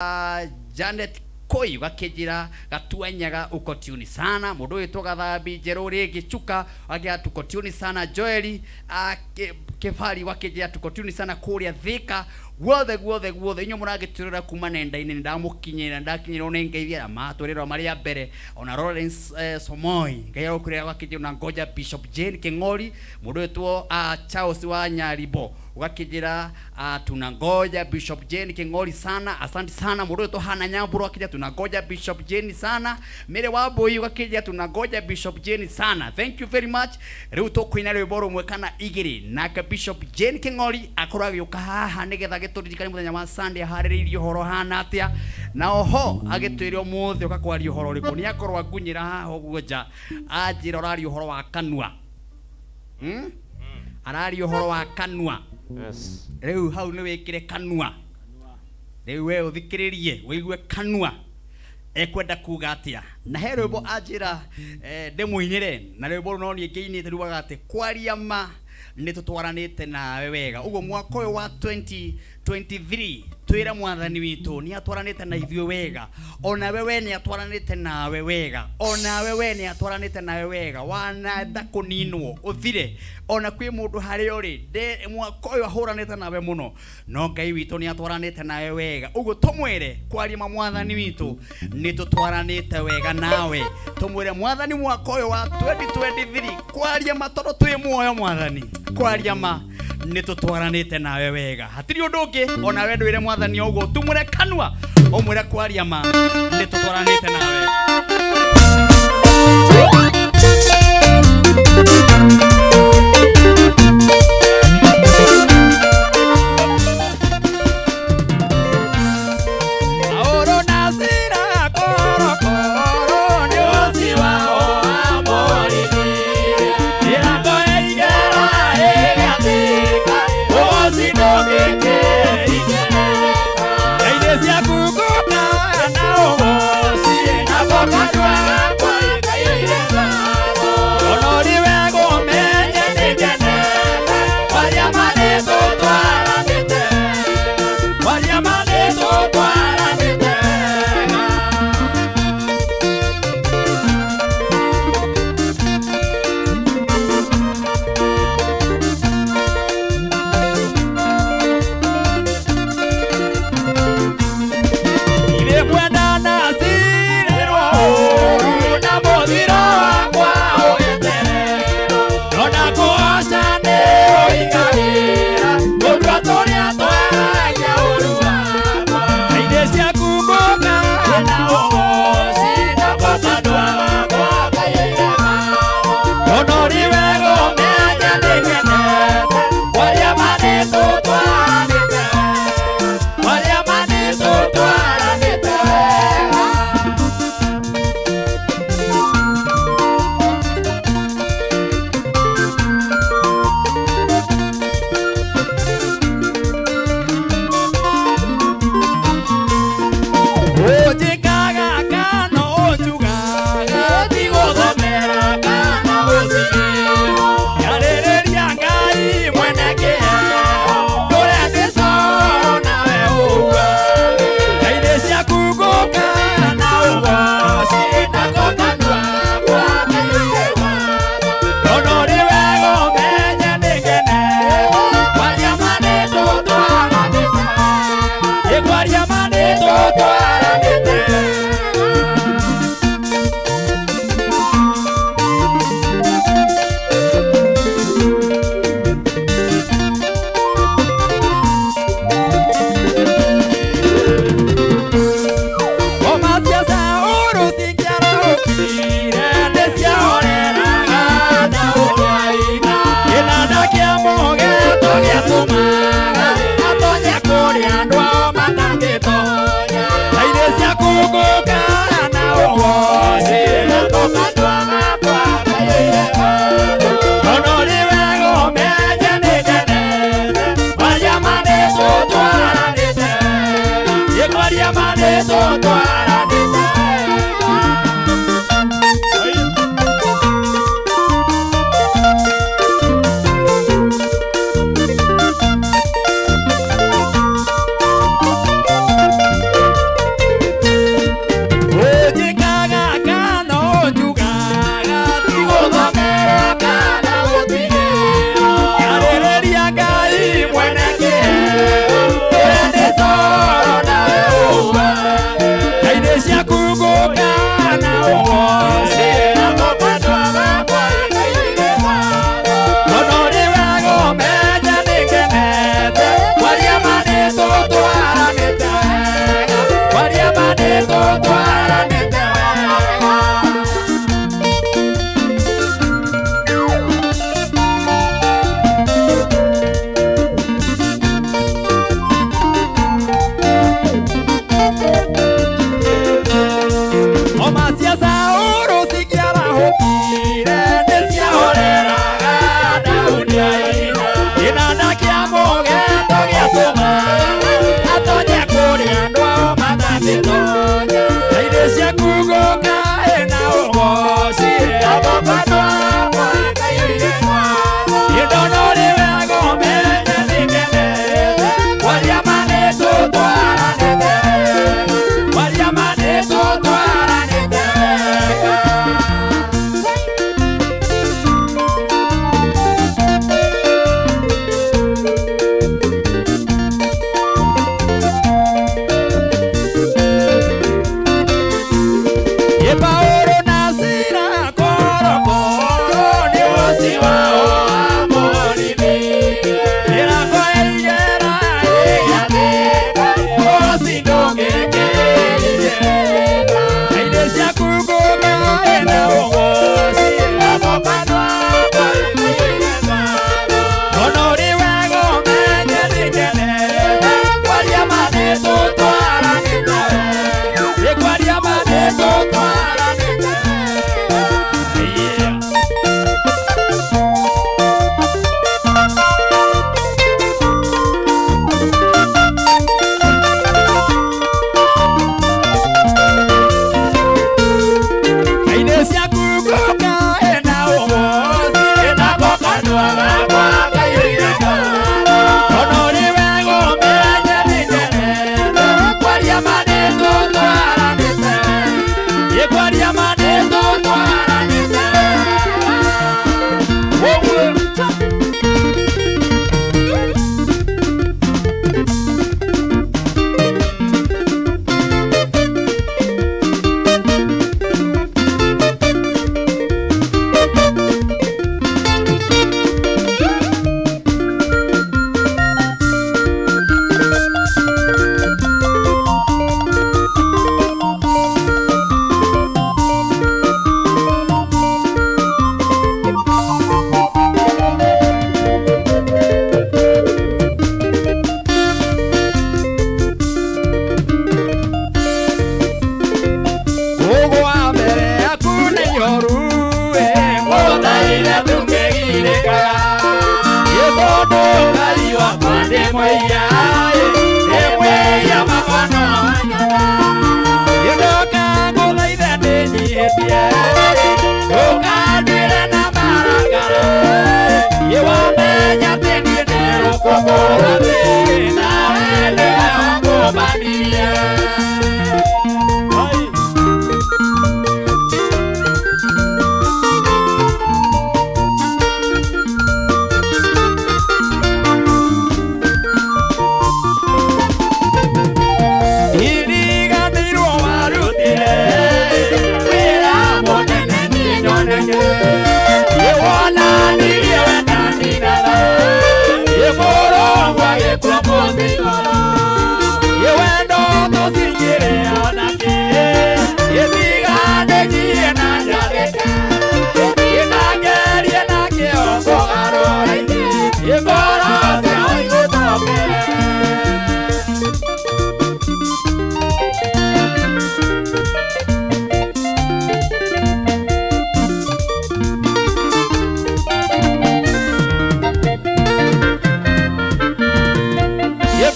Janet Koi gakĩnjĩra gatuanyaga uko tuni sana. Mũndũ wĩtwo Gathambi Njerũ rĩngĩ Chuka agĩa tuko tuni sana. Joeli Kĩbari wakĩnjĩra tuko tuni sana kũrĩa Thika. Guothe guothe guothe inyuĩ mũragĩtwĩrora kuma nenda-inĩ, nĩndamũkinyĩra, nĩndakinyĩrwo nĩ ngeithi arĩa matwĩrĩrwo marĩa mbere. Ona Lawrence Somoi Ngai agũkũrĩra gakĩnjĩra na ngoja Bishop Jane Kĩng'ori. Mũndũ wĩtwo Charles wa Nyaribo ũgakĩnjĩra tunangoja Bishop Jane King'ori sana, asante sana. Mũndũ wĩtwo Hana Nyamburo akĩnjĩra tunangoja Bishop Jane sana. Mary Wambui ũgakĩnjĩra tunangoja Bishop Jane sana, thank you very much. Rĩu tũkũina rwĩmbo rũmwe kana igĩrĩ, nake Bishop Jane King'ori akorwo agĩũka haha nĩgetha agĩtũririkanie mũthenya wa Sunday aharĩrĩirie ũhoro hana atĩa, na oho agĩtwĩre ũmũthĩ ũka kwaria ũhoro ũrĩkũ. Nĩ akorwo angunyĩra haha ũguo nja anjĩra ũraria ũhoro wa kanua. Araria ũhoro wa kanua. Yes. Rĩu hau nĩ wĩkĩre kanua, rĩu we ũthikĩrĩrie wĩigue kanua ekwenda kuga atĩa. Na he rwĩmbo anjĩra ndĩmũinĩre, na rwĩmbo rũu no niĩ ngĩinĩte rugaga atĩ kwaria ma nĩ tũtwaranĩte nawe wega. Ũguo mwaka ũyũ wa 2023 twĩre mwathani witũ nĩ atwaranĩte na ithuĩ wega, onawe we nĩ atwaranĩte nawe wega, onawe we nĩ atwaranĩte nawe wega. Wanenda kũninwo ũthire, ona kwĩ mũndũ harĩa ũrĩ mwaka ũyũ ahũranĩte nawe mũno, no Ngai witũ nĩ atwaranĩte nawe wega. Ũguo tũmwĩre kwaria ma mwathani witũ nĩ tũtwaranĩte wega nawe. Tũmwĩre mwathani mwaka ũyũ wa 2023 kwaria ma tondũ twĩ muoyo mwathani, kwaria ma nĩ tũtwaranĩte nawe wega, hatirĩ ũndũ ũngĩ. Onawe ndwĩre mwathani ũguo, tumũre kanua ũmwĩre kwaria ma nĩ tũtwaranĩte nawe. Paulo na Sila korokoro nĩ ũci wao wa mũrĩmi. Mĩrango ya igera ĩgathĩka, ũci ndũngĩkĩingĩrĩka. Ngai ciaku ngũka na ũgoci, nako kanua gakwa ĩkaiyũire ngatho. Ona ũrĩ wega ũmenye nĩngenete, kwaria ma nĩtũtwaranĩte, kwaria ma nĩtũtwaranĩte wega. Irĩ kwendana cirĩrwo ũũru na mũthiro wakwa ũgĩtererwo. Ndona kũgoca nĩ ũingagĩra, tũnua tũrĩa twaragia ũũru wakwa. Ngai ciaku ngũka na ũgoci, nako kanua gakwa kaiyũire ngatho. Ona ũrĩ wega ũmenye nĩngenete, kwaria ma nĩtũtwaranĩte wega, kwaria ma nĩtũtwaranĩte wega. Ũnjĩkaga kana ũnjugaga, ti gũthomera kana gũcirĩrwo. Njarĩrĩria Ngai mwene kĩheo, ndũre ndĩcoro nawe ũgue. Ngai nĩ ciaku ngũka na ũgoci, nako kanua gakwa kaiyũire ngatho. Ona ũrĩ wega ũmenye nĩngenete, kwaria ma nĩtũtwaranĩte wega. Ĩ kwaria ma nĩtũtwaranĩte wega. Ngoma cia Saũlũ cingĩarahũkire, nĩciahoreraga Daudi aina. Kĩnanda kĩa mũgeeto gĩatũmaga atonye kũrĩa andũ ao matangĩtonya. Ngai ciaku ngũka na ũgoci, nako kanua gakwa kaiyũire ngatho. Ona ũrĩ wega ũmenye nĩngenete, kwaria ma nĩtũtwaranĩte wega. Ĩ kwaria ma nĩtũtwaranĩte wega.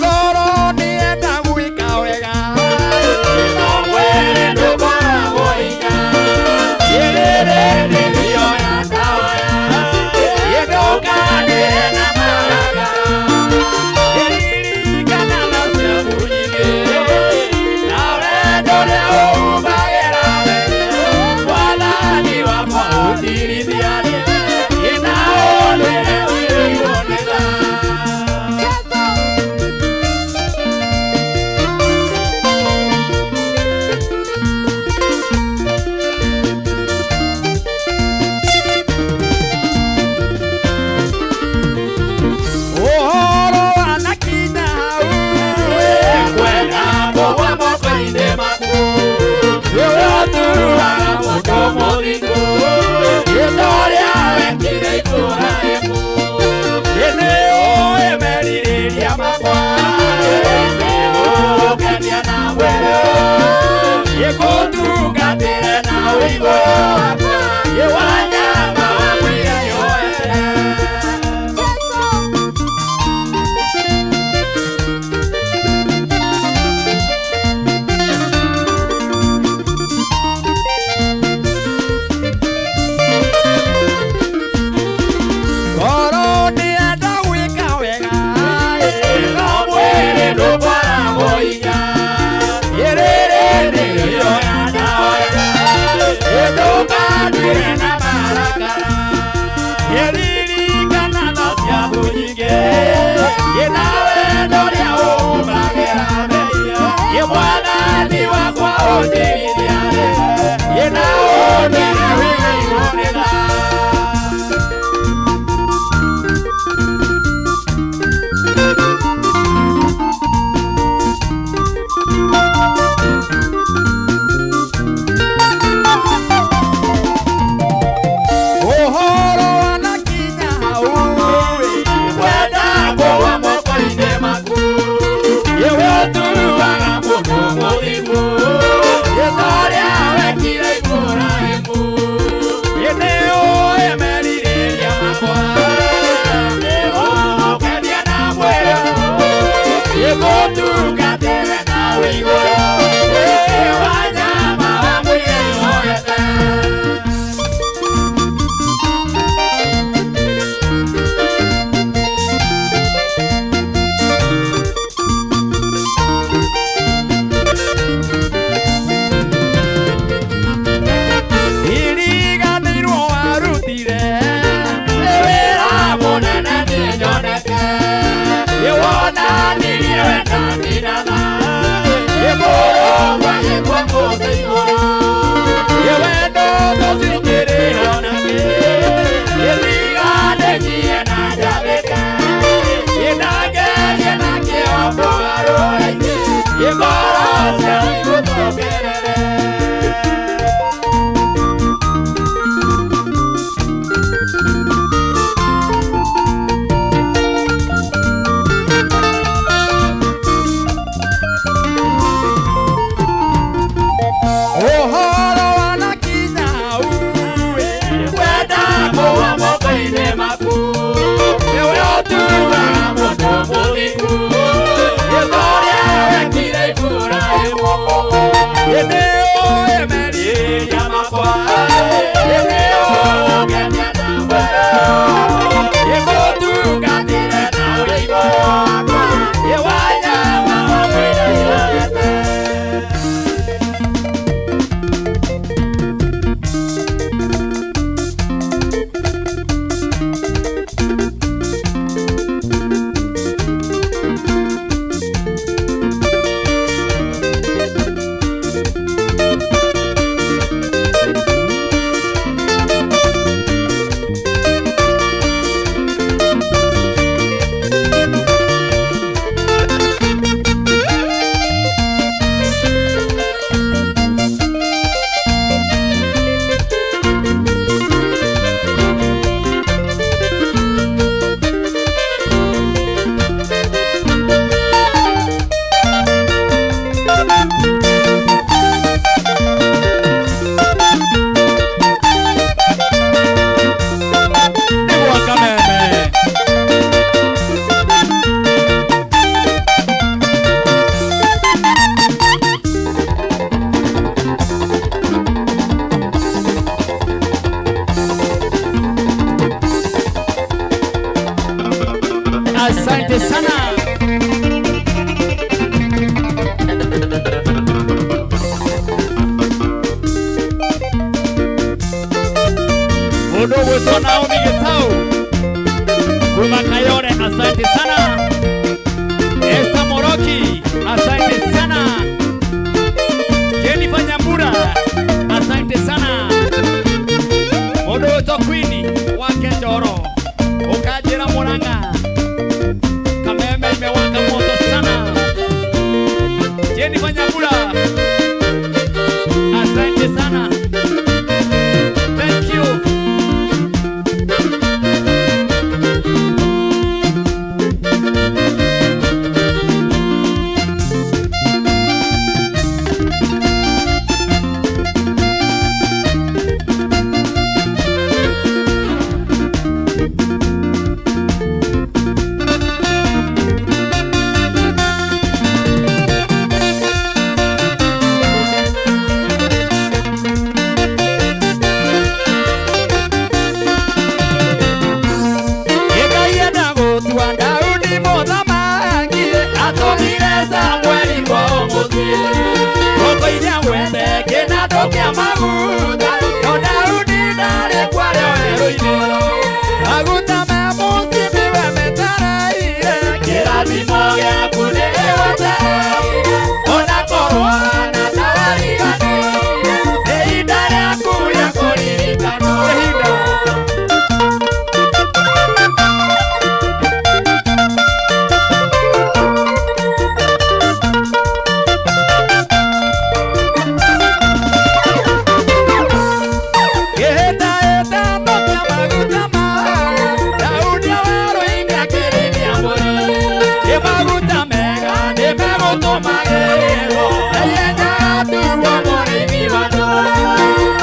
Ngoro nĩenda gwĩka wega No mwĩrĩ ndũkoragwo hinya. Ĩrĩrĩ nĩrĩo ya ndawa. Ĩndũkanĩre na marakara. Ĩririkana na ciaku nyingĩ. Na wendo ũrĩa uumagĩra we. Mwathani wakwa ũndirithia rĩ. Ĩna ũndĩre wĩiguo nĩ tha. Ũhoro wanakinya hau Kwenda kũgwa moko-inĩ maku. Nĩwe ũturuaga mũndũ mũthingu. Rĩĩtwa rĩa wekire Iburahĩmu. Nĩũĩ merirĩria makwa. Nĩngũgũkenia na mwĩrĩ. Ngũtungatĩre na ũigũ wakwa. Wanyama wakuire nĩwoete. Ngoro nĩenda gwĩka wega No mwĩrĩ ndũkoragwo hinya. Ĩrĩrĩ nĩrĩo ya ndawa. Ĩndũkanduĩre na marakara. Ĩririkana tha ciaku nyingĩ. Ĩna wendo ũrĩa uumagĩra mehia. Ĩ Mwathani wakwa ũndirithia rĩ. Ĩna ũndĩre wĩiguo nĩ tha. Ũhoro wanakinya hau Kwenda kũgwa moko-inĩ maku. Nĩwe ũturuaga mũndũ mũthingu. Rĩĩtwa rĩa wekire Iburahĩmu. Mundu ũgwĩtwo Naomi Gĩtau kuma Kayole, asante sana. Esther Moroki, asante sana. Jennifer Nyambura, asante sana. Mundu ũgwĩtwo Queen wake Njoro, ũkanjĩra Murang'a, Kameme imewaka moto sana. Jennifer Nyambura, asante sana. Thank you. Ngai gũtua Daudi mũthamaki, atũmire Samueli kwao mũciĩ. Gũkũiria gwete kĩnandũ kĩa maguta, no Daudi ndarĩ kwarĩo werũ-inĩ. Maguta me mũciĩ nĩwe metereire, kĩrathimo gĩaku nĩgĩgwetereire. Ona korwo hana ta wariganĩire, nĩ ihinda rĩaku rĩa kũririkanwo. Ihinda. Kĩhĩtahĩtano kĩa maguta maya, Daudi werũ-inĩ akĩrĩithia mbũri. Ĩ maguta mega nĩmegũtũma gĩrwo, na ihenya atuo mũrĩithi wa andũ.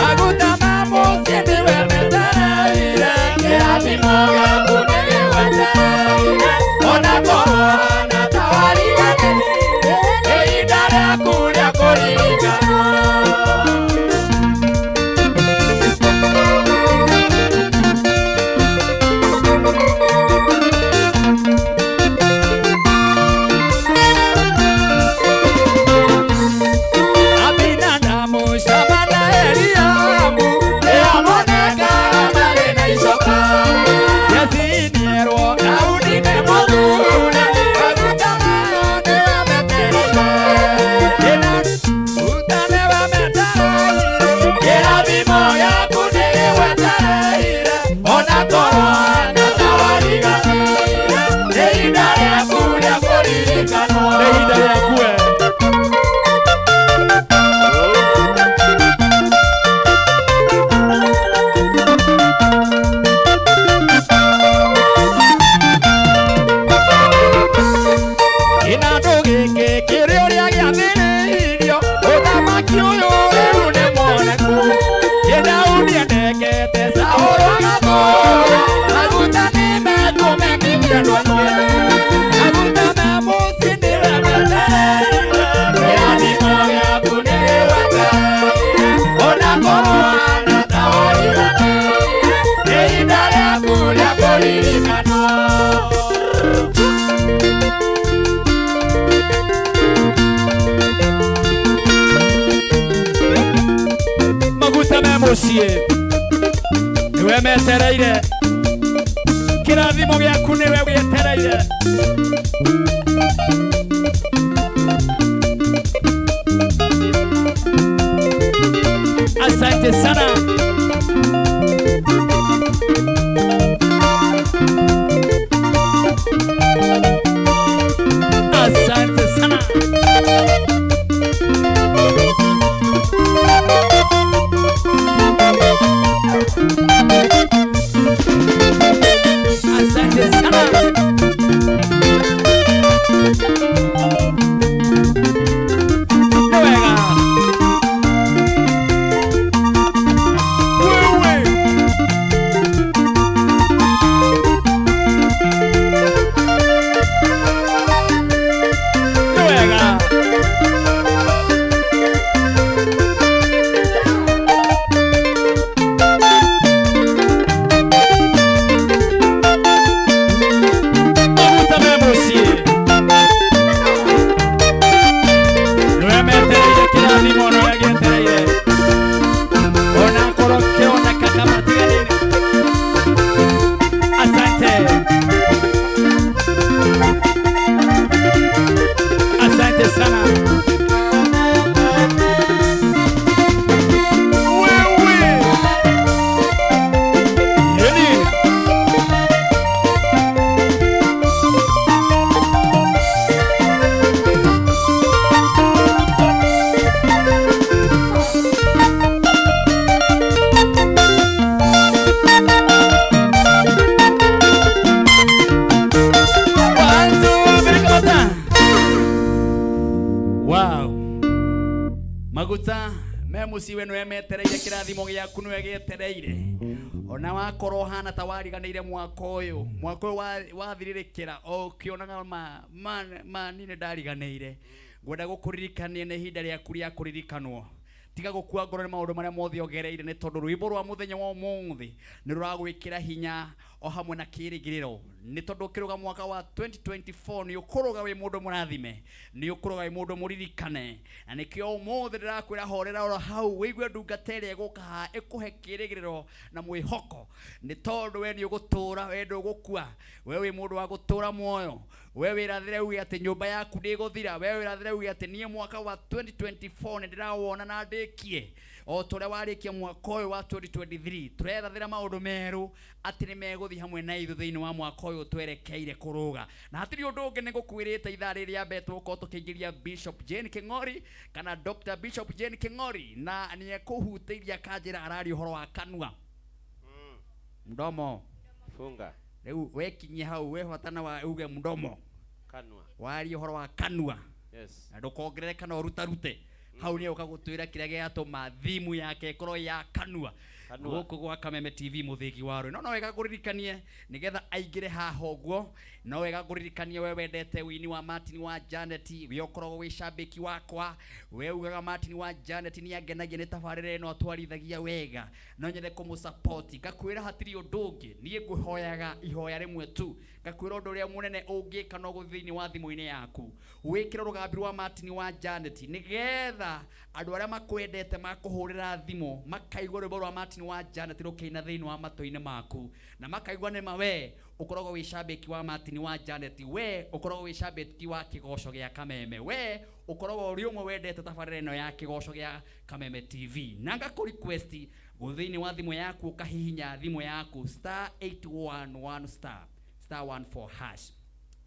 Maguta ma mũciĩ nĩwe metereire, kĩrathimo gĩaku nĩgĩgwetereire. Ona korwo hana ta wariganĩire, nĩ ihinda rĩaku rĩa kũririkanwo. Abinadamu, Shama na Eliabu nĩo monekaga marĩ na icoka. Jesii nĩerwo Daudi nĩ mũthure, maguta mayo nĩwe metereire. Maguta nĩwe metereire, kĩrathimo gĩaku nĩgĩgwetereire. Ona korwo hana ta wariganĩire, nĩ ihinda rĩaku rĩa kũririkanwo. Nĩ ihinda rĩaku we. Kĩnandũ gĩkĩ kĩrĩ ũrĩa gĩathĩrĩirio, ũthamaki ũyũ rĩu nĩ mwoneku. Ĩ Daudi endekete Saũlũ agathũũra, maguta nĩmekũmenyithia andũ ake. Maguta ma mũciĩ nĩwe metereire, kĩrathimo gĩaku nĩgĩgwetereire. Ona korwo hana ta wariganĩire, nĩ ihinda rĩaku rĩa kũririkanwo. Maguta me mũciĩ nĩwe metereire, kĩrathimo gĩaku nĩwe gĩetereire. Asante sana. Asante sana. Asante sana. Nĩ wega. Maguta me muciĩ we nĩwe metereire, kĩrathimo gĩaku nĩwe gĩetereire. Ona wakorwo hana ta wariganĩire mwaka ũyũ, mwaka ũyũ wathirĩrĩkĩra o ũkĩonaga ma niĩ nĩ ndariganĩire, ngwenda gũkũririkania nĩ ihinda rĩaku rĩa kũririkanwo. Tiga gũkua ngoro nĩ maũndũ marĩa mothe ũgereire, nĩ tondũ rwĩmbo rwa mũthenya wa ũmũthĩ nĩ rũragwĩkĩra hinya o hamwe na kĩĩrĩgĩrĩro, nĩ tondũ ũkĩrũga mwaka wa 2024 nĩ ũkũrũga wĩ mũndũ mũrathime, nĩ ũkũrũga wĩ mũndũ mũririkane. Na nĩkĩo ũmũthĩ ndĩrakwĩra horera oro hau, wĩigue ndungata ĩrĩa ĩgũka haha ĩkũhe kĩĩrĩgĩrĩro na mwĩhoko, nĩ tondũ we nĩ ũgũtũra, we ndũgũkua, we wĩ mũndũ wa gũtũra muoyo. We wĩrathĩre uge atĩ nyũmba yaku ndĩgũthira, we wĩrathĩre uge atĩ niĩ mwaka wa 2024 nĩ ndĩrawona na ndĩkie o ta ũrĩa warĩkia mwaka ũyũ wa 2023. Tũrerathĩra maũndũ merũ atĩ nĩ megũthiĩ hamwe na ithuĩ thĩinĩ wa mwaka ũyũ twerekeire kũrũga. Na hatirĩ ũndũ ũngĩ, nĩ gũkwĩrĩte ithaa rĩrĩ rĩa mbere tũgũkorwo tũkĩingĩria Bishop Jane Kĩng'ori kana Dr. Bishop Jane Kĩng'ori, na nĩ ekũhutĩirie akanjĩra araria ũhoro wa kanua, mdomo. Funga. Rĩu wekinyia hau, we bata na wa uge mdomo. Kanua. Warie ũhoro wa kanua. Yes. Na ndũkongerere kana ũrutarute hau, nĩ ũka gũtwĩra kĩrĩa gĩatũma thimu yake ĩkorwo ya kanua. Kanua. Gũkũ gwa Kameme TV, mũthĩgi wa rũĩ, no wega ngũririkanie nĩgetha aingĩre haha ũguo. No wega ngũririkanie, we wendete wini wa Martin wa Janet, we ũkoragwo wĩ cambĩki wakwa, we ugaga Martin wa Janet nĩ angenagia nĩ tabarĩra ĩno atwarithagia wega, no nyende kũmũsupport. Ngakwĩra hatirĩ ũndũ ũngĩ, niĩ ngũhoyaga ihoya rĩmwe tu. Ngakwĩra ũndũ ũrĩa mũnene ũngĩka no gũthiĩ thĩinĩ wa thimũ-inĩ yaku, wĩkĩre rũgambi rwa Martin wa Janet, nĩgetha andũ arĩa makwendete makũhũrĩra thimũ makaigua rwĩmbo rwa Martin wa Janet rũkĩina thĩinĩ wa matũ-inĩ maku, na makaigua nĩma we ũkoragwo wĩ cambĩki wa Martin wa Janet, we ũkoragwo wĩ cambĩki wa kĩgoco gĩa Kameme, we ũkoragwo ũrĩ ũmwe wendete tabarĩra ĩno ya kĩgoco gĩa Kameme TV. Na ngakũ request gũ thĩinĩ wa thimũ yaku, ũkahihinya thimũ yaku star 811 star star 14 hash.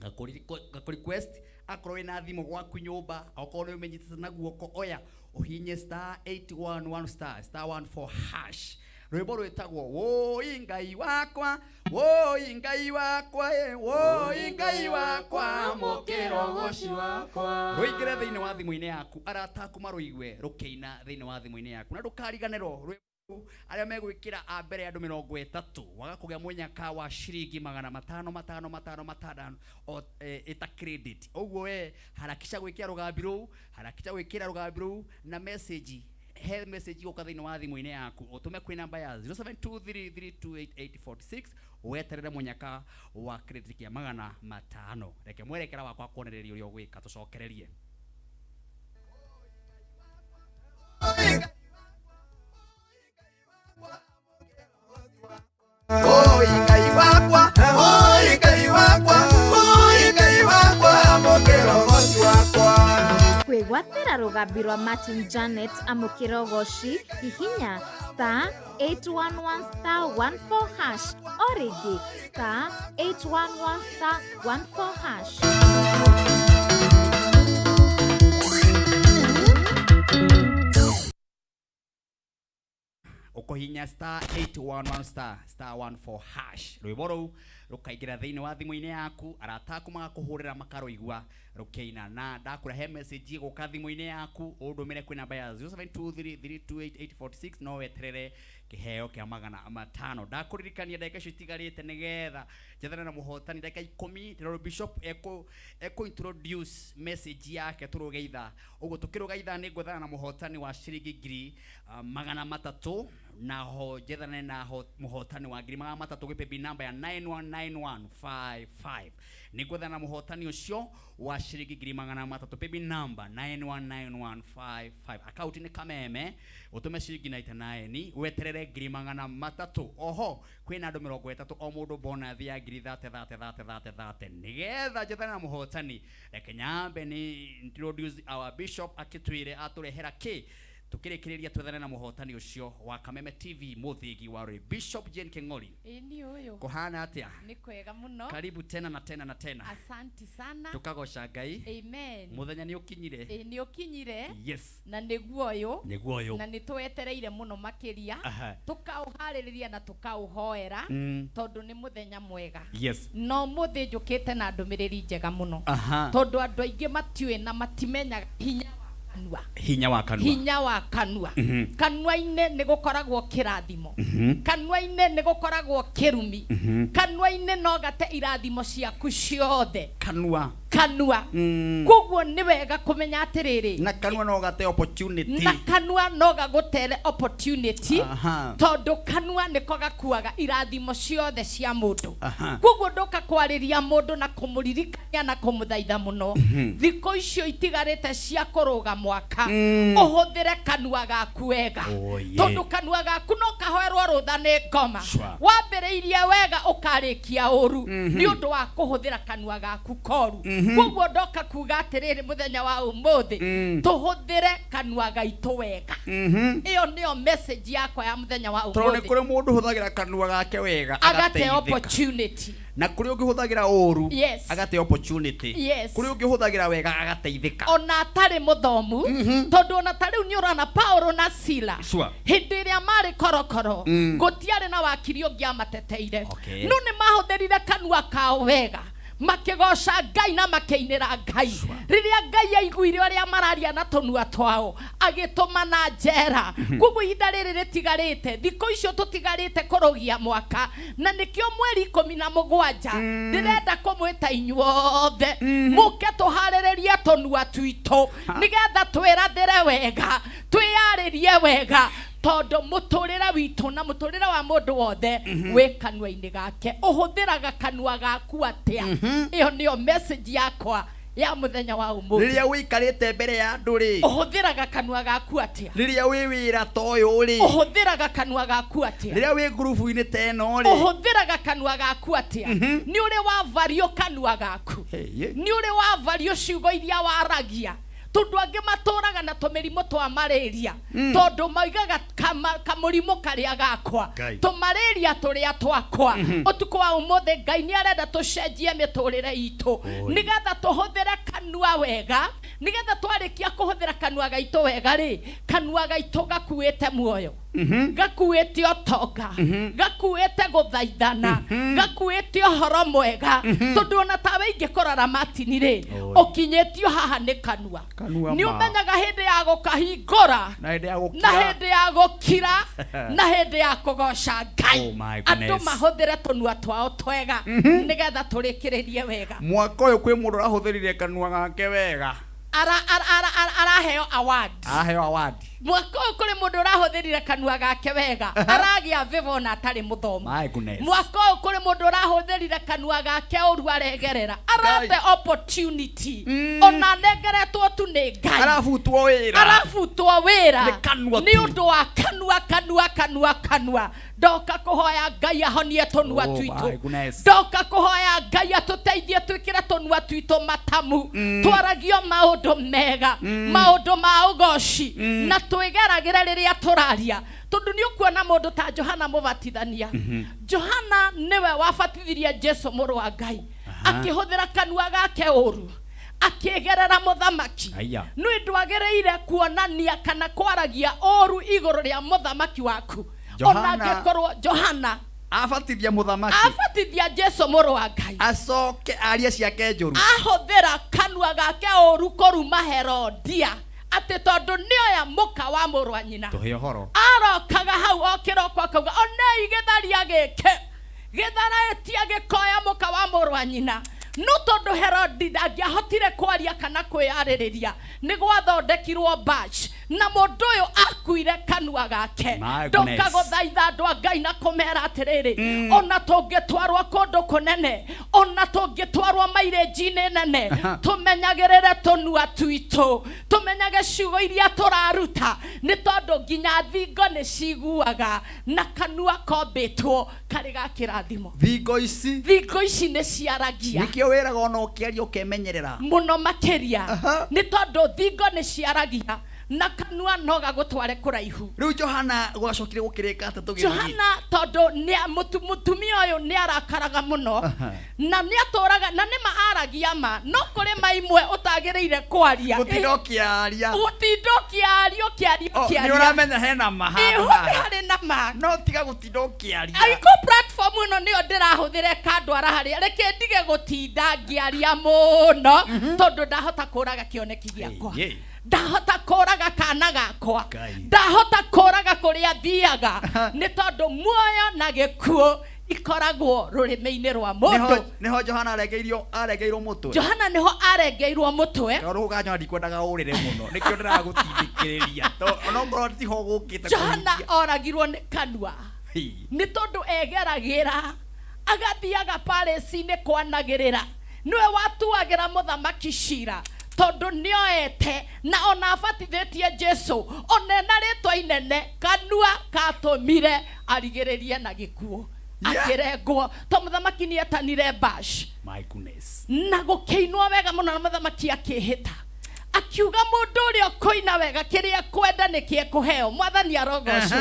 Ngakũ request akorwo wĩna thimũ gwaku nyũmba, okorwo nĩ ũmenyitĩte na guoko, oya ũhinye star 811 star star 14 hash, rwĩmbo rwĩtagwo "Wũi Ngai wakwa, wũi Ngai wakwa, ĩ, wũi Ngai wakwa, mũkĩro ũgoci wakwa", rũingĩre thĩinĩ wa thimũ-inĩ yaku, arata aku marũigue rũkĩina thĩinĩ wa thimũ-inĩ yaku. Na ndũkariganĩrwo, rwĩmbo arĩa megwĩkĩra a mbere, andũ 30, waga kũgĩa mũnyaka wa ciringi 500 5 5 5 o ĩta credit. Ũguo we harakisha gwĩkĩra rũgambi rũu, harakisha gwĩkĩra rũgambi rũu na message, he message gũka thĩinĩ wa thimũ-inĩ yaku, ũtũme kwĩ namba ya 0723328846, weterere mũnyaka wa credit kĩa 500. Reke mwerekera wakwa kuonereria ũrĩa ũgwĩka, tũcokererie. Oi Ngai wakwa, oi Ngai wakwa, oi Ngai wakwa, mũkĩro ũgoci wakwa. Kwĩgwatĩra rũgambi rwa Martin Janet amũkĩra ũgoci, hihinya star 811 star 14 hash, o rĩngĩ star 811 star 14 hash. Ũkũhihinya star 811 star star 14 hash, rwĩmbo rũu rũkaingĩra thĩinĩ wa thimũ-inĩ yaku, arata aku magakũhũrĩra makarũigua rũkĩina. Na ndakũra he message ĩgũka thimũ-inĩ yaku, ũndũmĩre kwĩ namba ya 0723328846, no weterere kĩheo kĩa 500. Ndakũririkania ndagĩka icio itigarĩte nĩgetha njethane na mũhotani, ndagĩka 10, tondũ bishop ekũ introduce message yake, tũrũge ithaa ũguo. Tũkĩrũga ithaa nĩ ngwethana na mũhotani wa ciringi 300,000, naho njethane na mũhotani wa 300,000 gwĩ paybill namba ya 919155. Nĩ ngwethana na mũhotani ũcio wa ciringi 300,000, paybill number 919155, akaunti nĩ Kameme, ũtũme ciringi 99, weterere 300,000. Oho kwĩna andũ 30, o mũndũ bonus ya ngiri 30 30 30 30 30. Nĩgetha njethane na mũhotani, reke nyambe nĩ introduce our bishop, akĩtwĩre atũrehera kĩ, tukĩrĩkĩrĩria twethane na mũhotani ũcio wa Kameme TV, mũthĩgi wa rĩ Bishop Jane Kĩng'ori. Ĩĩ, niĩ ũyũ. Kũhana atĩa? Nĩ kwega mũno. Karibu tena na tena na tena. Asanti sana. Tukagoca Ngai. Amen. Mũthenya nĩ ũkinyire. Ĩĩ, nĩ ũkinyire. Yes. Na nĩguo ũyũ. Nĩguo ũyũ. Na nĩ twetereire mũno makĩria. Tũkaũharĩrĩria na tũkaũhoera tondũ nĩ mũthenya mwega. No mũthĩ njũkĩte na ndũmĩrĩri njega mũno. Tondũ andũ aingĩ matiũĩ na matimenyaga hinya wa kanua. Kanua. Hinya wa kanua. Hinya wa kanua. Kanua-inĩ nĩ gũkoragwo kĩrathimo. Kanua-inĩ nĩ gũkoragwo kĩrumi. Kanua-inĩ no gate irathimo ciaku ciothe. Kanua. Kanua. Koguo nĩ wega kũmenya atĩrĩrĩ, Na kanua no gate opportunity. Na kanua no gagũtere opportunity. Tondũ kanua nĩko gakuaga irathimo ciothe cia mũndũ. Koguo ndoka kwarĩria mũndũ na kũmũririkania na kũmũthaitha mũno, thikũ icio itigarĩte cia kũrũga mwaka, ũhũthĩre kanua gaku wega. Oh, yeah. Tondũ kanua gaku no kahoerwo rũtha nĩ ngoma. Wambĩrĩirie wega ũkarĩkia ũru nĩ ũndũ wa kũhũthĩra kanua gaku koru. Koguo ndoka kuga atĩrĩrĩ, mũthenya wa ũmũthĩ, tũhũthĩre kanua gaitũ wega. Ĩyo nĩyo message yakwa ya mũthenya wa Tondũ nĩ ũmũthĩ. kũrĩ mũndũ ũhũthagĩra kanua gake wega, agate agateithĩka. Opportunity. Na kũrĩ ũngĩ ũhũthagĩra ũru, agate opportunity. Kũrĩ ũngĩ ũhũthagĩra wega, agateithĩka. Ona atarĩ mũthomu, tondũ ona ta rĩu nĩ ũrona Paulo na Sila, hĩndĩ ĩrĩa marĩ korokoro, gũtiarĩ na wakiri ũngĩ amateteire. No nĩ mahũthĩrire kanua kao wega, makĩgoca Ngai na makĩinĩra Ngai. Rĩrĩa Ngai aiguire ũrĩa mararia na tũnua twao, agĩtũmana njera. Koguo ihinda rĩrĩ rĩtigarĩte, thikũ icio tũtigarĩte kũrũgia mwaka, na nĩkĩo mweri 17 ndĩrenda kũmwĩta inyuothe mũke tũharĩrĩrie tũnua twitũ, nĩgetha twĩrathĩre wega, twĩyarĩrie wega, tondũ mũtũrĩre witũ na mũtũrĩre wa mũndũ wothe wĩ kanua-inĩ gake. Ũhũthĩraga kanua gaku atĩa? Ĩyo nĩyo message yakwa ya mũthenya wa ũmũthĩ. Rĩrĩa ũikarĩte mbere ya andũ rĩ, Ũhũthĩraga kanua gaku atĩa? Rĩrĩa wĩ wĩra ta ũyũ rĩ, Ũhũthĩraga kanua gaku atĩa? Rĩrĩa wĩ ngurubu-inĩ ta ĩno rĩ, Ũhũthĩraga kanua gaku atĩa? Nĩ ũrĩ wavario kanua gaku? Hey, yeah. Nĩ ũrĩ wavario ciugo iria waragia? Tondũ angĩ matũraga na tũmĩrimũ twa malaria, tondũ maugaga kamũrimũ karĩa gakwa, Ngai. tũmalaria tũrĩa twakwa. Ũtukũ wa ũmũthĩ Ngai nĩ arenda tũcenjie mĩtũrĩre itũ, nĩgetha tũhũthĩre kanua wega, nĩgetha twarĩkia kũhũthĩra kanua gaitũ wega rĩ, kanua gaitũ gakuĩte muoyo, gakuĩte ũtonga, gakuĩte gũthaithana, gakuĩte ũhoro mwega. Tondũ ona tawe ingĩkũrora Martin rĩ, ũkinyĩtio haha nĩ kanua. Kanua Nĩ ma. ũmenyaga hĩndĩ ya gũkahingũra Na hĩndĩ ya na gũkira. Hĩndĩ ya gũkira na hĩndĩ ya kũgoca Ngai. Oh my Andũ goodness. mahũthĩre tũnua twao twega, nĩgetha tũrĩkĩrĩrie wega. Mwaka ũyũ kwĩ mũndũ ũrahũthĩrire kanua gake wega. Araheo award. Araheo award. Mwaka ũyũ kũrĩ mũndũ ũrahũthĩrire kanua gake wega, aragĩa vĩvo ona atarĩ mũthomu. My goodness. Mwaka ũyũ kũrĩ mũndũ ũrahũthĩrire kanua gake ũru, aregerera, arate opportunity ona anengeretwo tu nĩ Ngai. Arabutwo wĩra. Arabutwo wĩra. Nĩ kanua Nĩ tu. ũndũ wa kanua, kanua, kanua, kanua. Ndoka kũhoya Ngai ahonie tũnua Oh my twitũ. goodness. Ndoka kũhoya Ngai atũteithie twĩkĩre tũnua twitũ matamu, twaragio maũndũ mega, maũndũ ma ũgoci, na twĩgeragĩre rĩrĩa tũraria, tondũ nĩ ũkuona mũndũ ta Johana Mũbatithania. Johana nĩwe wabatithirie Jesu mũrũ wa Ngai. Akĩhũthĩra kanua gake ũru, akĩgerera mũthamaki. Aya. Nĩ ndwagĩrĩire kuonania kana kwaragia ũru igũrũ rĩa mũthamaki waku, ona Johana- angĩkorwo Johana Abatithia mũthamaki, abatithia Jesu mũrũ wa Ngai, acoke arie ciake njũru. Ahũthĩra kanua gake ũru kũruma Herodia, atĩ tondũ nĩoya mũka wa mũrũ wa nyina. Tũhe ũhoro. Arokaga hau o kĩroko akauga, onei gĩtharia gĩkĩ gĩtharaĩtie gĩkoya mũka wa mũrũ wa nyina. No tondũ Herodi ndangĩahotire kwaria kana kwĩyarĩrĩria, nĩ gwathondekirwo batch na mũndũ ũyũ akuire kanua gake. My Ndoka goodness. gũthaitha andũ a Ngai na kũmera atĩrĩrĩ, ona tũngĩtwarwo kũndũ kũnene, ona tũngĩtwarwo mairĩnji-inĩ nene, tũmenyagĩrĩre tũnua twitũ, tũmenyage ciugo iria tũraruta, nĩ tondũ nginya thingo nĩ ciguaga, na kanua kombĩtwo karĩ ga kĩrathimo. Thingo ici. Thingo ici nĩ ciaragia. Nĩkĩo wĩraga ona ũkĩaria ũkemenyerera. Mũno makĩria. Nĩ tondũ thingo nĩ ciaragia na kanua no gagũtware kũraihu. Rĩu Johana gwacokire gũkĩrĩka atĩa tũgĩthiĩ? Johana, tondũ mũtumia ũyũ nĩ arakaraga mũno, na nĩ atũraga na nĩ ma aragia ma, no kũrĩ ma imwe ũtagĩrĩire kwaria. Gũtinda ũkĩaria. Gũtinda ũkĩaria, ũkĩaria, Oh, nĩ ũkĩaria. ũramenya hena ma handũ Ĩho haha. harĩ na ma. No tiga gũtinda ũkĩaria. Angĩkorwo platform ĩno nĩyo ndĩrahũthĩra ĩkandwara harĩa, reke ndige gũtinda ngĩaria mũno, tondũ ndahota kũraga kĩoneki gĩakwa. Ĩĩ. Ndahota kũraga kana gakwa. Ngai. Ndahota kũraga kũrĩa thiaga, nĩ tondũ muoyo na gĩkuũ ikoragwo rũrĩmĩ-inĩ rwa mũndũ. Niho Johana arengeirwo mutwe. Johana nĩho arengeirwo mũtwe. Tondũ gũka ndikwendaga ũrĩre mũno, nĩkĩo ndĩragũtindĩkĩrĩria, onokorwo tiho gũkĩte. Johana oragirwo nĩ kanua. Hĩ. Nĩ tondũ egeragĩra agathiaga parĩci-inĩ kwanagĩrĩra, nĩwe watuagĩra mũthamaki cira, tondũ nĩoete na ona abatithĩtie Jesu, ona ena rĩtwa inene, kanua katũmire arigĩrĩrie na gĩkuũ. Akĩrengwo to mũthamaki nĩ etanire bash. My goodness. Na gũkĩinwo wega mũno, na mũthamaki akĩhĩta akiuga mũndũ ũrĩa ũkũina wega kĩrĩa kwenda nĩ kĩekũheo. Mwathani arogocwo.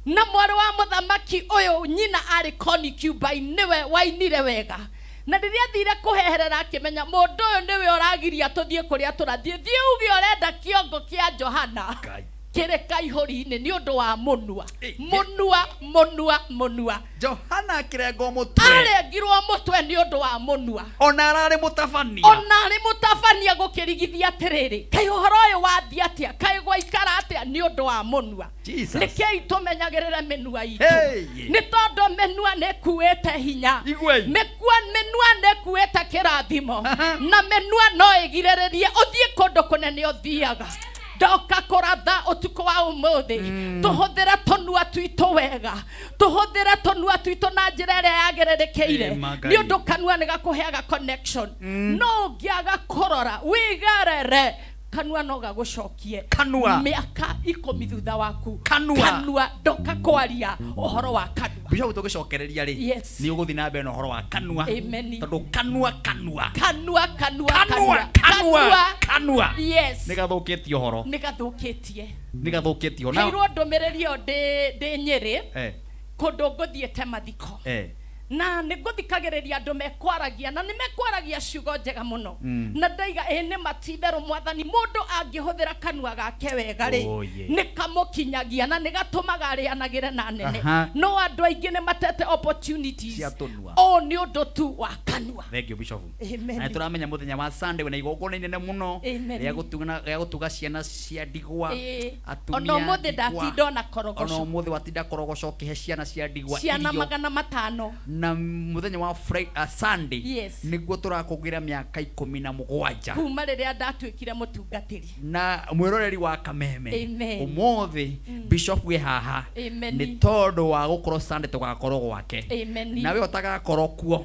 Na mwarĩ wa mũthamaki ũyũ, nyina arĩ concubine, nĩwe wainire wega, na rĩrĩa athire kũheherera akĩmenya mũndũ ũyũ nĩwe ũragiria tũthiĩ kũrĩa tũrathiĩ. Thiĩ uge ũrenda kĩongo kĩa Johana. Ngai. Kĩrĩ kaihũri-inĩ nĩ ũndũ wa mũnua. Eh, Mũnua, mũnua, mũnua. Johana akĩrengwo mũtwe. Arengirwo mũtwe nĩ ũndũ wa mũnua. Ona ararĩ mũtabania. Ona arĩ mũtabania, gũkĩrigithia atĩrĩrĩ, kaĩ ũhoro ũyũ wathiĩ atĩa, kaĩ gwaikara atĩa, nĩ ũndũ wa mũnua. Jesus. Nĩkĩi tũmenyagĩrĩre mĩnua itũ? Hey. Nĩ tondũ mĩnua nĩ ĩkuĩte hinya. Iguai. Mĩnua nĩ ĩkuĩte kĩrathimo. Na mĩnua no ĩgirĩrĩrie ũthiĩ kũndũ kũnene ũthiaga. Ndoka kũratha ũtukũ wa ũmũthĩ, tũhũthĩre tũnua twitũ wega, tũhũthĩre tũnua twitũ na njĩra ĩrĩa yagĩrĩrĩkĩire. Ĩma Ngai. Nĩ ũndũ kanua nĩ gakũheaga connection, no ũngĩaga kũrora wĩgerere, kanua no gagũcokie Kanua. mĩaka 10 thutha waku. Kanua. Kanua, ndoka kwaria ũhoro wa kanua. Bishop, tũgĩcokereria rĩ, Yes. nĩ ũgũthiĩ na mbere na ũhoro wa kanua. Amen. Tondũ kanua, kanua, Kanua, kanua. Kanua, kanua, kanua. Yes. Nĩ gathũkĩtie ũhoro. Nĩ gathũkĩtie. Nĩ gathũkĩtie ũhoro. Heirwo ndũmĩrĩri ĩyo ndĩ Nyĩrĩ, kũndũ ngũthiĩte mathiko, na nĩ ngũthikagĩrĩria andũ mekwaragia, na nĩ mekwaragia ciugo njega mũno, na ndaiga ĩ nĩ matitherũ mwathani, mũndũ angĩhũthĩra kanua gake wega rĩ, Oh, yeah. nĩ kamũkinyagia na nĩ gatũmaga arĩanagĩre na nene. No andũ aingĩ nĩ matete opportunities Cia tũnua. O nĩ ũndũ tu wa kanua. Thank you, Bishop. Amen. Na nĩtũramenya mũthenya wa Sunday wĩna igongona inene mũno Amen. rĩa gũtuga ciana cia ndigwa, atumia Ona ũmũthĩ ndigwa. ndatinda ona Ona korogoco. ũmũthĩ watinda korogoco ũkĩhe ciana cia ndigwa Ciana irio. 500. Na mũthenya wa Sunday Yes. nĩguo tũrakũngũĩra mĩaka 17 kuma rĩrĩa ndatuĩkire mũtungatĩri. Na mwĩroreri wa Kameme, Amen. ũmũthĩ Bishop wĩ haha Amen. nĩ tondũ wa gũkorwo Sunday tũgakorwo gwake. Amen. Nawe ũtagakorwo kuo,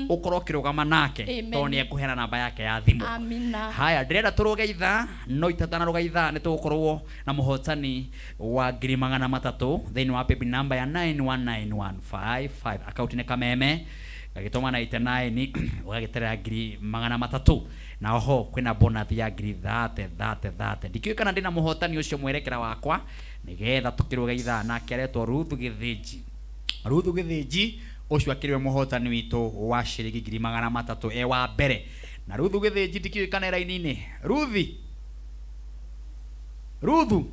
ũkorwo ũkĩrũgama nake, Amen. tondũ nĩ ekũheana namba yake ya thimũ. Amina. Haya, ndĩrenda tũrũge ithaa, no itatana ithaa nĩ tũgũkorwo na mũhotani wa 300,000 thĩinĩ wa paybill number ya 919155, akaunti nĩ Kameme, gagĩtũma 99 ũgagĩterera 300,000, na oho kwĩna bonus ya ngiri thate thate thate. Ndikĩũĩ kana ndĩna mũhotani ũcio mwerekera wakwa, nĩgetha tũkĩrũge ithaa nake. Aretwo Ruth Gĩthĩnji. Ruth Gĩthĩnji ũcio akĩrĩ we mũhotani witũ wa ciringi 300,000 e wa mbere. Na Ruthu Gĩthĩnji, ndikĩũĩ kana e raini-inĩ. Ruthi, Ruthu,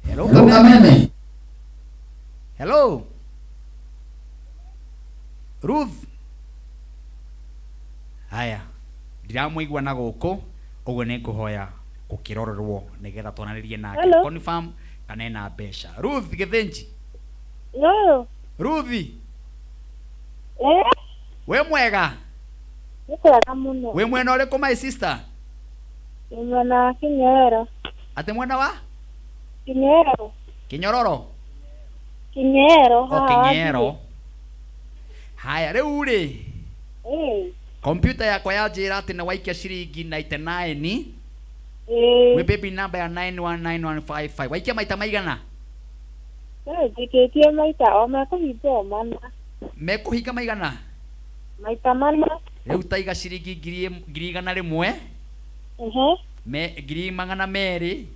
hello Kameme, hello Ruth. Haya, ndiramũigua na gũkũ ũguo, nĩ ngũhoya gũkĩrorerwo nĩgetha twananĩrie nake. Hello. Confirm kana ena mbeca. Ruth Gĩthĩnji. Yo. Ruthi. Eh, wĩ mwega? Nĩ kwega mũno. Wĩ mwena ũrĩkũ, my sister? Nĩ mwena wa Kinyero. Atĩ mwena wa? Kinyero. Kĩnyororo? Kinyero. O Haha. Kĩnyero. Haya, rĩu rĩ, Eh. Kompyuta yakwa yanjĩra atĩ nĩ waikia ciringi 99 wĩ paybill number ya 919155. Waikia maita maigana? No njikĩtie maita o mekũhinga o mana. Mekũhinga maigana? Maita mana. Rĩu taiga ciringi 100,000. Me 200,000.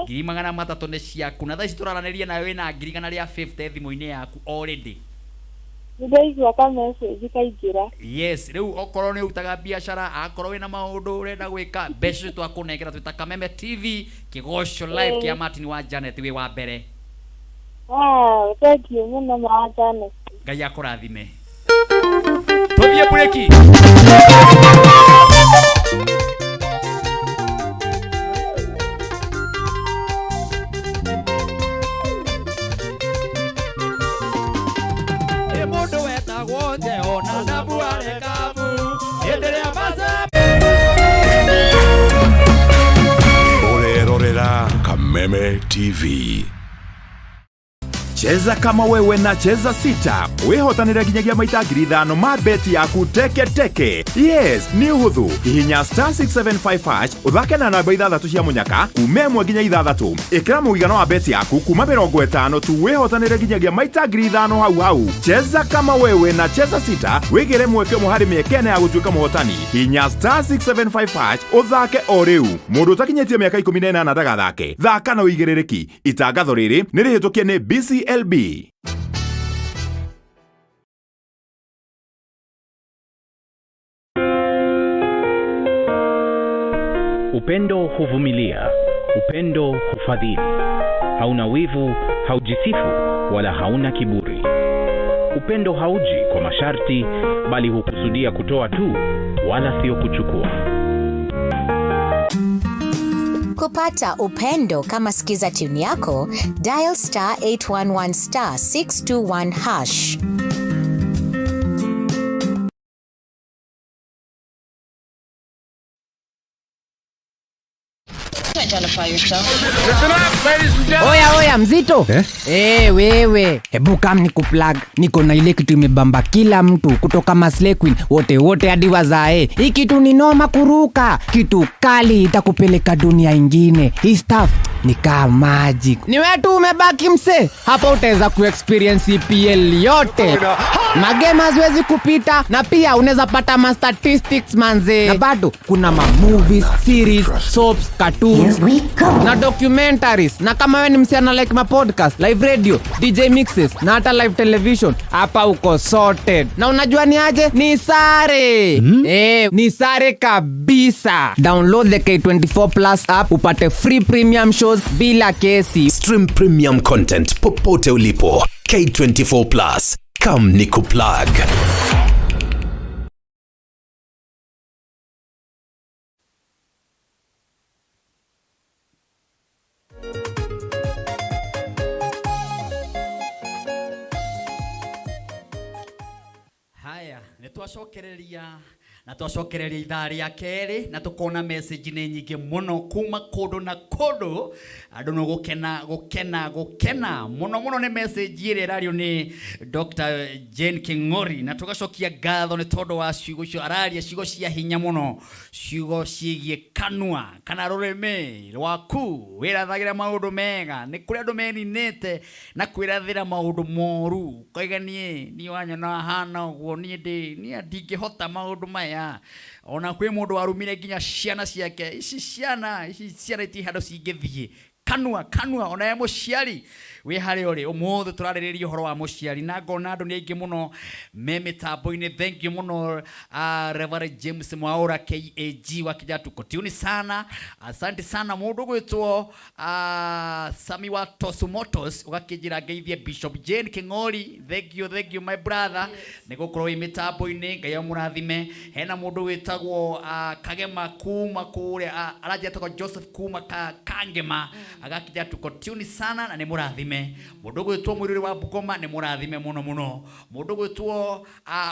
300,000 nĩ ciaku, na thaa ici tũraranĩria nawe wĩna 150,000 thimũ-inĩ yaku already. Nĩ ndaigua ka message kaingĩra. Yes, rĩu okorwo nĩ ũrutaga biacara, akorwo wĩna maũndũ ũrenda gwĩka, mbeca icio twakũnengera twĩta Kameme TV Kĩgoco Live kĩa Martin wa Janet, wĩ wa mbere. Wow, thank you mũno ma Janet. Ngai akũrathime. Tũthiĩ breki. Kameme TV. Cheza kama wewe na Cheza Sita wihotanire nginyagia maita 5,000 ma beti yaku teke teke. Yes, nĩ ũhũthũ. Hihinya star 675 hash ũthake na namba ithathatũ cia mũnyaka kuma ĩmwe nginya ithathatũ. Ĩkĩra mũigana wa beti yaku kuma 50 tu wihotanire nginyagia maita 5,000 hau hau. Cheza kama wewe na Cheza Sita wĩgĩre mweke ũmwe harĩ mĩeke ĩna ya gũtuĩka mũhotani. Hihinya star 675 hash ũthake o rĩu. Mũndũ ũtakinyĩtie mĩaka 18 ndagathake. Thaka na ũigĩrĩrĩki. Itangatho rĩrĩ nĩ rĩhĩtũkie nĩ BCLB. Upendo huvumilia, upendo hufadhili, hauna wivu, haujisifu wala hauna kiburi. Upendo hauji kwa masharti, bali hukusudia kutoa tu, wala sio kuchukua. Kupata upendo kama skiza tune yako, dial star 811 star 621 hash. Oya oya mzito eh? Wewe hebu kam ni kuplug, niko na ile kitu imebamba kila mtu kutoka Maslay Queen wote wote hadi wazae. Hii kitu ni noma kuruka, kitu kali itakupeleka dunia ingine. Hii stuff ni kama magic. Ni wewe tu umebaki mse, hapa utaweza kuexperience EPL yote. Magame haziwezi kupita, na pia unaweza pata ma statistics manze, na bado kuna ma movies, series, soaps, cartoons na documentaries. Na kama wewe ni msichana like ma podcast, live radio, DJ mixes na hata live television, hapa uko sorted. Na unajua ni aje? Ni sare. Ni sare kabisa. Download the K24 Plus app upate free premium shows bila kesi. Stream premium content popote ulipo. K24 Plus. Come nikuplug. Haya, nĩ twacokereria na twacokereria ithaa rĩa kerĩ na tũkona message nĩ nyingĩ mũno kuma kũndũ na kũndũ. Andũ no gũkena gũkena gũkena mũno mũno nĩ message ĩrĩa ĩrario nĩ Dr. Jane King'ori, na tũgacokia ngatho nĩ tondũ wa ciugo icio araria, ciugo cia hinya mũno, ciugo ciĩgiĩ kanua kana rũrĩmĩ rwaku wĩrathagĩra maũndũ mega. Nĩ kũrĩ andũ meninĩte na kwĩrathĩra maũndũ moru, ũkauga niĩ wanyona hana ũguo, niĩ ndingĩhota maũndũ maya. Ona kwĩ mũndũ warumire nginya ciana ciake, ici ciana itirĩ handũ cingĩthiĩ. Kanua kanua, ona ye mũciari wĩ harĩa ũrĩ. Ũmũthĩ tũrarĩrĩria ũhoro wa mũciari na ngona andũ nĩ aingĩ mũno me mĩtambo-inĩ. Thank you mũno Reverend James Mwaura KAG wa Kijatu Kotuni sana, asante sana. Mũndũ ũgwĩtwo Sami wa Tosumotos ũgakĩnjĩra ngeithie Bishop Jane King'ori. Thank you, thank you my brother, nĩ gũkorwo wĩ mĩtambo-inĩ, Ngai amũrathime. Hena mũndũ wĩtagwo Kagema kuma kũrĩa, aranjĩra etagwo Joseph kuma Kangema, agakĩnjĩra tuko tune sana na nĩ mũrathime. Mũndũ ũgwĩtwo Mũirũrĩ wa Bungoma nĩ mũrathime mũno mũno. Mũndũ ũgwĩtwo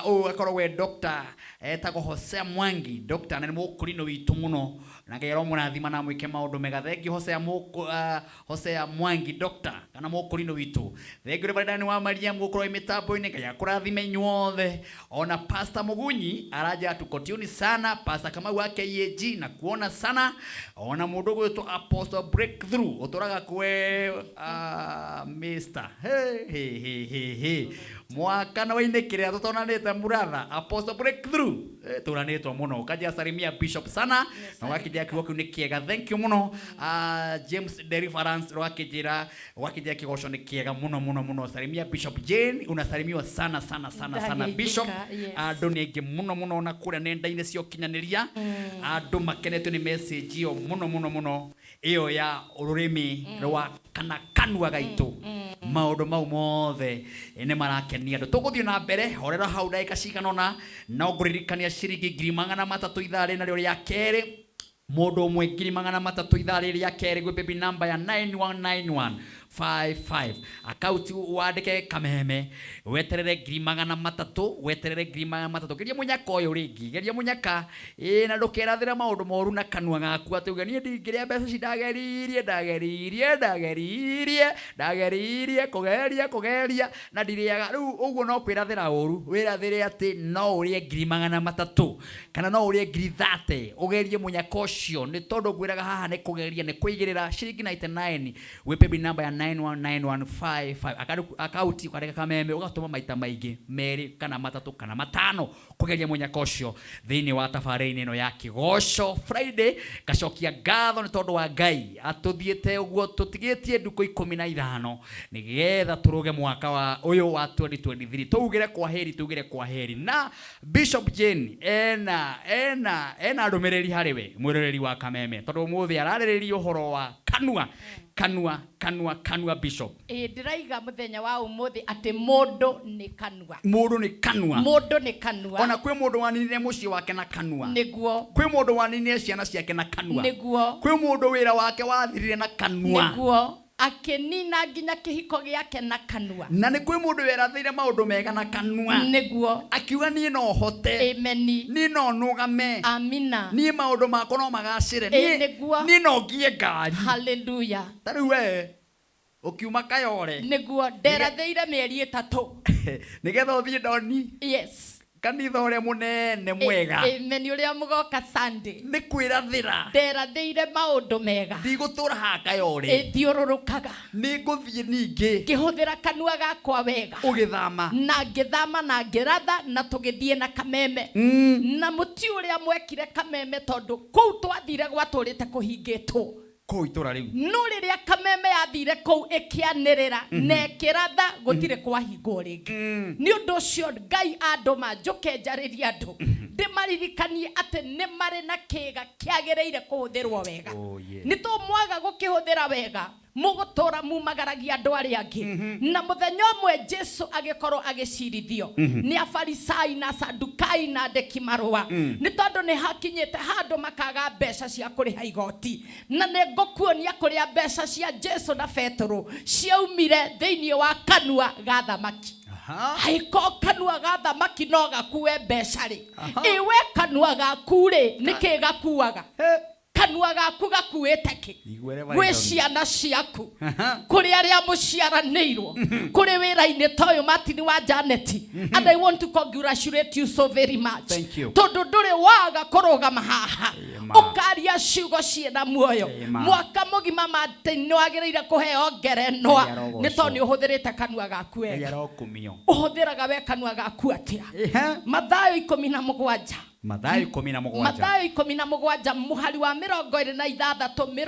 ũyũ akoragwo e doctor etagwo Hosea Mwangi, doctor na nĩ mũkũrinũ witũ mũno, na Ngai aromũrathima na amwĩke maũndũ mega. Thank you Hosea Mwangi doctor kana mũkũrinũ witũ. Thank you Reverend wa Maria mũgũkorwo mĩtambo-inĩ, Ngai akũrathime inyuothe. Ona Pastor Mugunyi araja tuko tune sana, Pastor Kamau wa KAG na kuona sana. Ona mũndũ ũgwĩtwo Apostle Breakthrough ũtũraga kwe Mr. Hey, hey, hey, hey, hey. Mwaka na wainĩkĩrĩra tũtonanĩte muratha Apostle Breakthrough tũranĩtwo mũno, ũkanjia salimia Bishop sana na ũgakĩnjĩra kiugo kĩu nĩ kĩega. Thank you mũno James Deliverance, ũgakĩnjĩra kĩgoco nĩ kĩega mũno mũno mũno. Salimia Bishop Jane, unasalimiwa sana sana sana sana Bishop. Andũ nĩ aingĩ mũno mũno na kũrĩa nenda-inĩ cia ũkinyanĩria, andũ makenetio nĩ message ĩyo mũno mũno mũno, ĩyo ya rũrĩmĩ rwa kana kanua gaitũ. Maũndũ mau mothe nĩ marakenia andũ. Tũgũthiĩ na mbere horera hau ndagĩka cigana ũna, no ngũririkania ciringi 300,000 ithaa rĩ narĩo rĩa kerĩ, mũndũ ũmwe 300,000 ithaa rĩrĩ rĩa kerĩ gwĩ baby number ya 9191. 55 akauti wandĩke kameme weterere 300,000 weterere 300,000 geria mũnyaka ũyũ rĩngĩ geria mũnyaka ĩ na ndũkerathĩre maũndũ moru na kanua gaku atĩ uge niĩ ndingĩrĩa mbeca ici ndageririe ndageririe ndageririe ndageririe kũgeria kũgeria na ndirĩaga rĩu ũguo no kwĩrathĩra ũru wĩrathĩre atĩ no ũrĩe 300,000 kana no ũrĩe 30,000 ũgerie mũnyaka ũcio nĩ tondũ ngwĩraga haha nĩ kũgeria nĩ kũigĩrĩra ciringi 99 wĩ paybill number ya 919155 akauti ũkareka kameme ũgatũma maita maingĩ merĩ kana matatũ kana matano kũgeria mũnyaka ũcio thĩinĩ wa tabarĩra-inĩ ĩno ya kĩgoco Friday ngacokia ngatho nĩ tondũ wa Ngai atũthiĩte ũguo tũtigĩtie ndukũ 15 nĩgetha tũrũge mwaka wa ũyũ wa 2023 tũugĩre kwaheri tũugĩre kwaheri na Bishop Jane ena ena ena ndũmĩrĩri harĩ we mwĩroreri wa kameme tondũ ũmũthĩ ararĩrĩria ũhoro wa kanua kanua kanua kanua Bishop Ĩ ndĩraiga mũthenya wa ũmũthĩ atĩ mũndũ nĩ kanua mũndũ nĩ kanua mũndũ nĩ kanua ona kwĩ mũndũ waninire mũciĩ wake na kanua nĩguo kwĩ mũndũ waninire ciana ciake na kanua nĩguo kwĩ mũndũ wĩra wake wathirire na kanua nĩguo akĩnina nginya kĩhiko gĩake na kanua na nĩ kwĩ mũndũ werathĩire maũndũ mega na kanua nĩguo akiuga niĩ no hote ameni niĩ no nũgame amina niĩ maũndũ makwa no magacĩre Ĩ, Niĩ- nĩguo. niĩ no ngie ngari haleluya ta rĩu we ũkiuma kayore nĩguo nderathĩire mĩeri 3 nĩgetha ũthiĩ ndoni yes kanitha ũrĩa mũnene mwega ameni ũrĩa mũgoka Sunday nĩ kwĩrathĩra nderathĩire maũndũ mega ndigũtũra haha kayore ĩthiũrũrũkaga nĩ ngũthiĩ ningĩ ngĩhũthĩra kanua gakwa wega ũgĩthama na ngĩthama na ngĩratha na tũgĩthiĩ na kameme na mũti ũrĩa mwekire kameme tondũ kũu twathire gwatũrĩte kũhingĩtwo kũu itũra rĩu no rĩrĩa kameme yathire kũu ĩkĩanĩrĩra na ĩkĩratha gũtirĩ kwahingwo rĩngĩ nĩ ũndũ ũcio Ngai andũma njũke njarĩrie andũ ndĩmaririkanie atĩ nĩ marĩ na kĩĩga kĩagĩrĩire kũhũthĩrwo wega Oh, yes. nĩ tũmwaga gũkĩhũthĩra wega mũgũtũra mumagaragia andũ arĩa angĩ na mũthenya ũmwe Jesu agĩkorwo agĩcirithio nĩ afarisai na sadukai na andĩki marũa nĩ tondũ nĩ hakinyĩte handũ makaga mbeca cia kũrĩha igoti na nĩ ngũkuonia kũrĩa mbeca cia Jesu na Petero ciaumire thĩinĩ wa kanua ga thamaki haiko kanua ga thamaki no gakue mbeca rĩ ĩwe kanua gaku rĩ nĩkĩ gakuaga kanua gaku gakuĩte kĩ Iguere gwĩ ciana ciaku kũrĩ arĩa mũciaranĩirwo kũrĩ wĩra-inĩ ta ũyũ Martin wa Janet and I want to congratulate you so very much Thank you. tondũ ndũrĩ waga kũrũgama haha Ĩma. ũkaria ciugo ciĩna muoyo Ĩma. mwaka mũgima Martin nĩ wagĩrĩire kũheo ngerenwa Ngai arogocwo. nĩ tondũ nĩ ũhũthĩrĩte kanua gaku Ngai wega arokumio ũhũthĩraga we kanua gaku atĩa Ehe. Mathayo 17 Mathayo 17 Mathayo 17 mũhari wa 26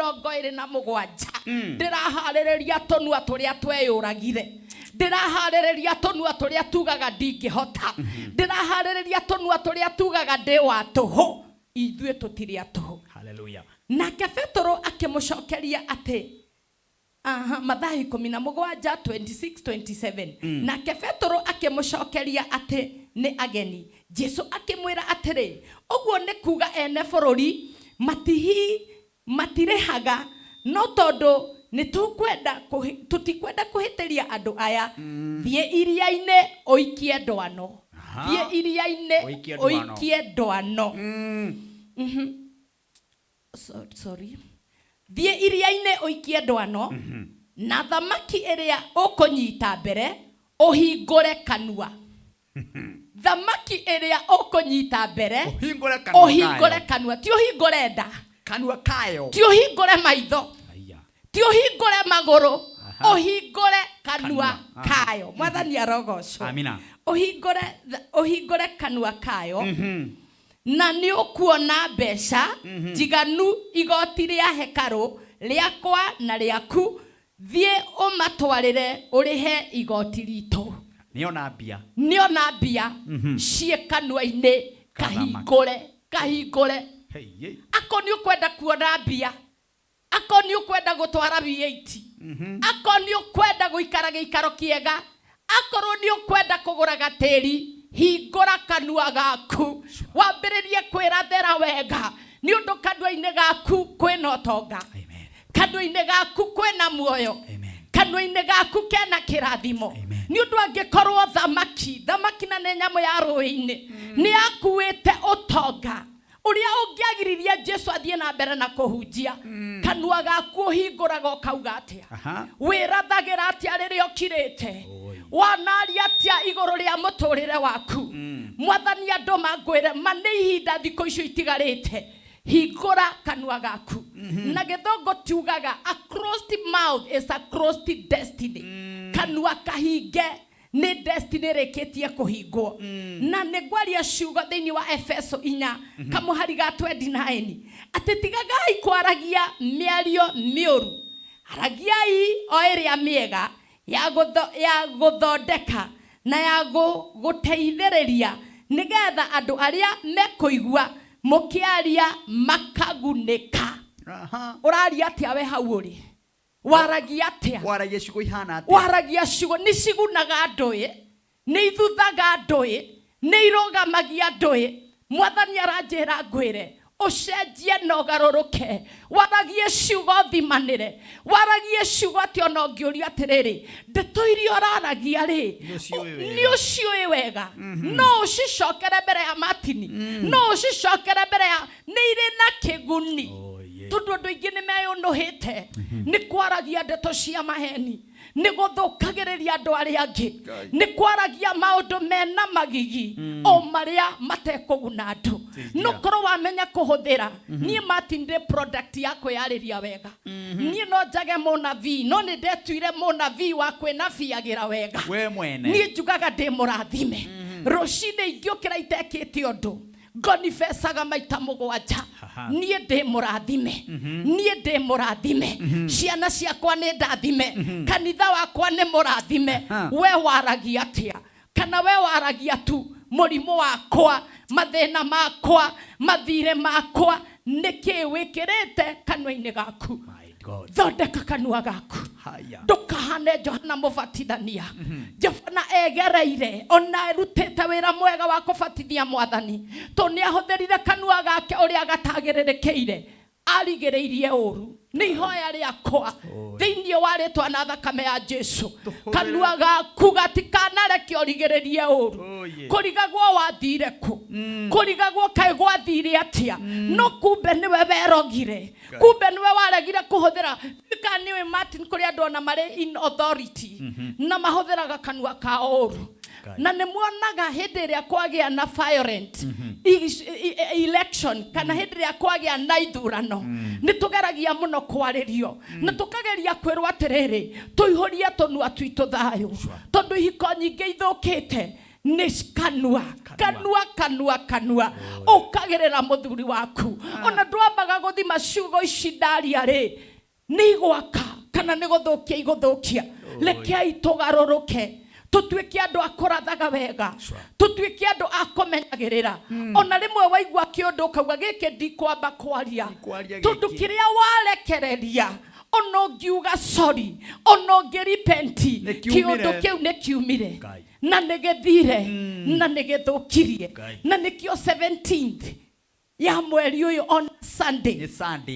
27 ndĩraharĩrĩria tũnua tũrĩa tweyũragire ndĩraharĩrĩria tũnua tũrĩa tugaga ndingĩhota ndĩraharĩrĩria tũnua tũrĩa tugaga ndĩ wa tũhũ ithuĩ tũtirĩ a tũhũ Hallelujah. nake Petero akĩmũcokeria atĩ aha Mathayo 17 26 27 nake Petero akĩmũcokeria atĩ nĩ ageni Jesu akĩmwĩra atĩrĩ ũguo nĩ kuga ene bũrũri matirĩhaga no tondũ nĩ tũkwenda tũtikwenda kũhĩtĩria andũ aya thiĩ iria-inĩ ũikie ndwano thiĩ iria-inĩ Ũikie ndwano. ũikie ndwano Sorry thiĩ iria-inĩ ũikie ndwano na thamaki ĩrĩa ũkũnyita mbere ũhingũre kanua thamaki ĩrĩa ũkũnyita mbere Ũhingũre kanua ũhingũre kayo. kanua ti ũhingũre nda kanua kayo ti ũhingũre maitho Aya. ti ũhingũre magũrũ Aha. ũhingũre kanua Kanua. Aha. kayo mwathani arogocwo Amina. Ũhingũre kanua kayo na nĩ ũkuona mbeca njiganu igoti rĩa hekarũ rĩakwa na rĩaku thiĩ ũmatwarĩre ũrĩhe igoti ritũ Nĩona mbia nĩona mbia ciĩ kanua-inĩ kahingũre kahingũre Hey, hey. ako nĩ ũkwenda kuona mbia ako nĩ ũkwenda gũtwara V8 ako nĩ ũkwenda gũikara gĩikaro kĩega akorwo nĩ ũkwenda kũgũra gatĩri hingũra kanua gaku wambĩrĩrie kwĩrathĩra wega nĩ ũndũ kanua-inĩ gaku kwĩna ũtonga Amen. kanua-inĩ gaku kwĩna muoyo Amen. Kanua-inĩ gaku kena kĩrathimo. Nĩ ũndũ angĩkorwo thamaki, thamaki na nĩ nyamũ ya rũĩ-inĩ, nĩ yakuĩte ũtonga ũrĩa ũngĩagiririe Jesu athiĩ na mbere na kũhunjia. Kanua gaku ũhingũraga ũkauga atĩa? Wĩrathagĩra atĩa rĩrĩa ũkirĩte? Wanaria atĩa igũrũ rĩa mũtũrĩre waku? Mwathani andũ mangwĩre ma nĩ ihinda thikũ icio itigarĩte, hingũra kanua gaku. Na gĩthũngũ tiugaga a closed mouth is a closed destiny. Kanua kahinge nĩ destiny ĩrĩkĩtie kũhingwo. Na nĩ ngwaria ciugo thĩinĩ wa Efeso 4 kamũhari ga 29 atĩ tigagai kwaragia mĩario mĩũru, aragiai o ĩrĩa mĩega ya gũthondeka na ya gũteithĩrĩria, nĩgetha andũ arĩa mekũigua mũkĩaria makagunĩka. Ũraria atĩa we hau ũrĩ? Waragia atĩa? Waragia ciugo ihana atĩa? Waragia ciugo nĩ cigunaga andũ ĩ, nĩ ithuthaga andũ ĩ, nĩ irũgamagia andũ ĩ. Mwathani aranjĩra ngwĩre ũcenjie na ũgarũrũke, waragie ciugo thimanĩre, waragie ciugo atĩ ona ũngĩũria atĩrĩrĩ, ndeto iria ũraragia rĩ, nĩ ũciũĩ wega, no ũcicokere mbere ya Martin, no ũcicokere mbere ya, nĩ irĩ na kĩguni. Tondũ andũ aingĩ nĩ meyũnũhĩte nĩ kwaragia ndeto cia maheni, nĩ gũthũkagĩrĩria andũ arĩa angĩ, nĩ kwaragia maũndũ mena magigi o marĩa matekũguna andũ. No korwo wamenya kũhũthĩra, niĩ Martin ndĩ product ya kwĩyarĩria wega. Niĩ no njage mũnabii, no nĩ ndetuire mũnabii wa kwĩnabiagĩra wega. We mwene. Niĩ njugaga ndĩ mũrathime. Rũcinĩ ingĩũkĩra itekĩte ũndũ, ngonibecaga maita mũgwanja. Niĩ ndĩ mũrathime. Niĩ ndĩ mũrathime. Ciana ciakwa nĩ ndathime. Kanitha wakwa nĩ mũrathime. We waragia atĩa? Kana we waragia tu mũrimũ wakwa, mathĩna makwa, mathirĩ makwa, nĩkĩ wĩkĩrĩte kanua-inĩ gaku? Thondeka kanua gaku. Ndũkahane Johana Mũbatithania. Johana egereire ona erutĩte wĩra mwega wa kũbatithia Mwathani, tondũ nĩ ahũthĩrire kanua gake ũrĩa gatagĩrĩrĩkĩire, arigĩrĩirie ũru. Nĩ ihoya rĩakwa thĩinĩ wa rĩtwa na thakame ya Jesu, kanua gaku gatikanareke ũrigĩrĩrie ũru. Kũrigagwo wathire kũ, kũrigagwo kaĩ gwathire atĩa, no kumbe nĩwe werogire, kumbe nĩwe waregire kũhũthĩra. Kana nĩũĩ Martin, kũrĩ andũ ona marĩ in authority na mahũthĩraga kanua kao ũru. Na nĩ muonaga hĩndĩ ĩrĩa kwagĩa na violent election, kana hĩndĩ ĩrĩa kwagĩa na ithurano, nĩ tũgeragia mũno kwarĩrio na tũkageria kwĩrwo atĩrĩrĩ, tũihũrie tũnua twitũ thayũ, tondũ ihiko nyingĩ ithũkĩte nĩ kanua, kanua, kanua, kanua. Ũkagĩrĩra mũthuri waku, ona ndwambaga gũthima ciugo ici ndaria rĩ, nĩ igwaka kana nĩ gũthũkia igũthũkia. Rekei tũgarũrũke, tũtuĩke andũ a kũrathaga wega, tũtuĩke andũ a kũmenyagĩrĩra. Ona rĩmwe waigua kĩũndũ ũkauga gĩkĩ ndikwamba kwaria, tondũ kĩrĩa warekereria, ona ũngiuga sorry, ona ũngĩrepent, kĩũndũ kĩu nĩ kiumire na nĩ gĩthire na nĩ gĩthũkirie. Na nĩkĩo 17th ya mweri ũyũ on Sunday,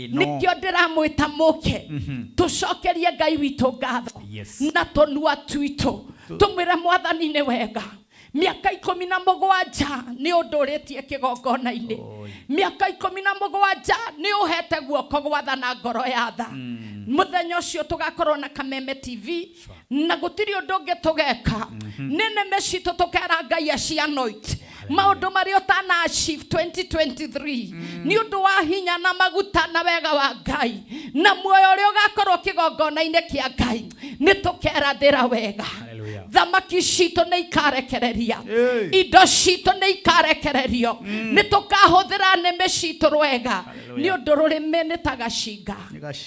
nĩkĩo ndĩramwĩta mũke tũcokerie Ngai witũ ngatho na tũnua twitũ, tũmwĩre Mwathani nĩ wega. Mĩaka 17 nĩ ũndũrĩtie kĩgongona-inĩ, mĩaka 17 nĩ ũhete guoko gwathana ngoro ya tha. Mũthenya ũcio tũgakorwo na Kameme TV na gũtirĩ ũndũ ũngĩ tũgeka, nĩ nĩme citũ tũkera Ngai acianoit maũndũ marĩa ũtana achieve 2023 nĩ ũndũ wa hinya na maguta na wega wa Ngai na muoyo ũrĩa ũgakorwo kĩgongona-inĩ kĩa Ngai, nĩ tũkerathĩra wega. Thamaki citũ nĩ ikarekereria, indo citũ nĩ ikarekererio, nĩ tũkahũthĩra nĩmĩ citũ rwega, nĩ ũndũ rũrĩmĩ nĩ ta gacinga,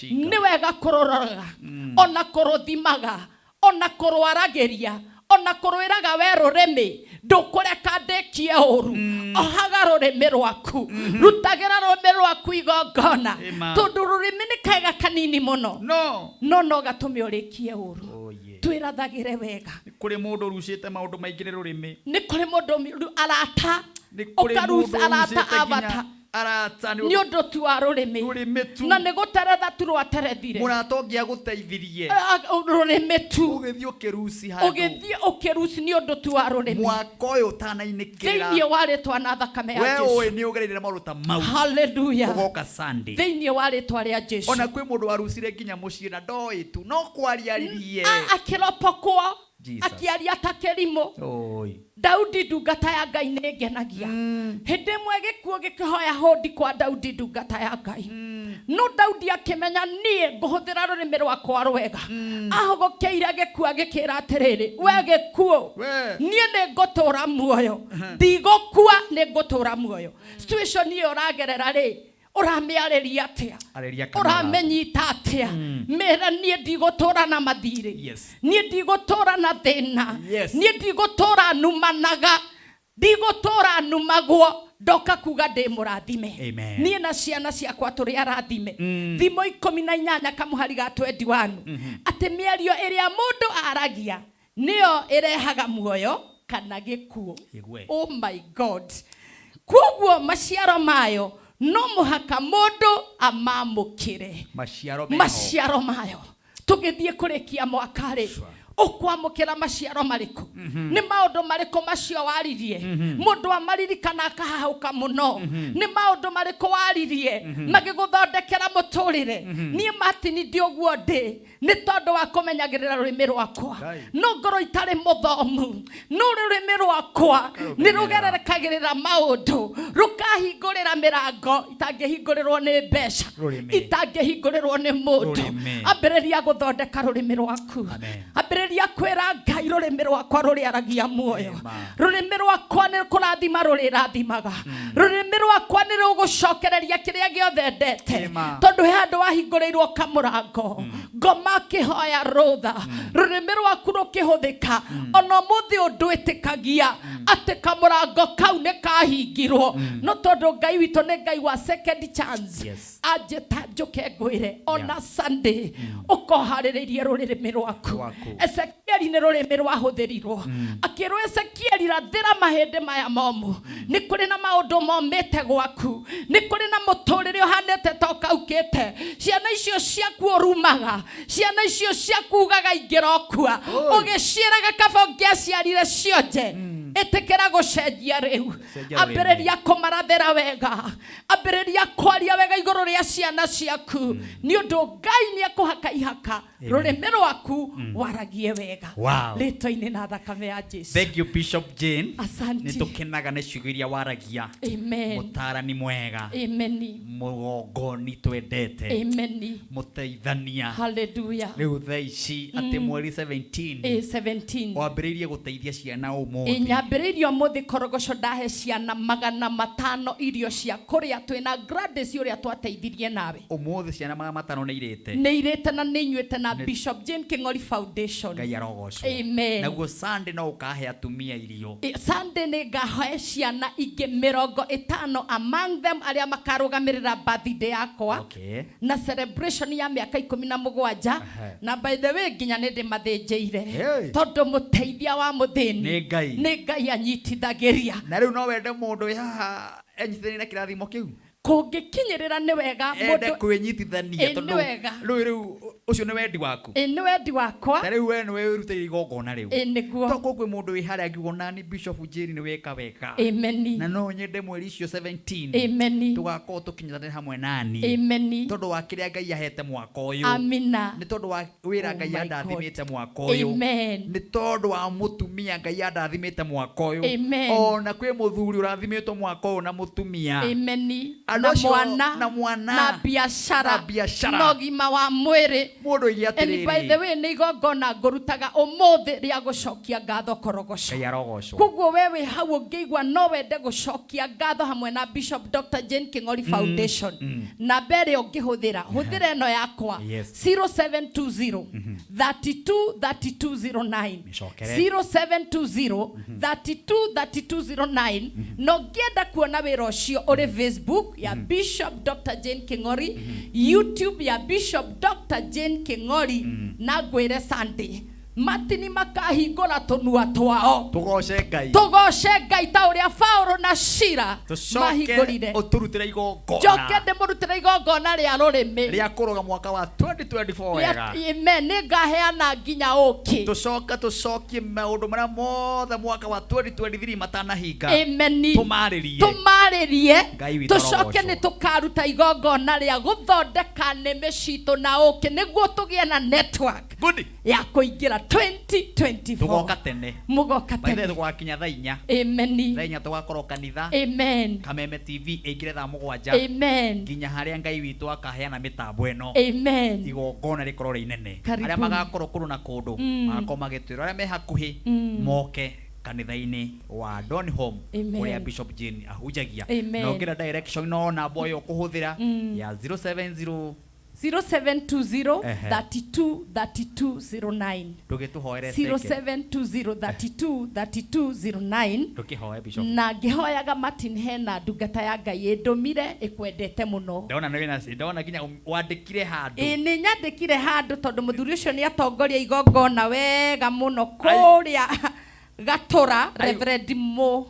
nĩ wega kũrũroraga, ona kũrũthimaga, ona kũrwaragĩria, ona kũrwĩraga we rũrĩmĩ ndũkũreka ndĩkie ũru. Ohaga rũrĩmĩ rwaku, rutagĩra rũrĩmĩ rwaku igongona, tondũ rũrĩmĩ nĩ kega kanini mũno, no no gatũme ũrĩkie ũru. Twĩrathagĩre wega. Nĩ kũrĩ mũndũ ũrucĩte maũndũ maingĩ nĩ rũrĩmĩ. Nĩ kũrĩ mũndũ arata, ũkaruca arata a bata. Arata nĩ ũndũ tu wa rũrĩmĩ. Rũrĩmĩ tu. Na nĩ gũteretha tu rwaterethire. Mũrata ũngĩ agũteithirie. Rũrĩmĩ tu. Ũgĩthiĩ ũkĩruci handũ. Ũgĩthiĩ ũkĩruci nĩ ũndũ tu wa rũrĩmĩ. Mwaka ũyũ ũtanainĩkĩra. Thĩinĩ wa rĩtwa na thakame ya We Jesu. ũĩ nĩ ũgereire maũndũ ta mau. Hallelujah. Ũgoka Sunday. Thĩinĩ wa rĩtwa rĩa Jesu. Ona kwĩ mũndũ warucire nginya mũciĩ na ndoĩ tu no kwaria aririe. Akĩropokwo. Jesus. Akĩaria ta kĩrimũ. Oi. Daudi ndungata ya Ngai nĩ ngenagia. Hĩndĩ ĩmwe gĩkuũ gĩkĩhoya hũndi kwa Daudi ndungata ya Ngai. No Daudi akĩmenya niĩ ngũhũthĩra rũrĩmĩ rwakwa rwega. Ahũgũkĩire gĩkuũ agĩkĩra atĩrĩrĩ, we gĩkuũ, niĩ nĩ ngũtũra muoyo, ndigũkua, nĩ ngũtũra muoyo. Situation ĩyo ũragerera rĩ, ũramĩarĩria atĩa? Arĩria kanua gaku. Ũramĩnyita atĩa? Mĩra niĩ ndigũtũra na mathirĩ. Yes. Niĩ ndigũtũra na thĩna. Yes. Niĩ ndigũtũra numanaga, ndigũtũra numagwo, ndoka kuga ndĩ mũrathime. Amen. Niĩ na ciana ciakwa tũrĩ arathime. Thimo 18 kamũhari ga 21. Atĩ mĩario ĩrĩa mũndũ aragia nĩyo ĩrehaga muoyo kana gĩkuũ. Igwe. Oh my God. Koguo maciaro mayo no mũhaka mũndũ amamũkĩre. Maciaro meho. Maciaro mayo. Tũgĩthiĩ kũrĩkia mwaka rĩ, ũkwamũkĩra maciaro marĩkũ? Nĩ maũndũ marĩkũ macio waririe? Mũndũ amaririkana akahahũka mũno. Nĩ maũndũ marĩkũ waririe? Magĩgũthondekera mũtũrĩre. Niĩ Martin ndi ũguo ndĩ nĩ tondũ wa kũmenyagĩrĩra rũrĩmĩ rwakwa. No ngorwo itarĩ mũthomu, no rũrĩmĩ rwakwa nĩ rũgererekagĩrĩra maũndũ, rũkahingũrĩra mĩrango itangĩhingũrĩrwo nĩ mbeca, Rũrĩmĩ. itangĩhingũrĩrwo nĩ mũndũ. Rũrĩmĩ. Ambĩrĩria gũthondeka rũrĩmĩ rwaku. Ambĩrĩria kwĩra Ngai rũrĩmĩ rwakwa rũrĩaragia muoyo. Rũrĩmĩ rwakwa nĩ kũrathima rũrĩrathimaga. Rũrĩmĩ rwakwa nĩ rũgũcokereria kĩrĩa gĩothe ndete. Tondũ he handũ wahingũrĩirwo kamũrango. Ngoma akĩhoya rũtha. Rũrĩmĩ rwaku rũkĩhũthĩka. Ona ũmũthĩ ũndũ ĩtĩkagia atĩ kamũrango kau nĩ kahingirwo. No tondũ Ngai witũ nĩ Ngai wa second chance. Yes. Anjĩta njũke ngwĩre ona Sunday ũkoharĩrĩirie rũrĩmĩ rwaku. Ezekieli nĩ rũrĩmĩ rwahũthĩrirwo. Akĩrwo Ezekieli rathĩra mahĩndĩ maya momũ. Nĩ kũrĩ na maũndũ momĩte gwaku. Nĩ kũrĩ na mũtũrĩre ũhanĩte ta ũkaukĩte. Ciana icio ciaku ũrumaga, ciana icio ciaku ugaga ingĩrokua, ũgĩciĩraga kaba ũngĩaciarire cionje. Ĩtĩkĩra gũcenjia rĩu. Cenjia rũrĩmĩ. Ambĩrĩria kũmarathĩra wega. Ambĩrĩria kwaria wega igũrũ rĩa ciana ciaku. Nĩ ũndũ Ngai nĩ ekũhaka ihaka rũrĩmĩ rwaku waragie wega. Wow. Rĩtwa-inĩ na thakame ya Jesu. Thank you Bishop Jane. Asante. Nĩ tũkenaga nĩ ciugo iria waragia. Amen. Mũtaarani mwega. Amen. Mũgongoni twendete. Amen. Mũteithania. Hallelujah. Rĩu thaa ici atĩ mweri 17. 17. Wambĩrĩirie gũteithia ciana ũmũthĩ. Nyambĩrĩirie ũmũthĩ korogoco ndahe ciana 500 irio cia kũrĩa twĩna Gladys ũrĩa twateithirie nawe. Ũmũthĩ ciana 500 nĩ irĩte. Nĩ irĩte na nĩ inyuĩte na Bishop Jane King'ori Foundation. Ngai arogocwo. Amen. Naguo Sunday no ũkahe atumia irio. Sunday nĩ ngahe ciana ingĩ 50 among them arĩa makarũgamĩrĩra birthday yakwa. Okay. Na celebration ya mĩaka 17. Na by the way nginya nĩ ndĩmathĩnjĩire. Hey. Tondũ mũteithia wa mũthĩni Nĩ Ngai. nĩ Ngai anyitithagĩria. Na rĩu no wende mũndũ wĩ haha enyitithanie na kĩrathimo kĩu? Kũngĩkinyĩrĩra nĩ wega Ende mũndũ kwĩnyitithania Ĩ, tondũ nĩ wega. rĩu ũcio nĩ wendi waku. Ĩ, nĩ wendi wakwa. Ta rĩu we nĩwe wĩrutĩire igongona rĩu. Ĩ, nĩguo. Tokorwo kwĩ mũndũ wĩ harĩa angiuga nani Bishop Jane nĩ weka wega. Amen. Na no nyende mweri icio 17. Amen. Tũgakorwo tũkinyitanĩre hamwe nani. Amen. Tondũ wa kĩrĩa Ngai ahete mwaka ũyũ. Amina. Nĩ tondũ wa wĩra Oh Ngai my andathimĩte God. mwaka ũyũ. Amen. Nĩ tondũ wa mũtumia Ngai andathimĩte mwaka ũyũ. Amen. Ona kwĩ mũthuri ũrathimĩtwo mwaka ũyũ na mũtumia. Amen. Andũ Na acio mwana, na mwana, na biacara, na biacara. na ũgima wa mwĩrĩ. Mũndũ oige And by atĩrĩrĩ. the way nĩ igongona ngũrutaga ũmũthĩ rĩa gũcokia ngatho korogoco. Ngai arogocwo. Koguo we wĩ hau ũngĩigua no wende gũcokia ngatho hamwe na Bishop Dr. Jane King'ori Foundation. Namba ĩrĩa ũngĩhũthĩra, hũthĩra ĩno yakwa. Yes. 0720 32 3209. Mĩcokere. 0720 32 3209. Na ũngĩenda kuona wĩra ũcio ũrĩ Facebook ya Bishop Dr. Jane King'ori, YouTube ya Bishop Dr. Jane King'ori, na ngwĩre Sunday. Matini makahingũra tũnua twao. Tũgoce Ngai. Tũgoce Ngai ta ũrĩa Paũlũ na Sila Tũcoke mahingũrire. Ũtũrutĩre igongona. Njoke ndĩmũrutĩre igongona rĩa rũrĩmĩ. Rĩa kũrũga mwaka wa 2024 wega. Amen. Nĩngaheana nginya ũkĩ. Tũcoke tũcokie maũndũ marĩa mothe mwaka wa 2023 matanahinga. Amen. Tũmarĩrie. Tũmarĩrie. Ngai witũ Tũcoke arogocwo. nĩ tũkaruta igongona rĩa gũthondeka nĩmĩ citũ na ũkĩ nĩguo tũgĩe na network. Good. Ya kũingĩra 2024. Tũgoka tene. Mũgoka By the way, tene. tũgakinya thaa inya. Amen. Thaa inya tũgakorwo kanitha. Amen. Kameme TV ĩingĩre thaa mũgwanja. Amen. Nginya harĩa Ngai witũ akaheana mĩtambo ĩno. Amen. Igongona rĩkorwo rĩ inene. Karibuni. Arĩa magakorwo kũndũ na kũndũ magakorwo magĩtwĩrwo arĩa me hakuhĩ moke kanitha-inĩ wa Donholm Amen. kũrĩa Bishop Jane ahunjagia. Amen. Na ũngĩenda direction no namba ĩyo ũkũhũthĩra ya 070 0720 Ehe. 32 32 09. Ndũgĩtũhoere teke. 0720 32 32 09. Ndũkĩhoe Bishop. Na ngĩhoyaga Martin hena ndungata ya Ngai ĩndũmire ĩkwendete mũno. Ndona nĩ wĩna ndona nginya wandĩkire handũ. Ĩ nĩ nyandĩkire handũ tondũ mũthuri ũcio nĩ atongoria igongona wega mũno kũrĩa Gatũra. Reverend Mo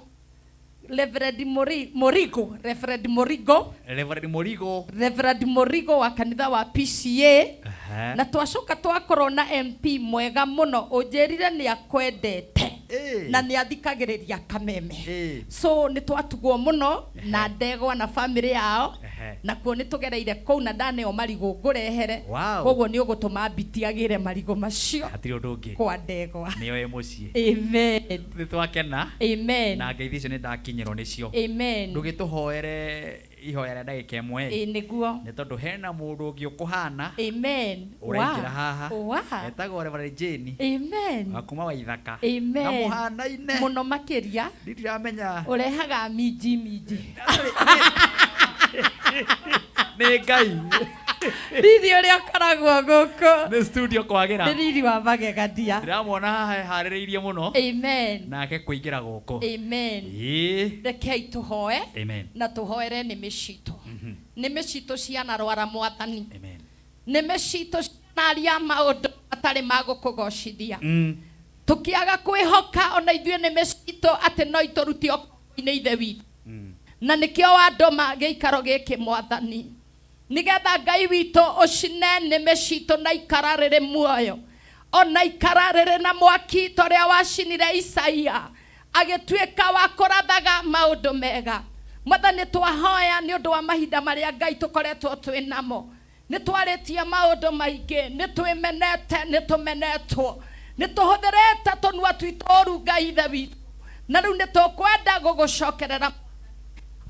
Reverend Morigo, Reverend Morigo. Reverend Morigo. Reverend Morigo wa kanitha wa PCA. Ehe. Na twacoka twakorwo na MP mwega mũno ũnjĩrire nĩ akwendete na nĩ athikagĩrĩria Kameme. So nĩ twatugwo mũno na ndegwa na family yao. Ehe. Nakuo nĩ tũgereire kũu na ndaneo marigũ ngũrehere. Wow. Koguo nĩ ũgũtũma mbiti agĩre marigũ macio Hatirĩ ũndũ ũngĩ. kwa ndegwa. Nĩyo ĩ mũciĩ. Amen. Nĩ twakena. Amen. Na ngeithi icio nĩ ndakinyĩrwo nĩcio. Amen. Ndũgĩtũhoere ihoya rĩa ndagĩka ĩmwe. Ĩ nĩguo. Nĩ tondũ hena mũndũ ũngĩ ũkũhana. Amen. Ũraingĩra haha. Wow. Etagwo Reverend Jane. Amen. Wa kuma Waithaka. Amen. Na mũhanaine. Mũno makĩria. Ndiramenya. Ũrehaga minji minji. Nĩ Ngai. Riri ũrĩa ũkoragwo gũkũ. Nĩ studio kwagĩra. Nĩ riri wa magegania. Ndĩramuona haha eharĩrĩirie mũno. Amen. Nake kũingĩra gũkũ. Amen. Ĩĩ. Rekei tũhoe. Amen. Na tũhoere nĩmĩ citũ. Nĩmĩ citũ cianarwara Mwathani. Nĩmĩ citũ cianaria maũndũ matarĩ ma gũkũgocithia. Tũkĩaga kwĩhoka ona ithuĩ nĩmĩ citũ atĩ no itũrute ũkombo-inĩ Ithe witũ. Na nĩkĩo wandũma gĩikaro gĩkĩ Mwathani. Nĩgetha Ngai witũ ũcine nĩmĩ citũ na ikara rĩrĩ muoyo. Ona ikara rĩrĩ na mwaki ta ũrĩa wacinire Isaia agĩtuĩka wa kũrathaga maũndũ mega. Mwathani twahoya nĩ ũndũ wa mahinda marĩa Ngai tũkoretwo twĩ namo. Nĩ twarĩtie maũndũ maingĩ, nĩ twĩmenete, nĩ tũmenetwo, nĩ tũhũthĩrĩte tũnua twitũ ũru Ngai Ithe witũ. Na rĩu nĩ tũkwenda gũgũcokerera.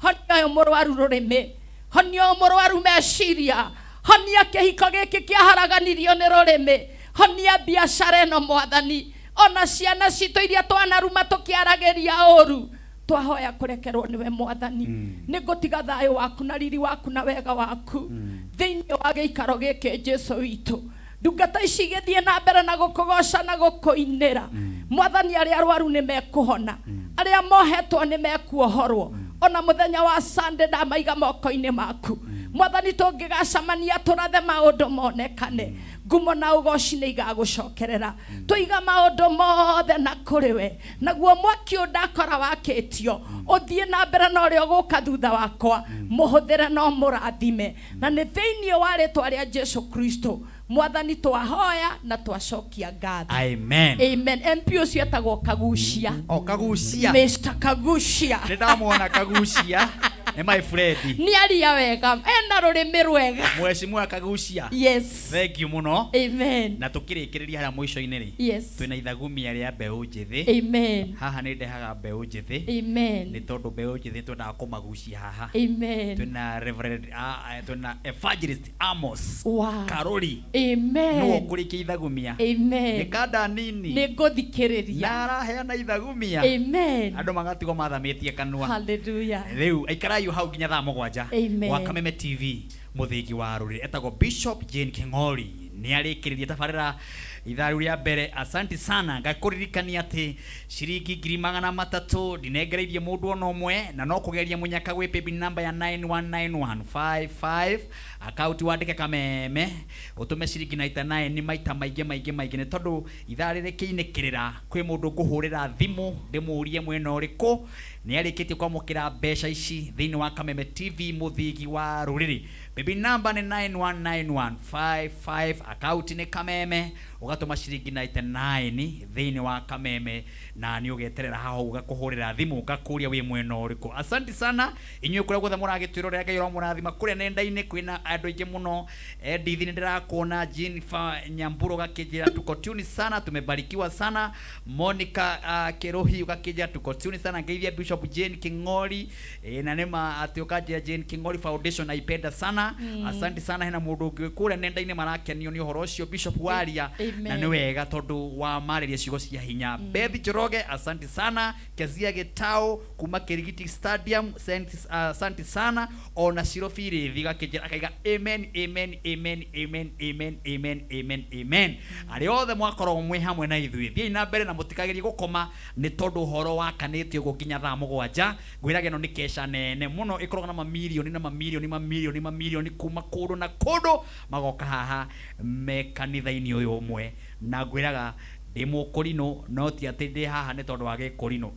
Honia ũyũ mũrwaru rũrĩmĩ, honia ũyũ mũrwaru meciria, honia kĩhiko gĩkĩ kĩaharaganirio nĩ rũrĩmĩ, honia biacara ĩno Mwathani, ona ciana citũ iria twanaruma tũkĩaragĩria ũru. Twahoya kũrekerwo nĩwe Mwathani. Nĩ ngũtiga thayũ waku na riri waku na wega waku thĩinĩ wa gĩikaro gĩkĩ Jesũ witũ. Ndungata ici igĩthiĩ na mbere na gũkũgoca na gũkũinĩra. Mwathani arĩa arwaru nĩ mekũhona, arĩa mohetwo nĩ mekuohorwo. Ona mũthenya wa Sunday ndamaiga moko-inĩ maku. Mwathani tũngĩgacemania tũrathe maũndũ monekane. Ngumo na ũgoci nĩ igagũcokerera. Tũiga maũndũ mothe na kũrĩ we. Naguo mwaki ũyũ ndakora wakĩtio, ũthiĩ na mbere na ũrĩa ũgũka thutha wakwa, mũhũthĩre na ũmũrathime. Na nĩ thĩinĩ wa rĩtwa rĩa Jesũ Kristo Mwathani twahoya na twacokia ngatho. Amen. Amen. MP ũcio etagwo Kagucia. O Kagucia. Mr. Kagucia. Nĩ ndamwona Kagucia. Nĩ my friend. Nĩ aria wega. Ena rũrĩmĩ rwega. Mheshimiwa Kagucia. Yes. Thank you mũno. Amen. Na tũkĩrĩkĩrĩria harĩa mũico-inĩ rĩ. Yes. Twĩna ithagumia rĩa mbeũ njĩthĩ. Amen. Haha nĩ ndehaga mbeũ njĩthĩ. Amen. Nĩ tondũ mbeũ njĩthĩ twendaga kũmagucia haha. Amen. Twĩna Reverend, twĩna Evangelist Amos. Wow. Karori. Amen. Nĩwe ũkũrĩkia ithagumia. Amen. Nĩ kanda nini. Nĩ ngũthikĩrĩria. Na araheana ithagumia. Amen. Andũ magatigwo mathamĩtie kanua. Hallelujah. Rĩu aikarai hau nginya thaa mũgwanja. Amen. Wa Kameme TV mũthĩgi wa rũrĩrĩ etagwo Bishop Jane King'ori. Nĩ arĩkĩrĩria tabarĩra ithaa rĩu rĩa mbere. Asanti sana. Ngakũririkania atĩ ciringi 300,000 ndinengereirie mũndũ ona ũmwe, na no kũgeria mũnyaka gwĩ paybill number ya 919155, akaunti wandĩke Kameme, ũtũme ciringi 99 maita maingĩ maingĩ maingĩ, nĩ tondũ ithaa rĩrĩ kĩinĩkĩrĩra kwĩ mũndũ ngũhũrĩra thimũ ndĩmũrie mwena ũrĩkũ nĩ arĩkĩtie kwamũkĩra mbeca ici thĩinĩ wa Kameme TV, mũthigi wa rũrĩrĩ. Paybill number nĩ 919155, akaunti nĩ Kameme, ũgatũma ciringi 99 thĩinĩ wa Kameme na nĩ ũgeterera haha ũguo ngakũhũrĩra thimũ ngakũria wĩ mwena ũrĩkũ. Asanti sana inyuĩ kũrĩa guothe mũragĩtwĩrorera, Ngai ũromũrathima. Kũrĩa nenda-inĩ kwĩna andũ aingĩ mũno. Edith, nĩ ndĩrakuona. Jennifer Nyamburo gakĩnjĩra tuko tuni sana, tumebarikiwa sana. Monica Kĩrũhi ũgakĩnjĩra tuko tuni sana. Ngeithia Bishop Jane King'ori, na nĩma atĩ ũkanjĩra Jane King'ori Foundation naipenda sana. Asante sana. Hena mũndũ ũngĩ kũrĩa nenda-inĩ marakenio nĩ ũhoro ũcio Bishop waria na nĩ wega tondũ wa marĩria ciugo cia hinya. Beth Njoroge, asante sana. Kezia Gitau kuma Kirigiti Stadium, asante sana. Ona Ciro Birithi gakĩnjĩra akaiga amen, amen, amen, amen, amen, amen, amen, amen. Arĩa othe mwakoragwo mwĩ hamwe na ithuĩ, thiĩi na mbere na mũtikagerie gũkoma, nĩ tondũ ũhoro wakanĩte ũguo nginya thaa 7. Ngwĩraga ĩno nĩ keca nene mũno ĩkoragwo na mamirioni na mamirioni, mamirioni, mamirioni kuma kũndũ na kũndũ magoka haha me kanitha-inĩ ũyũ ũmwe. Na ngwĩraga ndĩ mũkũrinũ, no ti atĩ ndĩ haha nĩ tondũ wa gĩkũrinũ.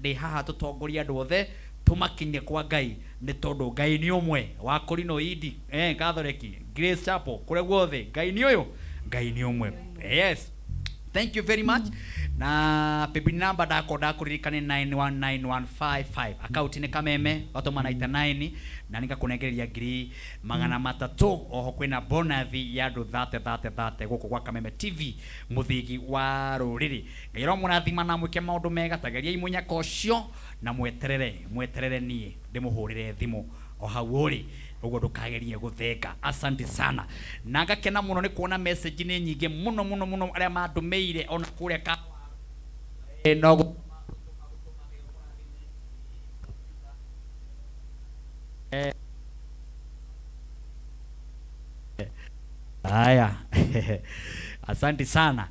Ndĩ haha tũtongorie andũ othe tũmakinyie kwa Ngai, nĩ tondũ Ngai nĩ ũmwe wa kũrinũ, Indi, Catholic, Grace Chapel, kũrĩa guothe Ngai nĩ ũyũ, Ngai nĩ ũmwe. Yes, thank you very much. Na paybill number ndakwo ndakũririkane 919155, akaunti nĩ Kameme, watũma 99 na nĩngakũnengereria 300,000. Oho kwĩna bonathi ya andũ 30 30 30 gũkũ gwa Kameme TV, mũthigi wa rũrĩrĩ. Ngai aromũrathima na mwĩke maũndũ mega. Tageriai mũnyaka ũcio na mweterere, mweterere niĩ ndĩmũhũrĩre thimũ o hau ũrĩ ũguo, ndũkagerie gũthenga. Asante sana. Na ngakena mũno nĩ kuona message nĩ nyingĩ mũno mũno mũno arĩa mandũmĩire ona kũrĩa ka no Haya, asante sana.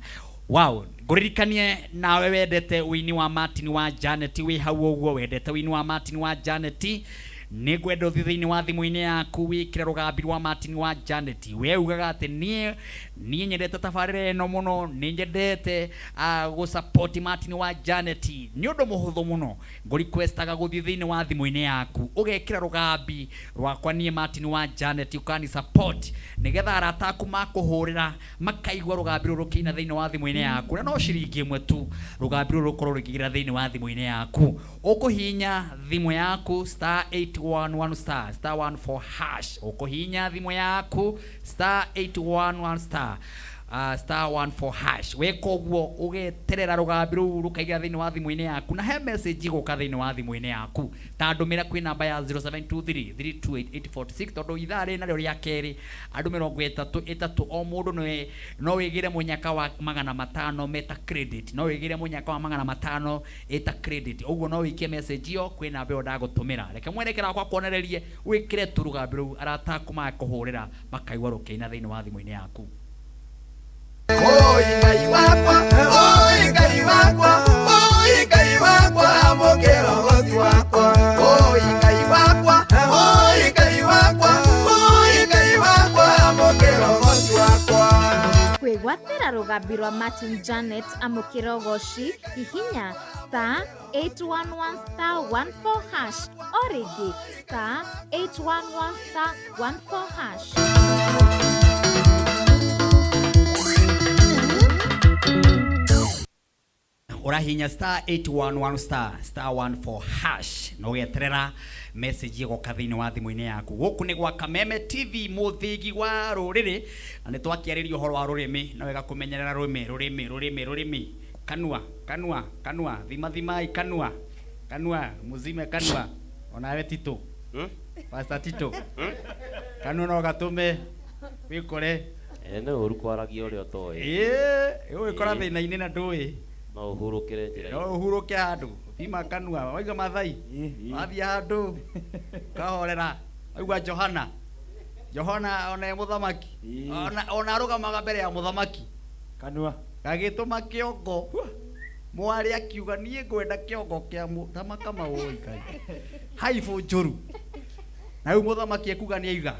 Wow, ngũririkanie nawe wendete ũini wa Martin wa Janet, wĩ hau ũguo wendete ũini wa Martin wa Janet, nĩ ngwenda ũthiĩ thĩinĩ wa thimũ-inĩ yaku wĩkĩre rũgambi rwa Martin wa Janet. We ugaga atĩ niĩ nyendete tabarĩra ĩno mũno, nĩ nyendete gũsupport Martin wa Janet. Nĩ ũndũ mũhũthũ mũno, ngũrequestaga gũthiĩ thĩinĩ wa thimũ-inĩ yaku ũgekĩra rũgambi rwakwa niĩ Martin wa Janet, ũkani support nĩgetha arata aku makũhũrĩra makaigua rũgambi rũrũ rũkĩina thĩinĩ wa thimũ-inĩ yaku. Na no ciringi 1 tu rũgambi rũrũ rũkorwo rũkĩingĩra thĩinĩ wa thimũ-inĩ yaku. Ũkũhihinya thimũ yaku star 811 star star 14 hash. Ũkũhihinya thimũ yaku star 811 star star 14 hash. Weka ũguo ũgeterera rũgambi rũu rũkaingĩra thĩinĩ wa thimũ-inĩ yaku, na he message ĩgũka thĩinĩ wa thimũ-inĩ yaku. Ta ndũmĩra kwĩ namba ya 0723 328 846, tondũ ithaa rĩrĩ narĩo rĩa kerĩ andũ 33 o mũndũ no wĩgĩre mũnyaka wa 500 meta credit, no wĩgĩre mũnyaka wa 500 ĩta credit. Ũguo no wĩikie message ĩyo kwĩ namba ĩyo ndagũtũmĩra. Reke mwerekera wakwa kuonererie wĩkĩre tu rũgambi rũu, arata aku magakũhũrĩra makaigua rũkĩina thĩinĩ wa thimũ-inĩ yaku. Oi Ngai wakwa, oi Ngai wakwa, oi Ngai wakwa, amũkĩra ũgoci wakwa. Oi Ngai wakwa, oi Ngai wakwa, oi Ngai wakwa, amũkĩra ũgoci wakwa. Kwĩgwatĩra rũgambi rwa Martin Janet amũkĩra ũgoci, hihinya star 811 star 14 hash, o rĩngĩ star 811 star 14 hash. Ũrahihinya star 811 star star 14 hash na ũgeterera message ĩgoka thĩinĩ wa thimũ-inĩ yaku. Gũkũ nĩ gwa Kameme TV, mũthĩgi wa rũrĩrĩ, na nĩ twakĩarĩria ũhoro wa rũrĩmĩ na wega kũmenyerera rũrĩmĩ, rũrĩmĩ, rũrĩmĩ, rũrĩmĩ, kanua, kanua, kanua, thima thimai kanua, kanua, muzime kanua. Onawe Tito, Pastor Tito, kanua no gatũme wĩkore. Nĩ ũru kwaragia ũrĩa ũtoĩ. Ĩĩ, ũgĩkora thĩna-inĩ na ndũĩ. No ũhurũkĩre njĩra. No ũhurũke handũ, thima kanua, waigua Mathai, wathiĩ handũ kahorera, waigua Johana. Johana ona e mũthamaki. Ona arũgamaga mbere ya mũthamaki. Kanua. Gagĩtũma kĩongo. Mwarĩ akiuga niĩ ngwenda kĩongo kĩa mũthamaka mawoi Ngai. Haibũ njũru. Na rĩu mũthamaki ekuga nĩ aiga.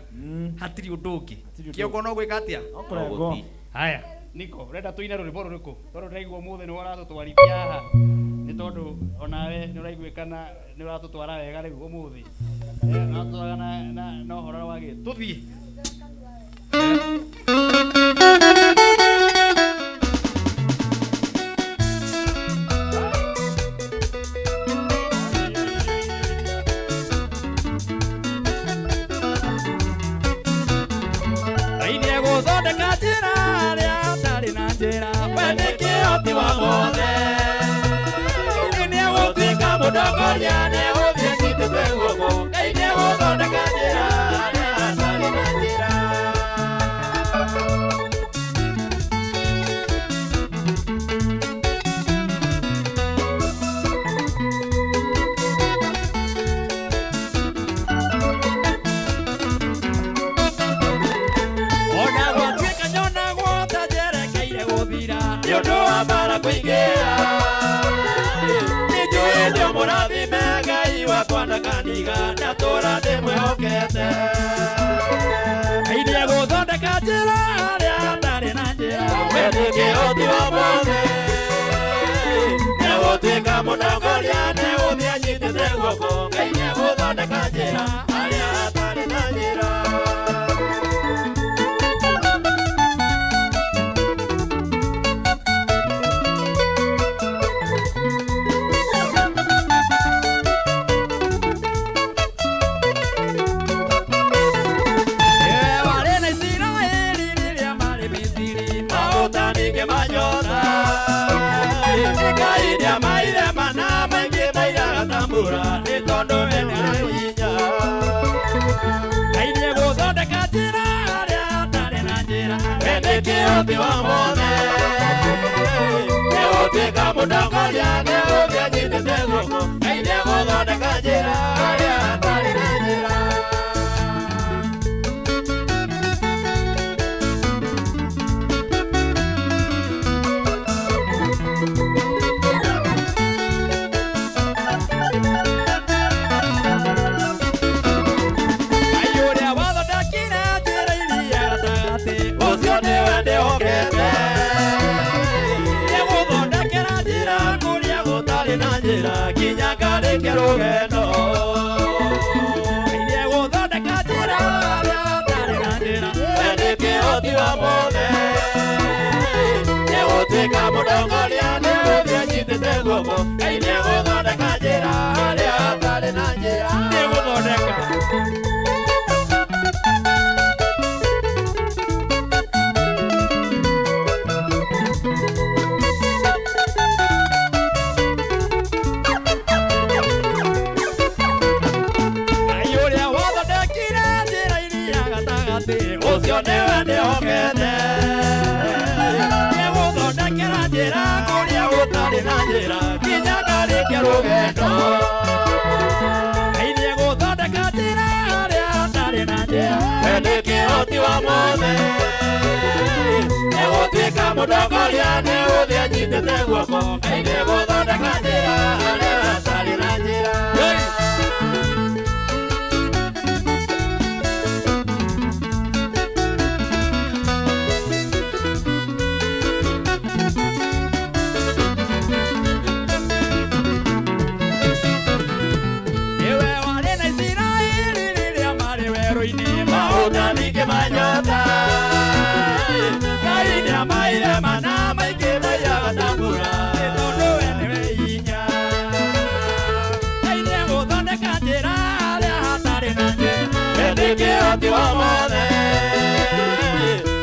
Hatirĩ ũndũ ũngĩ. Kĩongo no gwĩka atĩa? Kũrengwo. Haya, Niko, ũrenda tũine rwĩmbo rũrĩkũ? Tondũ ndĩraigua ũmũthĩ nĩwe ũratũtwarithia haha. Nĩ tondũ onawe nĩ ũraiguĩkana nĩ ũratũtwara wega rĩu ũmũthĩ. Ũratũtwara na ũhoro wa gĩ. Tũthiĩ. Ngai nĩegũthondeka njĩra harĩa hatarĩ na njĩra. We nĩ kĩhoti wa mothe. Ngai nĩegũtuĩka mũtongoria, nĩegũthiĩ anyitĩte guoko. Ngai nĩegũthondeka njĩra harĩa hatarĩ na njĩra. Ona gwatuĩka nyonagwo ta njerekeire gũthira nĩ ũndũ wa mbara kũingĩra. Nĩnjũĩ nĩ ũmũrathime Ngai wakwa ndakaniga ndatũra ndĩmwĩhokete. Ngai nĩegũthondeka njĩra harĩa hatarĩ na njĩra. We nĩ kĩhoti wa mothe. Nĩegũtuĩka mũtongoria, nĩegũthiĩ anyitĩte guoko. Ngai nĩegũthondeka njĩra harĩa hatarĩ na njĩra. Warĩ na Isiraeli rĩrĩa marĩ Misiri, maũta ningĩ manyota. Ngai nĩamaire mana maingĩ mairaga ta mbura, nĩ tondũ we nĩarĩ hinya. Ngai nĩegũthondeka njĩra harĩa hatarĩ na njĩra. We nĩ kĩhoti wa mothe. Nĩegũtuĩka mũtongoria, nĩegũthiĩ anyitĩte guoko. Ngai nĩegũthondeka njĩra harĩa hatarĩ na njĩra. Ngai ũrĩa wathondekire njĩra iria gatagatĩ, ũcio nĩwe ndĩhokete. Nĩegũthondekera njĩra kũrĩa gũtarĩ na njĩra, nginya ngarĩkia rũgendo. Ngai nĩegũthondeka njĩra harĩa hatarĩ na njĩra. We nĩ kĩhoti wa mothe. Nĩegũtuĩka mũtongoria, nĩegũthiĩ anyitĩte guoko. Ngai nĩegũthondeka njĩra harĩa hatarĩ na njĩra. Nĩegũthondeka. Ngai ũrĩa wathondekire njĩra iria gatagatĩ, ũcio nĩwe ndĩhokete. Nĩegũthondekera njĩra kũrĩa gũtarĩ na njĩra, nginya ngarĩkia rũgendo. Ngai nĩegũthondeka njĩra harĩa hatarĩ na njĩra. We nĩ kĩhoti wa mothe. Nĩegũtuĩka mũtongoria, nĩegũthiĩ anyitĩte guoko. Ngai nĩegũthondeka njĩra harĩa hatarĩ na njĩra. Hey! Ewe warĩ na Isiraeli rĩrĩa marĩ werũ-inĩ, maũta ningĩ manyota. Ngai nĩamaire mana maingĩ maiyaga ta mbura, nĩ tondũ we nĩwe hinya. Ngai nĩegũthondeka njĩra harĩa hatarĩ na njĩra. We nĩ kĩhoti wa mothe.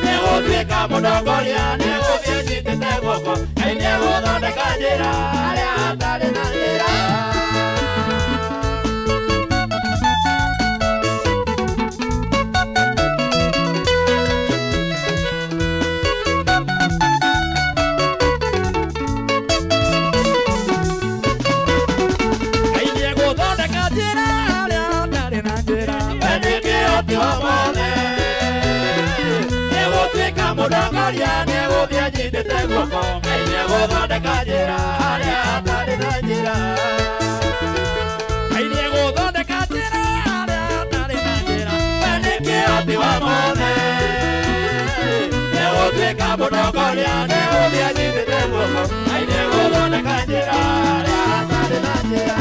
Nĩegũtuĩka mũtongoria, nĩegũthiĩ anyitĩte guoko. Ngai nĩegũthondeka njĩra harĩa hatarĩ na njĩra. Ngai nĩegũthondeka njĩra harĩa hatarĩ na njĩra. We nĩ kĩhoti wa mothe. Nĩegũthiĩ anyitĩte guoko, Ngai nĩegũthondeka njĩra harĩa hatarĩ na njĩra. Ngai nĩegũthondeka njĩra harĩa hatarĩ na njĩra. We nĩ kĩhoti wa mothe, nĩegũtuĩka mũtongoria, nĩegũthiĩ anyitĩte guoko, Ngai nĩegũthondeka njĩra harĩa hatarĩ na njĩra.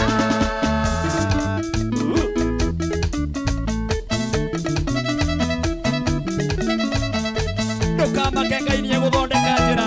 Ndũkamake, Ngai nĩegũthondeka njĩra.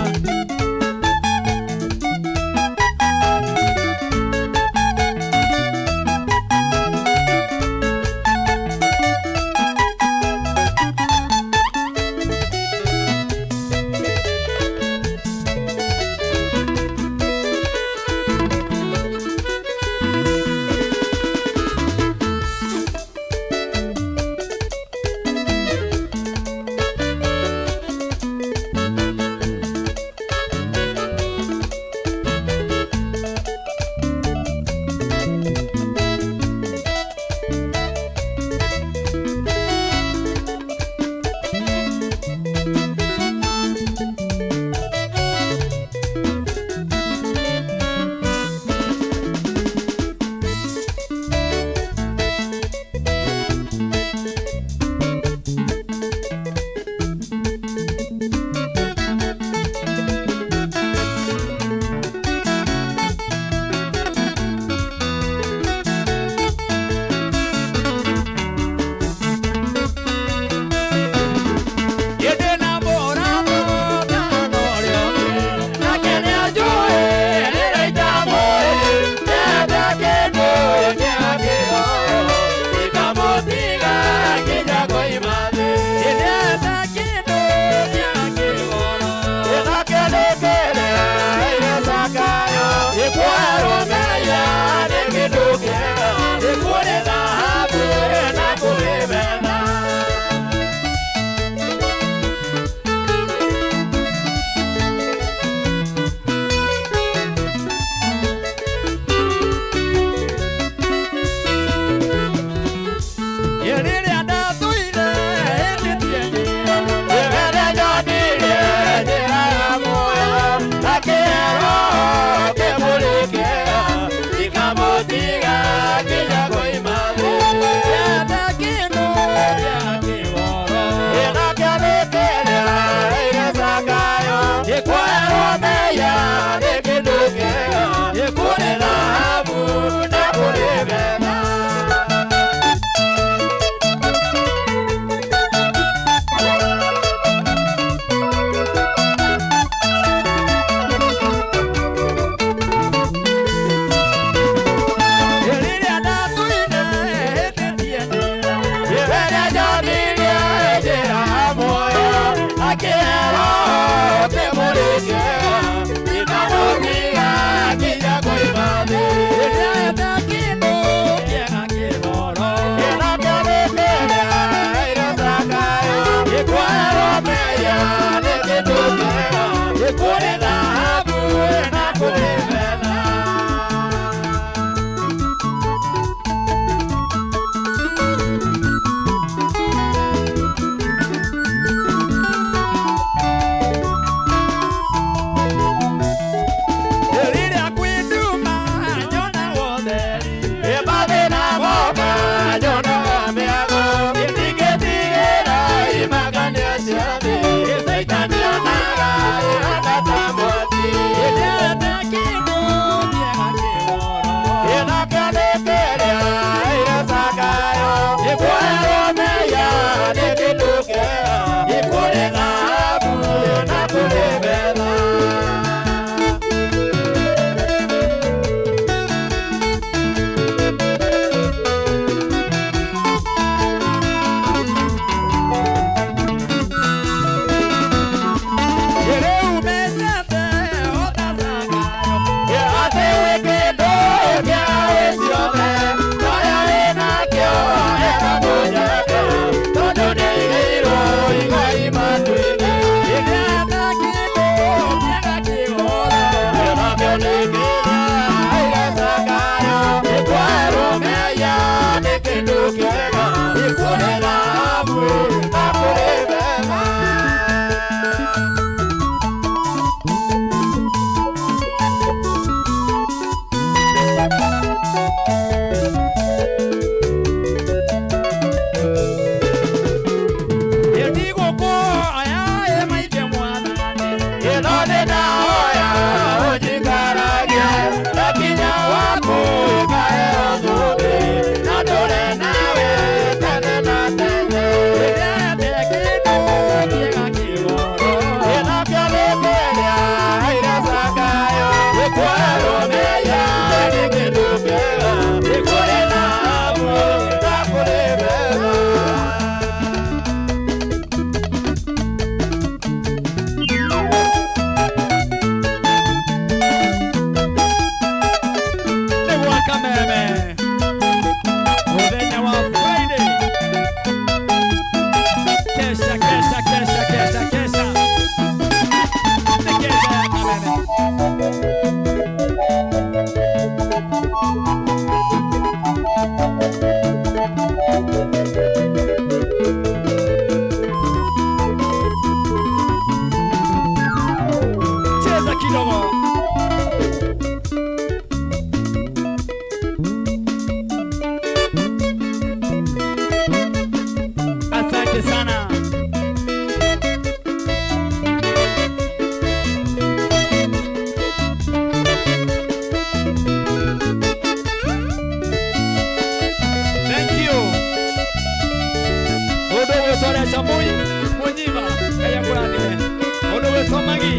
Ĩndĩ na mũratho ndana ũrĩa ũngĩ, nake nĩanjũĩ rĩrĩa itamũĩ. Ndenda kĩndũ kĩega kĩroho, ndikamũtiga nginya ngoima thĩ. Ndenda kĩndũ kĩega kĩroho, ĩna kĩndũ kĩrĩa ĩgĩcakayo. Ĩkwerwo mehia nĩ kĩndũ kĩega, ĩkũrĩ thahabu na kũrĩ betha. Rĩrĩa ndatũire hĩtĩtie njĩra, rĩrĩa nyonire njĩra ya muoyo, akĩheo kĩmũrĩkĩra, ndikamũtiga nginya ngoima thĩ. Ndenda kĩndũ kĩa kĩhoro, ĩna kĩamĩkĩra ĩgĩcakayo, ĩkwerwo mehia nĩ kĩndũ kĩega, ĩkũrĩ thahabu na kũrĩ betha. Rĩrĩa ndatũire hĩtĩtie njĩra, rĩrĩa nyonire njĩra ya muoyo, akĩheo kĩmũrĩkĩra, ndikamũtiga nginya ngoima thĩ. Ndenda kĩndũ kĩega kĩhoro, ĩna kĩamĩkĩra ĩgĩcakayo, ĩkwerwo mehia nĩ kĩndũ kĩega, ĩkũrĩ thahabu na kũrĩ betha. Rĩrĩa kwĩ nduma nyonaga ũtheri, mathĩna moka nyonaga mĩago. Ndingĩtigĩra imakania cia thĩ, Caitani onaga ĩhana ta Nĩndahoya ũnjikaragie na kinya waku ngaheo thũmbĩ na ndũre nawe tene na tene. Ndĩrende kĩndũ kĩega kĩgoro ĩnakĩo nĩ kĩrĩa aire Zakayo gĩkũerwo mehia nĩ kĩndũ kĩega nĩ kũrĩ na amu na kũrĩ mega. Nĩ gwa Kameme mũthenya wa Friday. Kesha, kesha, kesha, kesha, kesha. Nĩ kesha ya Kameme. Cheza kidogo. Asante sana. Thank you. Mũndũ ũgwĩtwo Recha Munyiva, Ngai akũrathime. Mũndũ ũgwĩtwo Magi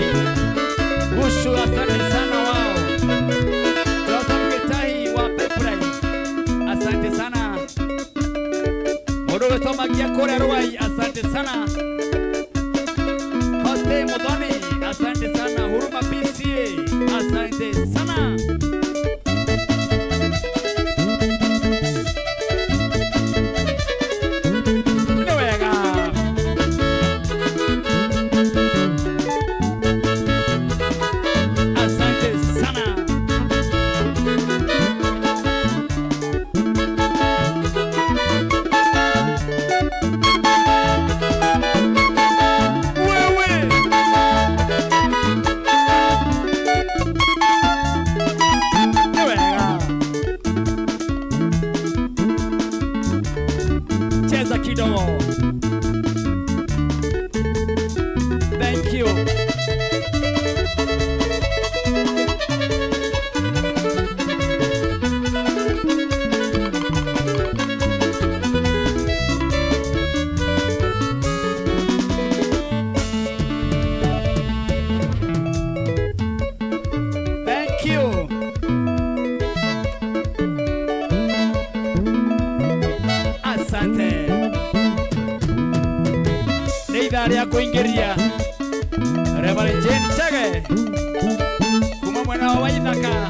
Gushu, asante sana wao. Joseph Gitahi wa Pipeline, asante sana. Mũndũ ũgwĩtwo Magia kũrĩa Ruai, asante sana. Koste Muthoni, asante sana. Huruma PCA, asante sana. Nĩ wega. Asante sana. Wewe. Nĩ wega. Cheza kidogo. Thank you. Thank you. Asante. Nĩ ithaa rĩa kũingĩria Reverend Jane Chege kuma mwena wa Waithaka,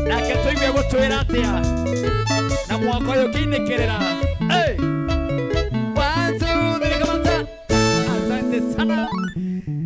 nake tũigue gũtwĩra atĩa na mwaka ũyũ ũkĩinĩkĩrĩra. Hey! One, two, three, come on, ta. Asante sana.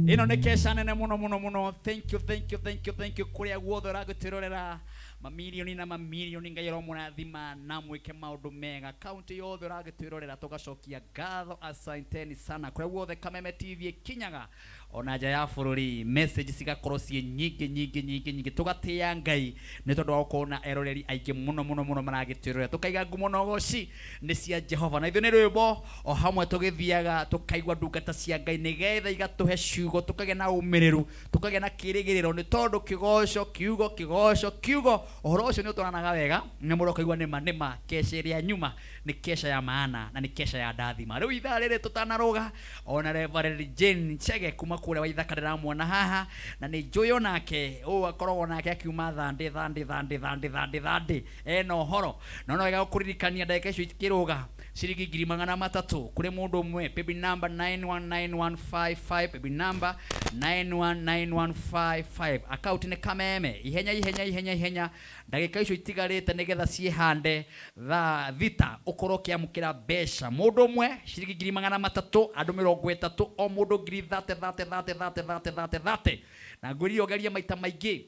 Ĩno nĩ kesha nene mũno mũno mũno. Thank you, thank you, thank you, thank you kũrĩa guothe ũragĩtwĩrorera, mamirioni na mamirioni. Ngai aromũrathima na mwĩke maũndũ mega. Kaunti yothe ũragĩtwĩrorera, tũgacokia ngatho, asanteni sana. Kũrĩa guothe Kameme TV ĩkinyaga, ona nja ya bũrũri, message cigakorwo ciĩ nyingĩ nyingĩ nyingĩ nyingĩ. Tũgatĩĩa Ngai nĩ tondũ wa gũkorwo na eroreri aingĩ mũno mũno mũno maragĩtwĩrorera. Tũkaiga ngumo na ũgoci nĩ cia Jehova, na ithuĩ nĩ rwĩmbo o hamwe tũgĩthiaga tũkaigua ndungata cia Ngai nĩgetha igatũhe ciugo, tũkagĩa na ũmĩrĩru, tũkagĩa na kĩrĩgĩrĩro, nĩ tondũ kĩgoco kiugo, kĩgoco kiugo, ũhoro ũcio nĩ ũtwaranaga wega na mũndũ ũkaigua nĩma nĩma kesha ĩrĩa nyuma nĩ kesha ya maana na nĩ kesha ya ndathima. Rĩu ithaa rĩrĩ tũtanarũga, ona Reverend Jane Chege kuma kũrĩa Waithaka ndĩramuona haha, na nĩ njũĩ onake ũũ akoragwo nake akiuma thandĩ thandĩ thandĩ thandĩ thandĩ thandĩ ena ũhoro. No no wega gũkũririkania ndagĩka icio ikĩrũga, ciringi 300,000 kũrĩ mũndũ ũmwe, paybill number 919155, paybill number 919155, account nĩ Kameme. Ihenya, ihenya, ihenya, ihenya, ndagĩka icio itigarĩte nĩgetha ciĩhande thaa 6 ũkorwo ũkĩamũkĩra mbeca. Mũndũ ũmwe ciringi 300,000, andũ 30, o mũndũ ngiri 30 30 30 30 30 30. Na ngwĩrire ũgerie maita maingĩ.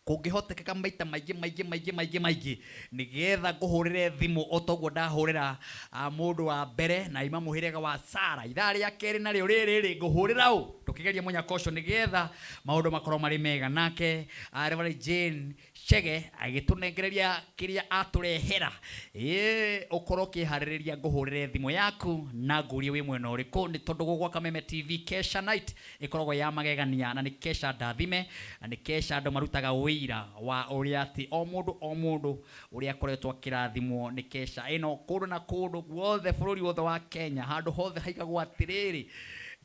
Kũngĩhotekeka maita maingĩ maingĩ maingĩ maingĩ maingĩ nĩgetha ngũhũrĩre thimũ o toguo ndahũrĩra mũndũ wa mbere na ima mũhĩrĩga wa Sara. Ithaa rĩa kerĩ narĩo rĩrĩ rĩ ngũhũrĩra ũ? Tũkĩgeria mũnyaka ũcio nĩgetha maũndũ makorwo marĩ mega. Nake Reverend Jane Chege agĩtũnengereria kĩrĩa atũrehera. Ĩĩ ũkorwo ũkĩharĩrĩria ngũhũrĩre thimũ yaku na ngũrie wĩ mwena ũrĩkũ, nĩ tondũ gũkũ gwa Kameme TV Kesha Night ĩkoragwo ya magegania na nĩ kesha ndathime na nĩ kesha andũ marutaga ũira wa ũrĩa atĩ o mũndũ o mũndũ ũrĩa akoretwo akĩrathimwo nĩ kesha ĩno kũndũ na kũndũ guothe bũrũri wothe wa Kenya handũ hothe haigagwo atĩrĩrĩ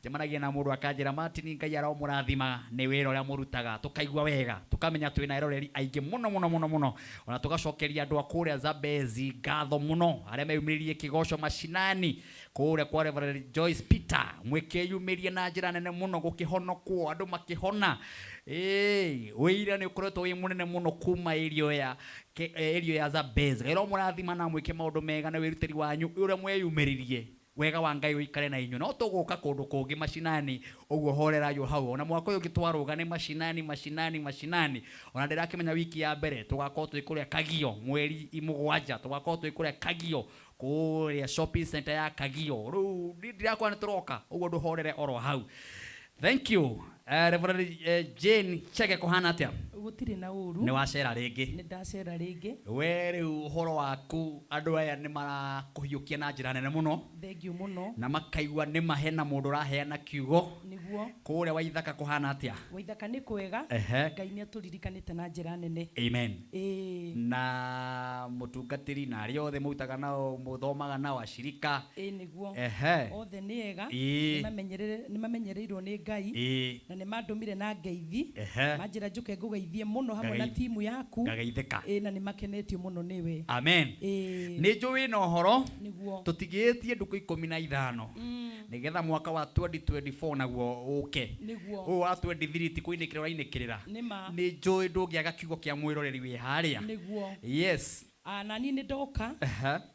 njemanagia na mũndũ akanjĩra Martin Ngai aromũrathima nĩ wĩra ũrĩa mũrutaga tũkaigua wega tũkamenya twĩna eroreri aingĩ mũno mũno mũno mũno ona tũgacokeria andũ a kũrĩa Zambezi ngatho mũno arĩa meyumĩririe kĩgoco macinani Kũrĩa kwa Reverend Joyce Peter mwĩkĩyumĩria na njĩra nene mũno gũkĩhonokwo andũ makĩhona. Ĩĩ, ũira nĩ ũkoretwo wĩ mũnene mũno kuma area ya area ya Zambezi. Ngai aromũrathima na amwĩke maũndũ mega na wĩrutĩri wanyu ũrĩa mweyumĩririe. Wega wa Ngai ũikare na inyuĩ. No tũgũka kũndũ kũngĩ macinani ũguo horerai o hau. Ona mwaka ũyũ ũngĩ twarũga nĩ macinani macinani macinani. Ona ndĩrakĩmenya wiki ya mbere tũgakorwo twĩ kũrĩa Kagio mweri mũgwanja tũgakorwo twĩ kũrĩa Kagio kũrĩa shopping center ya Kagio. Rĩu niĩ ndirakwĩra nĩ tũroka, ũguo ndũhorere oro hau. Thank you. Reverend Jane Chege kũhana atĩa? Gũtirĩ na ũru. Nĩ wacera rĩngĩ. Nĩ ndacera rĩngĩ. We rĩu ũhoro waku andũ aya nĩ marakũhiũkia na njĩra nene mũno. Thengiũ mũno. Na makaigua nĩ ma hena mũndũ ũraheana kiugo. Nĩguo. Kũrĩa Waithaka kũhana atĩa? Waithaka nĩ kwega. Ngai nĩ atũririkanĩte na njĩra nene. Amen. Ĩĩ. Na mũtungatĩri na arĩa othe mũrutaga nao, mũthomaga nao, acirika. Ĩĩ nĩguo. Othe nĩ ega. Ĩĩ. Nĩmamenyereirwo nĩ Ngai. Ĩĩ. Na nĩmandũmire na ngeithi. Manjĩra njũke ngũgeithie mũno hamwe na timu yaku. Ngageithĩka. Ĩĩ na nĩmakenetio mũno nĩwe. Amen. Ĩĩ. Nĩ njũĩ wĩna ũhoro. Nĩguo. Tũtigĩtie ndukũ 15. Nĩgetha mwaka wa 2024 naguo ũke. Nĩguo. Ũyũ wa 23 ti kũinĩkĩrĩra ũrainĩkĩrĩra. Nĩ ma. Nĩ njũĩ ndũngĩaga kiugo kĩa mwĩroreri wĩ harĩa. Nĩguo. Yes. Na niĩ nĩ ndoka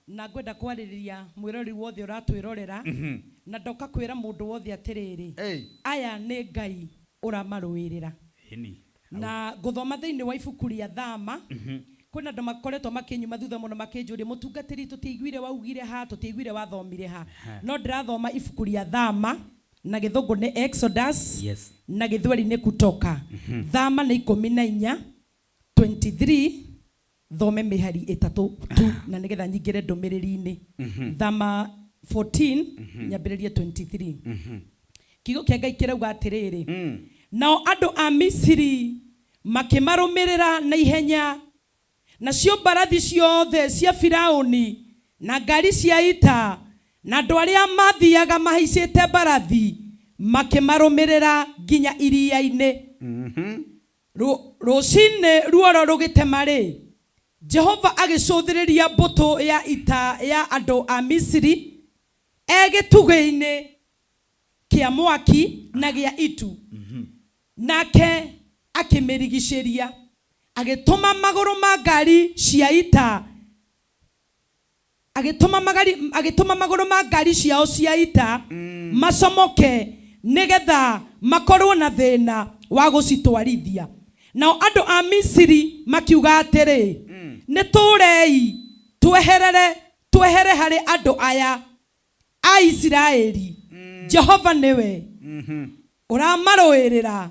na ngwenda kwarĩrĩria mwĩroreri wothe ũratwĩrorera na ndoka kwĩra mũndũ wothe atĩrĩrĩ, aya nĩ Ngai ũramarũĩrĩra. Ĩni. Na ngũthoma thĩinĩ wa ibuku rĩa Thama. Kwĩna andũ makoretwo makĩnyuma thutha mũno makĩnjũria, mũtungatĩri tũtiaiguire waugire ha, tũtiaiguire wathomire ha. No ndĩrathoma ibuku rĩa Thama na gĩthũngũ nĩ Exodus, na gĩthweri nĩ Kutoka. Thama nĩ 14, 23, thome mĩhari ĩtatũ tu na nĩgetha nyingĩre ndũmĩrĩri-inĩ. Thama 14, nyambĩrĩrie 23. Kiugo kĩa Ngai kĩrauga atĩrĩrĩ, nao andũ a Misiri makĩmarũmĩrĩra na ihenya, nacio mbarathi ciothe cia Firauni na ngari cia ita na andũ arĩa maathiaga mahaicĩte mbarathi makĩmarũmĩrĩra nginya iria-inĩ. Rũcinĩ ruoro rũgĩtema-rĩ, Jehova agĩcũthĩrĩria mbũtũ ya ita ya andũ a Misiri e gĩtugĩ-inĩ kĩa mwaki na gĩa itu, nake akĩmĩrigicĩria, agĩtũma magũrũ ma ngari cia ita agĩtũma magari agĩtũma magũrũ ma ngari ciao cia ita macomoke nĩgetha makorwo na thĩna wa gũcitwarithia. Nao andũ a Misiri makiuga atĩrĩ, Nĩ tũũrei tweherere twehere harĩ andũ aya a Isiraeli, Jehova nĩwe ũramarũĩrĩra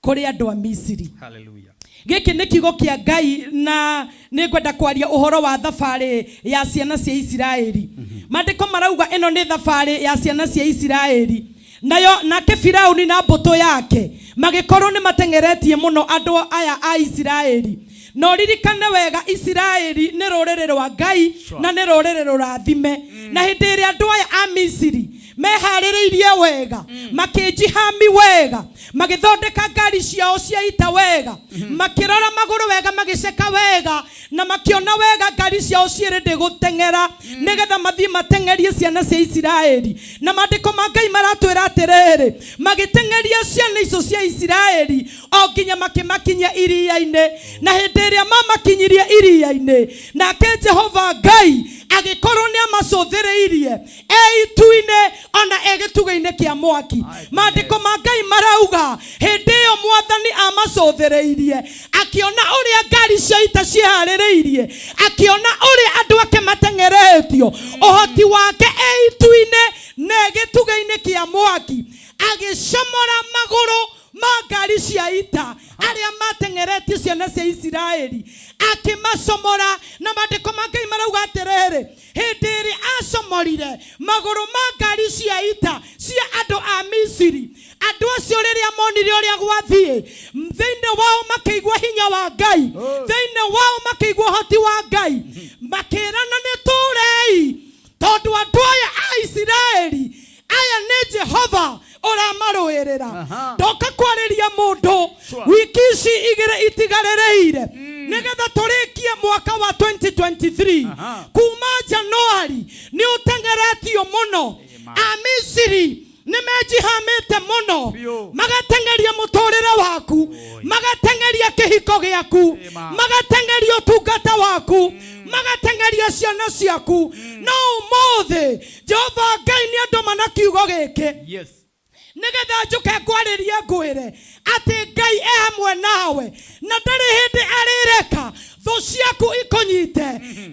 kũrĩ andũ a Misiri. Hallelujah. Gĩkĩ nĩ kiugo kĩa Ngai na nĩ ngwenda kwaria ũhoro wa thabarĩ ya ciana cia Isiraeli. Maandĩko marauga ĩno nĩ thabarĩ ya ciana cia Isiraeli. Nayo nake Firauni na mbũtũ yake magĩkorwo nĩ mateng'eretie mũno andũ aya a Isiraeli. Na ũririkane wega Isiraeli nĩ rũrĩrĩ rwa Ngai na nĩ rũrĩrĩ rũrathime. Na hĩndĩ ĩrĩa andũ aya a Misiri meharĩrĩirie wega, makĩnjihami wega, magĩthondeka ngari ciao cia ita wega, makĩrora magũrũ wega, magĩceka wega, na makĩona wega ngari ciao ciĩrĩ ndĩgũteng'era, nĩgetha mathiĩ mateng'erie ciana cia Isiraeli. Na maandĩko ma Ngai maratwĩra atĩrĩrĩ, magĩteng'eria ciana icio cia Isiraeli o nginya makĩmakinyia iria-inĩ. Na hĩndĩ ĩrĩa mamakinyirie iria-inĩ, nake Jehova Ngai agĩkorwo nĩ amacũthĩrĩirie e itu-inĩ ona e gĩtugĩ-inĩ kĩa mwaki. Maandĩko ma Ngai marauga hĩndĩ ĩyo Mwathani amacũthĩrĩirie, Akĩona ũrĩa ngari cia ita ciĩharĩrĩirie, akĩona ũrĩa andũ ake mateng'eretio, ũhoti wake e itu-inĩ na e gĩtugĩ-inĩ kĩa mwaki, agĩcomora magũrũ ma ngari cia ita arĩa mateng'eretie ciana cia Isiraeli, akĩmacomora. Na maandĩko ma Ngai marauga atĩrĩrĩ, hĩndĩ ĩrĩa acomorire magũrũ ma ngari cia ita cia andũ a Misiri, andũ acio rĩrĩa monire ũrĩa gwathiĩ, thĩinĩ wao makĩigua hinya wa Ngai, thĩinĩ wao makĩigua ũhoti wa Ngai, makĩrana nĩ tũrei, tondũ andũ aya a Isiraeli aya nĩ Jehova ũramarũĩrĩra. Ndoka kwarĩria mũndũ wiki ici igĩrĩ itigarĩrĩire nĩgetha tũrĩkie mwaka wa 2023. Kuma Januari nĩ ũteng'eretio mũno, Amisiri nĩ mejihamĩte mũno, magateng'eria mũtũrĩre waku, magateng'eria kĩhiko gĩaku, magateng'eria ũtungata waku, magateng'eria ciana ciaku. No ũmũthĩ Jehova Ngai nĩ andũma na kiugo gĩkĩ nĩgetha njũke ngwarĩrie ngwĩre atĩ Ngai e hamwe nawe na ndarĩ hĩndĩ arĩreka thũ ciaku ikũnyite.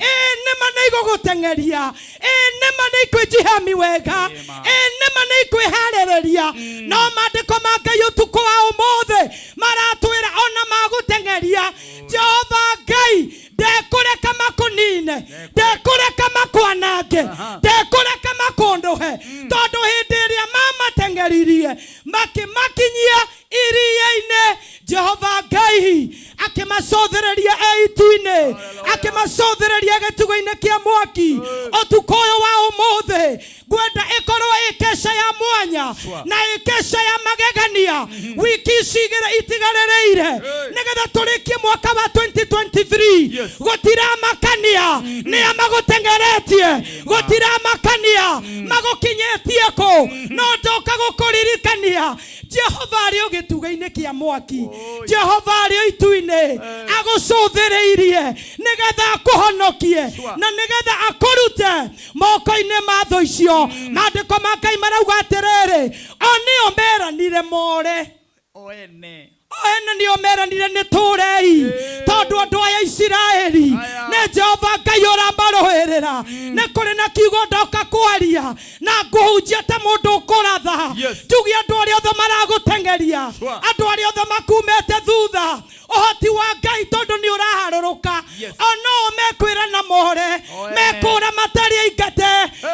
Ĩĩ nĩma nĩ igũgũteng'eria, ĩĩ nĩma nĩ ikwĩjihami wega, ĩĩ nĩma nĩ ikwĩharĩrĩria, no maandĩko ma Ngai ũtukũ wa ũmũthĩ maratwĩra ona magũteng'eria, Jehova Ngai ndekũreka makũnine, ndekũreka makwanange, ndekũreka makũndũhe, tondũ hĩndĩ ĩrĩa mamateng'eririe makĩmakinyia iria-inĩ, Jehova Ngai akĩmacũthĩrĩria e itu-inĩ, akĩmacũthĩrĩria gĩtugĩ-inĩ kĩa mwaki. Ũtukũ ũyũ wa ũmũthĩ ngwenda ĩkorwo ĩ kesha ya mwanya na ĩ kesha ya magegania wiki ici igĩrĩ itigarĩrĩire nĩgetha tũrĩkie mwaka wa 2023. Gũtiramakania nĩa magũteng'eretie, gũtiramakania magũkinyĩtie kũ, no ndoka gũkũririkania Jehova arĩ o gĩtugĩ-inĩ kĩa mwaki, Jehova arĩ o itu-inĩ agũcũthĩrĩirie nĩgetha akũhonokie na nĩgetha akũrute moko-inĩ ma thũ icio. Maandĩko ma Ngai marauga atĩrĩrĩ, o nĩo meranire more, O ene. O ene nĩo meranire nĩ tũrei, tondũ andũ aya Isiraeli nĩ Jehova Ngai ũramarũĩrĩra. Nĩ kũrĩ na kiugo ndoka kwaria na ngũhunjia ta mũndũ ũkũratha, njuge andũ arĩa othe maragũteng'eria, andũ arĩa othe makumĩte thutha, ũhoti wa Ngai tondũ nĩ ũraharũrũka, o no mekwĩra na more, mekũra matarĩ aingate,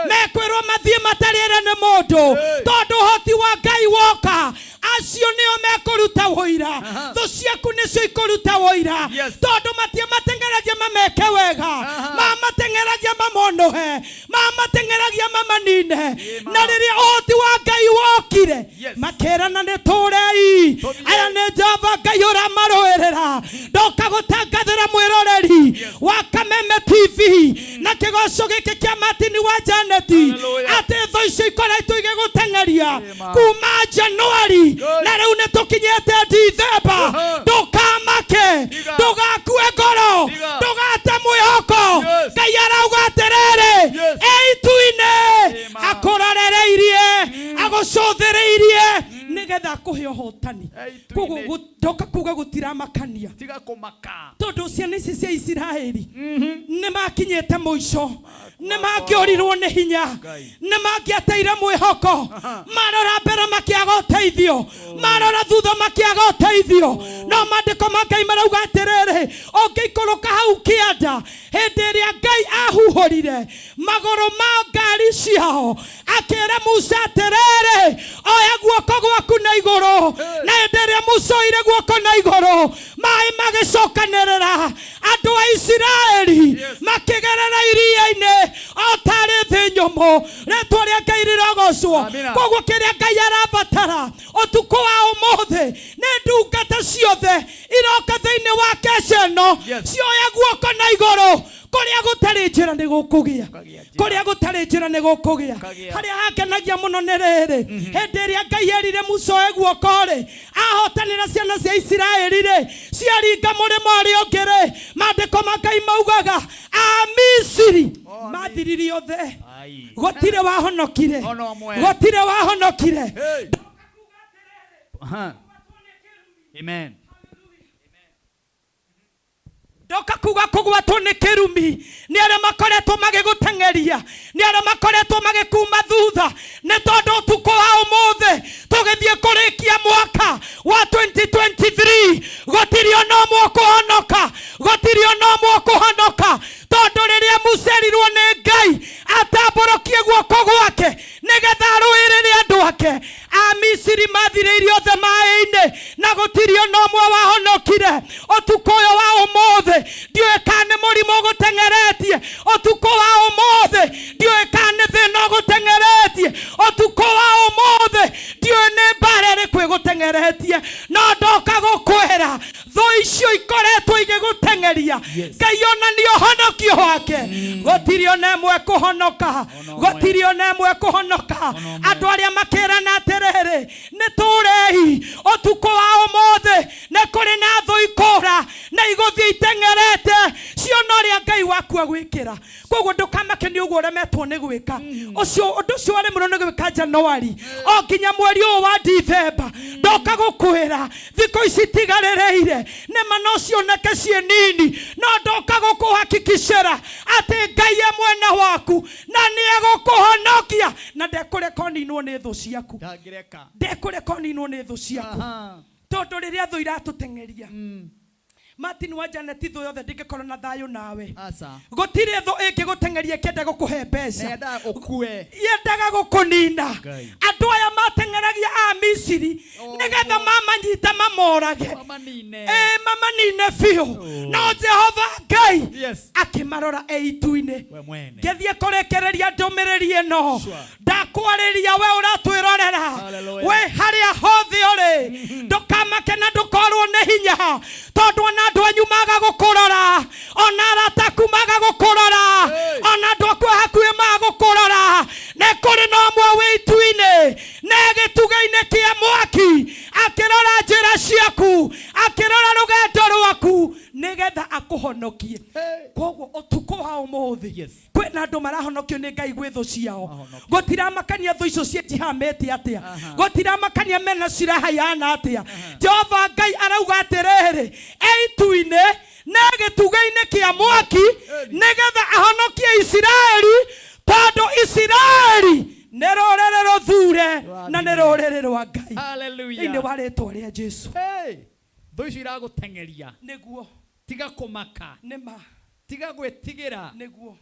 mekwĩrwo mathiĩ matarĩ ere nĩ mũndũ, tondũ ũhoti wa Ngai woka, acio nĩo mekũruta ũira. Thũ ciaku nĩcio ikũruta ũira, tondũ matiamateng'eragia mameke wega, mamateng'eragia mamonũhe, mamateng'eragia mamanine. Na rĩrĩa ũhoti wa Ngai wokire, makĩrana nĩ tũrei, aya nĩ Jehova Ngai ũramarũĩrĩra. Ndoka gũtangathĩra mwĩroreri wa Kameme TV na kĩgoco gĩkĩ kĩa Martin wa Janeti atĩ thũ icio ikoretwo igĩgũteng'eria kuma Januari na rĩu nĩ tũkinyĩte Dithemba. Ndũkamake, ndũgakue ngoro, ndũgate mwĩhoko. Ngai arauga atĩrĩrĩ, e itu-inĩ akũrorereirie, agũcũthĩrĩirie nĩgetha akũhe ũhotani. Koguo ndoka kuga gũtiramakania, Tiga kũmaka. Tondũ ciana ici cia Isiraeli nĩ makinyĩte mũico, nĩ mangĩorirwo nĩ hinya, nĩ mangĩateire mwĩhoko. Marora mbere makĩaga ũteithio, marora thutha makĩaga ũteithio, no maandĩko ma Ngai marauga atĩrĩrĩ, ũngĩikũrũka hau kĩanda, hĩndĩ ĩrĩa Ngai ahuhũrire magũrũ ma ngari ciao, akĩra Musa atĩrĩrĩ, oya guoko gwaku na igũrũ. Na hĩndĩ ĩrĩa Musa oire guoko na igũrũ, maĩ magĩcokanĩrĩra, andũ a Isiraeli makĩgerera iria-inĩ o tarĩ thĩ nyũmũ. Rĩtwa rĩa Ngai rĩrogocwo. Koguo kĩrĩa Ngai arabatara ũtukũ wa ũmũthĩ nĩ ndungata ciothe iroka thĩinĩ wa kesha ĩno cioya guoko na igũrũ. Kũrĩa gũtarĩ njĩra nĩ gũkũgĩa, kũrĩa gũtarĩ njĩra nĩ gũkũgĩa. Harĩa hangenagia mũno nĩ rĩrĩ, hĩndĩ ĩrĩa Ngai erire Musa oe guoko rĩ, ahotanĩra ciana cia Isiraeli rĩ, ciaringa mũrĩmo ũrĩa ũngĩ rĩ, maandĩko ma Ngai maugaga Amisiri mathirire othe, gũtirĩ wahonokire, gũtirĩ wahonokire. Amen. Ndoka kuga kũgwatwo nĩ kĩrumi nĩ arĩa makoretwo magĩgũteng'eria, nĩ arĩa makoretwo magĩkuma thutha, nĩ tondũ ũtukũ wa ũmũthĩ tũgĩthiĩ kũrĩkia mwaka wa 2023 gũtirĩ ona ũmwe ũkũhonoka, gũtirĩ ona ũmwe ũkũhonoka, tondũ rĩrĩa Musa erirwo nĩ Ngai atambũrũkie guoko gwake nĩgetha arũĩrĩre andũ ake, Amisiri mathirĩire othe maĩ-inĩ na gũtirĩ ona ũmwe wahonokire. Ũtukũ ũyũ wa ũmũthĩ ndiũĩ kana nĩ mũrimũ ũgũteng'eretie, ũtukũ wa ũmũthĩ ndiũĩ kana nĩ thĩna ũgũteng'eretie, ũtukũ wa ũmũthĩ ndiũĩ nĩ mbara ĩrĩkũ ĩgũteng'eretie, no ndoka gũkwĩra thũ icio ikoretwo igĩgũteng'eria, Ngai onanie ũhonokio wake. Gũtirĩ ona ĩmwe kũhonoka, gũtirĩ ona ĩmwe kũhonoka. Andũ arĩa makĩrana atĩrĩrĩ, nĩ tũrei ũtukũ wa ũmũthĩ, nĩ kũrĩ na thũ ikũra na igũthiĩ iteng'erete ciona ũrĩa Ngai waku agwĩkĩra. Koguo ndũkamake nĩ ũguo ũremetwo nĩ gwĩka ũcio ũndũ ũcio waremirwo nĩ gwĩka Januari o nginya mweri ũyũ wa Dithemba. Ndoka gũkwĩra thikũ ici itigarĩrĩire, nĩma no cioneke ciĩ nini, no ndoka gũkũhakikicĩra atĩ Ngai e mwena waku na nĩ egũkũhonokia na ndekũreka ũninwo nĩ thũ ciaku, Ndangĩreka. ndekũreka ũninwo nĩ thũ ciaku, tondũ rĩrĩa thũ iratũteng'eria, Martin wa Janet, thũ yothe ndĩngĩkorwo na thayũ nawe. Aca. Gũtirĩ thũ ĩngĩgũteng'eria ĩkĩenda gũkũhe mbeca. Yendaga ũkue. Yendaga gũkũnina. Ngai. Andũ aya mateng'eragia a Misiri nĩgetha mamanyite mamorage. Mamanine. Ĩ mamanine biũ. No Jehova Ngai akĩmarora e itu-inĩ. We mwene. Ngĩthiĩ kũrĩkĩrĩria ndũmĩrĩri ĩno, ndakwarĩria we ũratwĩrorera Hallelujah. we harĩa hothe ũrĩ, ndũkamake na ndũkorwo nĩ hinya, tondũ ona andũ anyu maga gũkũrora, ona arata aku maga gũkũrora, ona andũ aku a hakuhĩ maga gũkũrora, nĩ kũrĩ na ũmwe wĩ itu-inĩ na gĩtugĩ-inĩ kĩa mwaki akĩrora njĩra ciaku, akĩrora rũgendo rwaku nĩgetha akũhonokie. Koguo ũtukũ wa ũmũthĩ kwĩna andũ marahonokio nĩ Ngai gwĩ thũ ciao. Gũtiramakania thũ icio ciĩjihamĩte atĩa, gũtiramakania mena ciraha ihana atĩa. Jehova Ngai arauga atĩrĩrĩ, e itu-inĩ na gĩtugĩ-inĩ kĩa mwaki nĩgetha ahonokie Isiraeli, tondũ Isiraeli nĩ rũrĩrĩ rũthure na nĩ rũrĩrĩ rwa Ngai. Hallelujah. Thĩinĩ wa rĩtwa rĩa Jesu. Hey, thũ icio iragũteng'eria. Nĩguo. Tiga kũmaka. Nĩma. Tiga gwĩtigĩra. Nĩguo.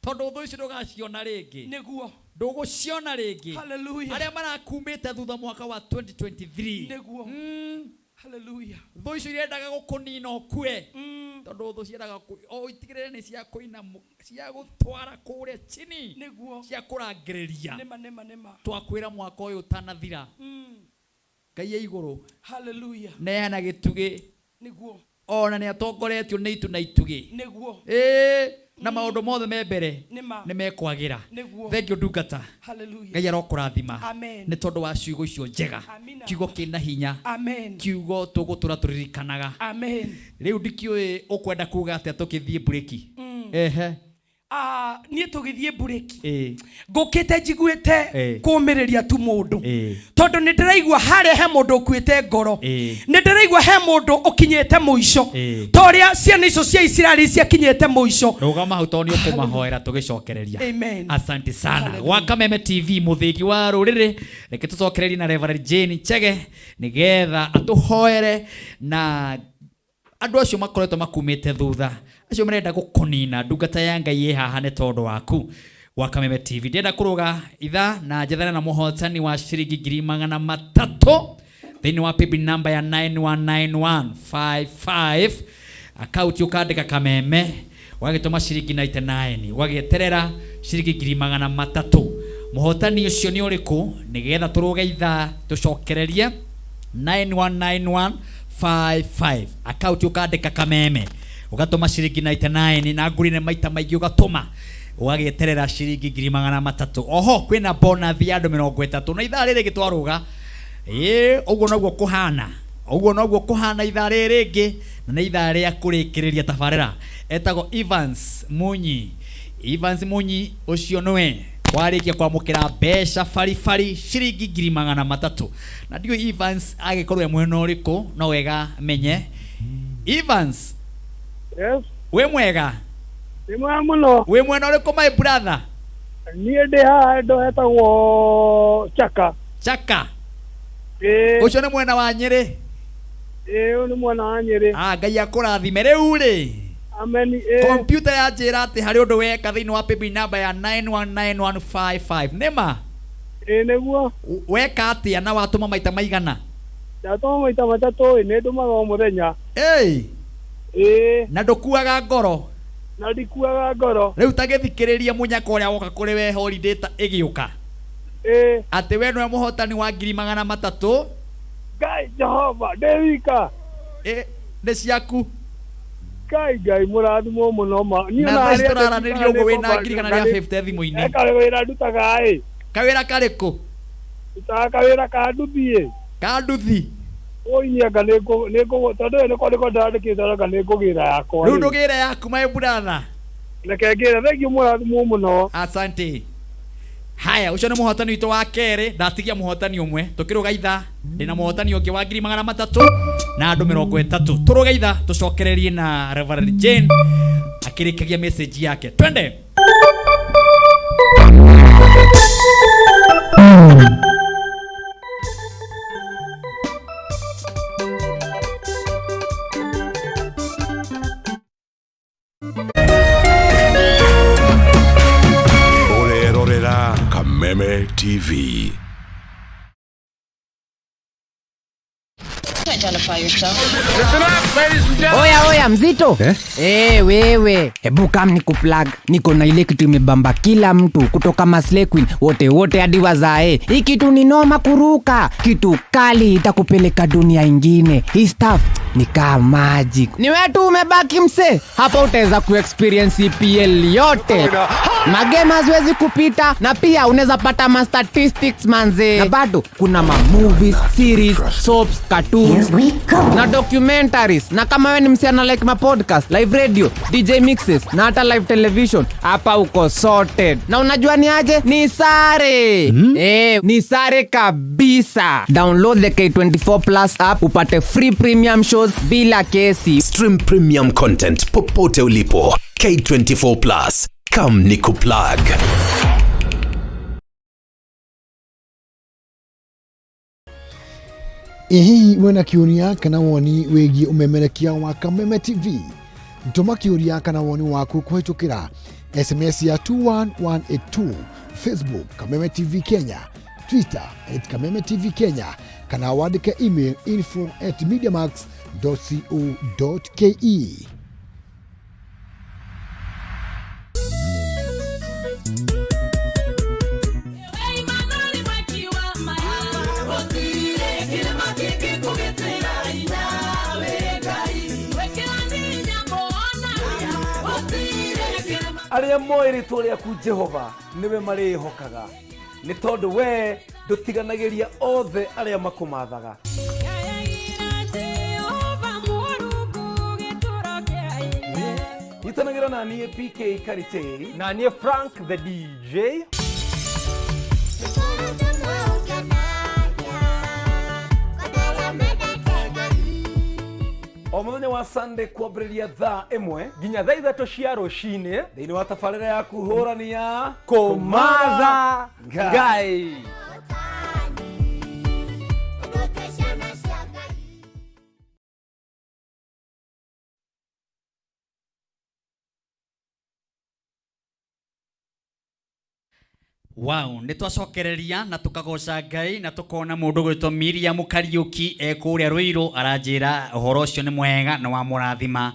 Tondũ thũ icio ndũgaciona rĩngĩ. Nĩguo. Ndũgũciona rĩngĩ. Hallelujah. Arĩa marakumĩte thutha mwaka wa 2023. Nĩguo. Hallelujah. Thũ icio irendaga gũkũnina ũkue. Tondũ thũ ciendaga o itigĩrĩre nĩ cia kũina cia gũtwara kũrĩa chini. Nĩguo. Cia kũrangĩrĩria. Nĩma, nĩma, nĩma. Twakwĩra mwaka ũyũ ũtanathira. Ngai e igũrũ. Hallelujah. Neana gĩtugĩ. Nĩguo. Ona nĩ atongoretio nĩ itu na itugĩ. Nĩguo. Ĩĩ, na maũndũ mothe me mbere Nĩma. nĩ mekwagĩra. Nĩguo. Thank you ndungata. Hallelujah. Ngai arokũrathima. Amen. Nĩ tondũ wa ciugo icio njega. Amina. Kiugo kĩna hinya. Amen. Kiugo tũgũtũra tũririkanaga. Amen. Rĩu ndikĩũĩ ũkwenda kuga atĩa tũkĩthiĩ mburĩki. Ehe. Niĩ tũgĩthiĩ mburĩki. Ngũkĩte njiguĩte kũũmĩrĩria tu mũndũ. Tondũ nĩ ndĩraigua harĩa he mũndũ ũkuĩte ngoro. Nĩ ndĩraigua he mũndũ ũkinyĩte mũico. Ta ũrĩa ciana icio cia Isiraeli ciakinyĩte mũico. Rũgama hau tondũ nĩ ũkũmahoera tũgĩcokereria. Amen. Asante sana. Gwa Kameme TV mũthĩgi wa rũrĩrĩ, reke tũcokererie na Reverend Jane Chege nĩgetha atũhoere na andũ acio makoretwo makumĩte thutha, acio marenda gũkũnina. Ndungata ya Ngai ĩ haha nĩ tondũ waku. Gwa Kameme TV ndĩrenda kũrũga ithaa na njethane na mũhotani wa ciringi ngiri magana matatũ thĩinĩ wa paybill number ya 919155, akaunti ũkandĩka Kameme, ũgagĩtũma ciringi 99, ũgagĩeterera ciringi ngiri magana matatũ. Mũhotani ũcio nĩ ũrĩkũ? Nĩgetha tũrũge ithaa tũcokererie 919155, akaunti ũkandĩka Kameme, ũgatũma ciringi 99 na ngũrine maita maingĩ, ũgatũma ũgagĩeterera ciringi ngiri magana matatũ. Oho kwĩna bonus ya andũ mĩrongo ĩtatũ na ithaa rĩrĩ rĩngĩ twarũga. Ĩĩ, ũguo noguo kũhana, ũguo noguo kũhana ithaa rĩrĩ rĩngĩ, na nĩ ithaa rĩa kũrĩkĩrĩria tabarĩra. Etagwo Evans Munyi. Evans Munyi ũcio nĩwe warĩkia kwamũkĩra mbeca baribari ciringi ngiri magana matatũ, na ndiũĩ Evans agĩkorwo e mwena ũrĩkũ, no wega menye. Evans. Yes. Wĩ mwega? Ndĩ mwega mũno. Wĩ mwena ũrĩkũ, my brother? Niĩ ndĩ haha handũ hetagwo Chaka. Chaka? Ĩĩ. Ũcio nĩ mwena wa Nyĩrĩ? Ĩĩ, ũyũ nĩ mwena wa Nyĩrĩ. Ah, Ngai akũrathime. Rĩu rĩ, Amen. Ĩĩ. Kompiuta yanjĩra atĩ harĩ ũndũ weka thĩinĩ wa paybill number ya 919155, nĩma? Ĩĩ, nĩguo. Weka atĩa na watũma maita maigana? Ndatũma maita matatũ ĩ, nĩ ndũmaga o mũthenya. Ĩĩ. Ĩĩ. Na ndũkuaga ngoro? Na ndikuaga ngoro. Rĩu ta gĩthikĩrĩrie mũnyaka ũrĩa woka kũrĩ we holiday ta ĩgĩũka. Ĩĩ. Atĩ we nĩwe mũhotani wa 300,000. Ngai Jehova, ndĩ wika. Ĩ, nĩ ciaku. Ngai Ngai mũrathimwo mũno ma. Niĩ Na ona thaa ici harĩa tũraranĩria ndĩ ũguo wĩna nĩngũba- ngiri igana rĩa 50 thimũ-inĩ. He kawĩra ndutaga ĩ. Kawĩra karĩkũ? Ndutaga kawĩra ka nduthi ĩ. Ka nduthi? Oi niĩ anga nĩngũ nĩngũ tondũ ĩyo nĩ kwandĩkwo ndandĩkĩtwo anga nĩngũgĩra yakwa. Rĩu ndũgĩre yaku, my brother. Reke ngĩre, thengiũ mũrathimwo mũno. Asante. Haya, ũcio nĩ mũhotani witũ wa kerĩ. Ndatigia mũhotani ũmwe. Tũkĩrũga ithaa, ndĩna mũhotani ũngĩ wa 300,000 na andũ 30. Tũrũge ithaa, tũcokererie na Reverend Jane akĩrĩkagia message yake. Twende. Ũrerorera Kameme TV. Oya oya, mzito eh? Hey, wewe, hebu kam ni kuplug. Niko na ile kitu imebamba kila mtu kutoka Maslay Queen wote wote hadi wazae. Hii kitu ni noma kuruka, kitu kali itakupeleka dunia ingine. Hii stuff ni kaa magic. Ni wewe tu umebaki mse, hapa utaweza kuexperience EPL yote, magame haziwezi kupita, na pia unaweza pata ma statistics manze, na bado kuna ma movies, series, soaps, cartoons na documentaries. Na kama wewe ni msichana like ma podcast, live radio, DJ mixes na hata live television, hapa uko sorted. Na unajua ni aje? Ni sare. Ni sare kabisa. Download the K24 Plus app upate free premium shows bila kesi. Stream premium content popote ulipo. K24 Plus. Come nikuplug. Ĩ hihi wĩna kĩũria kana woni wĩgiĩ ũmemerekia wa Kameme TV? Tũma kĩũria kana woni waku kũhĩtũkĩra SMS ya 21182, Facebook Kameme TV Kenya, Twitter @KamemeTV Kenya, kana wandĩke email info@mediamax.co.ke. Arĩa moĩ rĩtwa rĩaku Jehova nĩwe marĩĩhokaga, nĩ tondũ wee ndũtiganagĩria othe arĩa makũmathaga. Nyitanagĩra na niĩ PK Karitei na niĩ Frank the DJ. O mũthenya wa Sunday kwambĩrĩria thaa 1 nginya thaa 3 cia rũcinĩ thĩinĩ wa tabarĩra yaku hũrani ya Kũmatha Ngai. Wow, nĩ twacokereria na tũkagoca Ngai na tũkona mũndũ gwĩtwo Miriam Kariũki e kũrĩa Rũirũ aranjĩra ũhoro ũcio nĩ mwega na wamũrathima.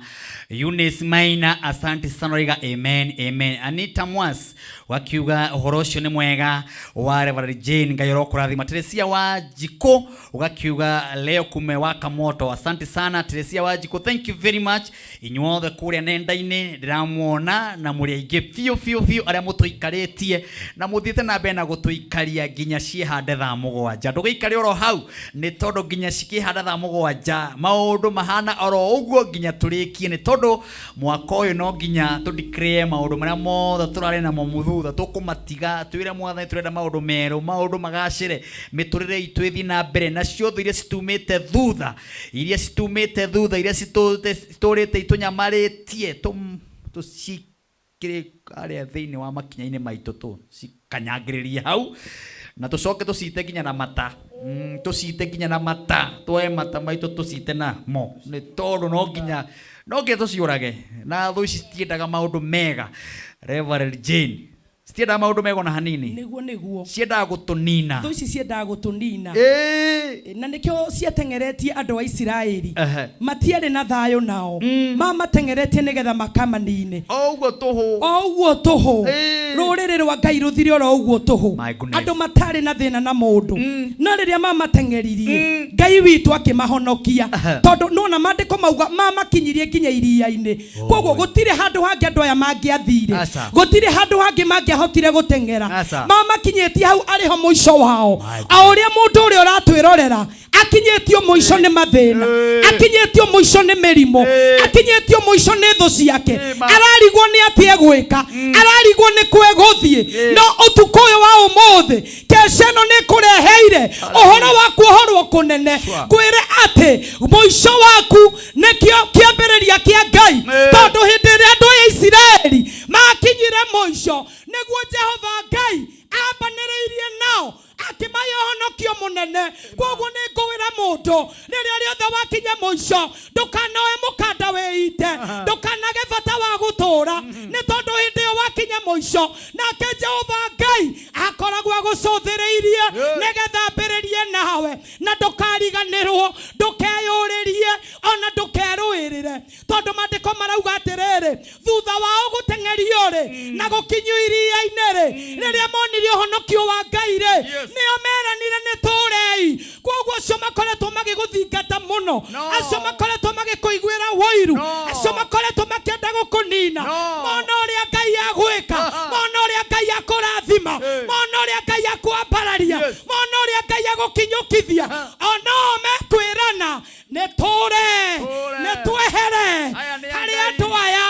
Eunice Maina, asante sana, oiga amen amen. Anita Mwas wakiuga ũhoro ũcio nĩ mwega wa Reverend Jane, Ngai ũrokũrathima. Teresia wa Jiko ugakiuga leo kumewaka moto, asante sana Teresia wa Jiko, thank you very much. Inyuothe kũrĩa nenda-inĩ ndĩramuona na mũrĩ aingĩ biũ biũ biũ arĩa mũtũikarĩtie na mũthiĩte na mbere na gũtũikaria nginya ciĩhande thaa 7. Ndũgĩikare oro hau nĩ tondũ nginya cikĩhanda thaa 7 maũndũ mahana oro ũguo nginya tũrĩkie, nĩ tondũ mwaka ũyũ no nginya tũ declare maũndũ marĩa mothe tũrarĩ namo mũthuri. thutha tũkũmatiga twĩre mwathani tũrenda maũndũ merũ maũndũ magacĩre mĩtũrĩre itũ ĩthiĩ na mbere nacio thũ iria citumĩte thutha iria citumĩte thutha iria citũrĩte itũnyamarĩtie tũcikĩre harĩa thĩinĩ wa makinya-inĩ maitũ tũcikanyangĩrĩrie hau na tũcoke tũcite nginya na mata tũcite nginya na mata twoe mata maitũ tũcite namo nĩ tondũ no nginya tũciũrage na thũ ici citiendaga maũndũ mega Reverend Jane citiendaga maũndũ mega ona hanini nĩguo nĩguo ciendaga gũtũnina thũ ici ciendaga gũtũnina na nĩkĩo ciateng'eretie andũ a Isiraeli matiarĩ na thayũ nao mamateng'eretie nĩgetha makamanine o ũguo tũhũ o ũguo tũhũ rũrĩrĩ rwa Ngai rũthire oro ũguo tũhũ andũ matarĩ na thĩna na mũndũ no rĩrĩa mamateng'eririe Ngai witũ akĩmahonokia tondũ nona maandĩko mauga mamakinyirie nginya iria-inĩ koguo gũtirĩ handũ hangĩ andũ aya mangĩathire gũtirĩ handũ hangĩ mangĩahotire gũteng'era mamakinyĩtie hau arĩ ho mũico wao o ũrĩa mũndũ ũrĩa ũratwĩrorera akinyĩtio mũico nĩ mathĩna akinyĩtio mũico nĩ mĩrimũ akinyĩtio mũico nĩ thũ ciake ararigwo nĩ atĩ egwĩka ararigwo nĩ kũ egũthiĩ no ũtukũ ũyũ wa ũmũthĩ kesha ĩno nĩ ĩkũreheire ũhoro wa kuohorwo kũnene kwĩre atĩ mũico waku nĩkĩo kĩambĩrĩria kĩa Ngai tondũ hĩndĩ ĩrĩa andũ a Isiraeli makinyire mũico nĩguo Jehova Ngai ambanĩrĩirie nao akĩmahe ũhonokio mũnene koguo nĩ ngũwĩra mũndũ rĩrĩa rĩothe wakinya mũico ndũkanoe mũkanda wĩite ndũkanage bata wa gũtũũra nĩ tondũ hĩndĩ ĩyo wakinya mũico nake Jehova Ngai akoragwo agũcũthĩrĩirie nĩgetha ambĩrĩrie nawe na ndũkariganĩrwo ndũkeyũrĩrie ona ndũkerũĩrĩre tondũ maandĩko marauga atĩrĩrĩ thutha wao gũteng'erio rĩ na gũkinyio iria-inĩ rĩ rĩrĩa monire ũhonokio wa Ngai rĩ nĩo meranire nĩ tũrei koguo acio makoretwo magĩgũthingata mũno acio makoretwo magĩkũiguĩra ũiru acio makoretwo makĩenda gũkũnina mona ũrĩa Ngai agwĩka mona ũrĩa Ngai akũrathima mona ũrĩa Ngai akwambararia mona ũrĩa Ngai agũkinyũkithia onao mekwĩrana nĩ tũre nĩ twehere harĩ andũ aya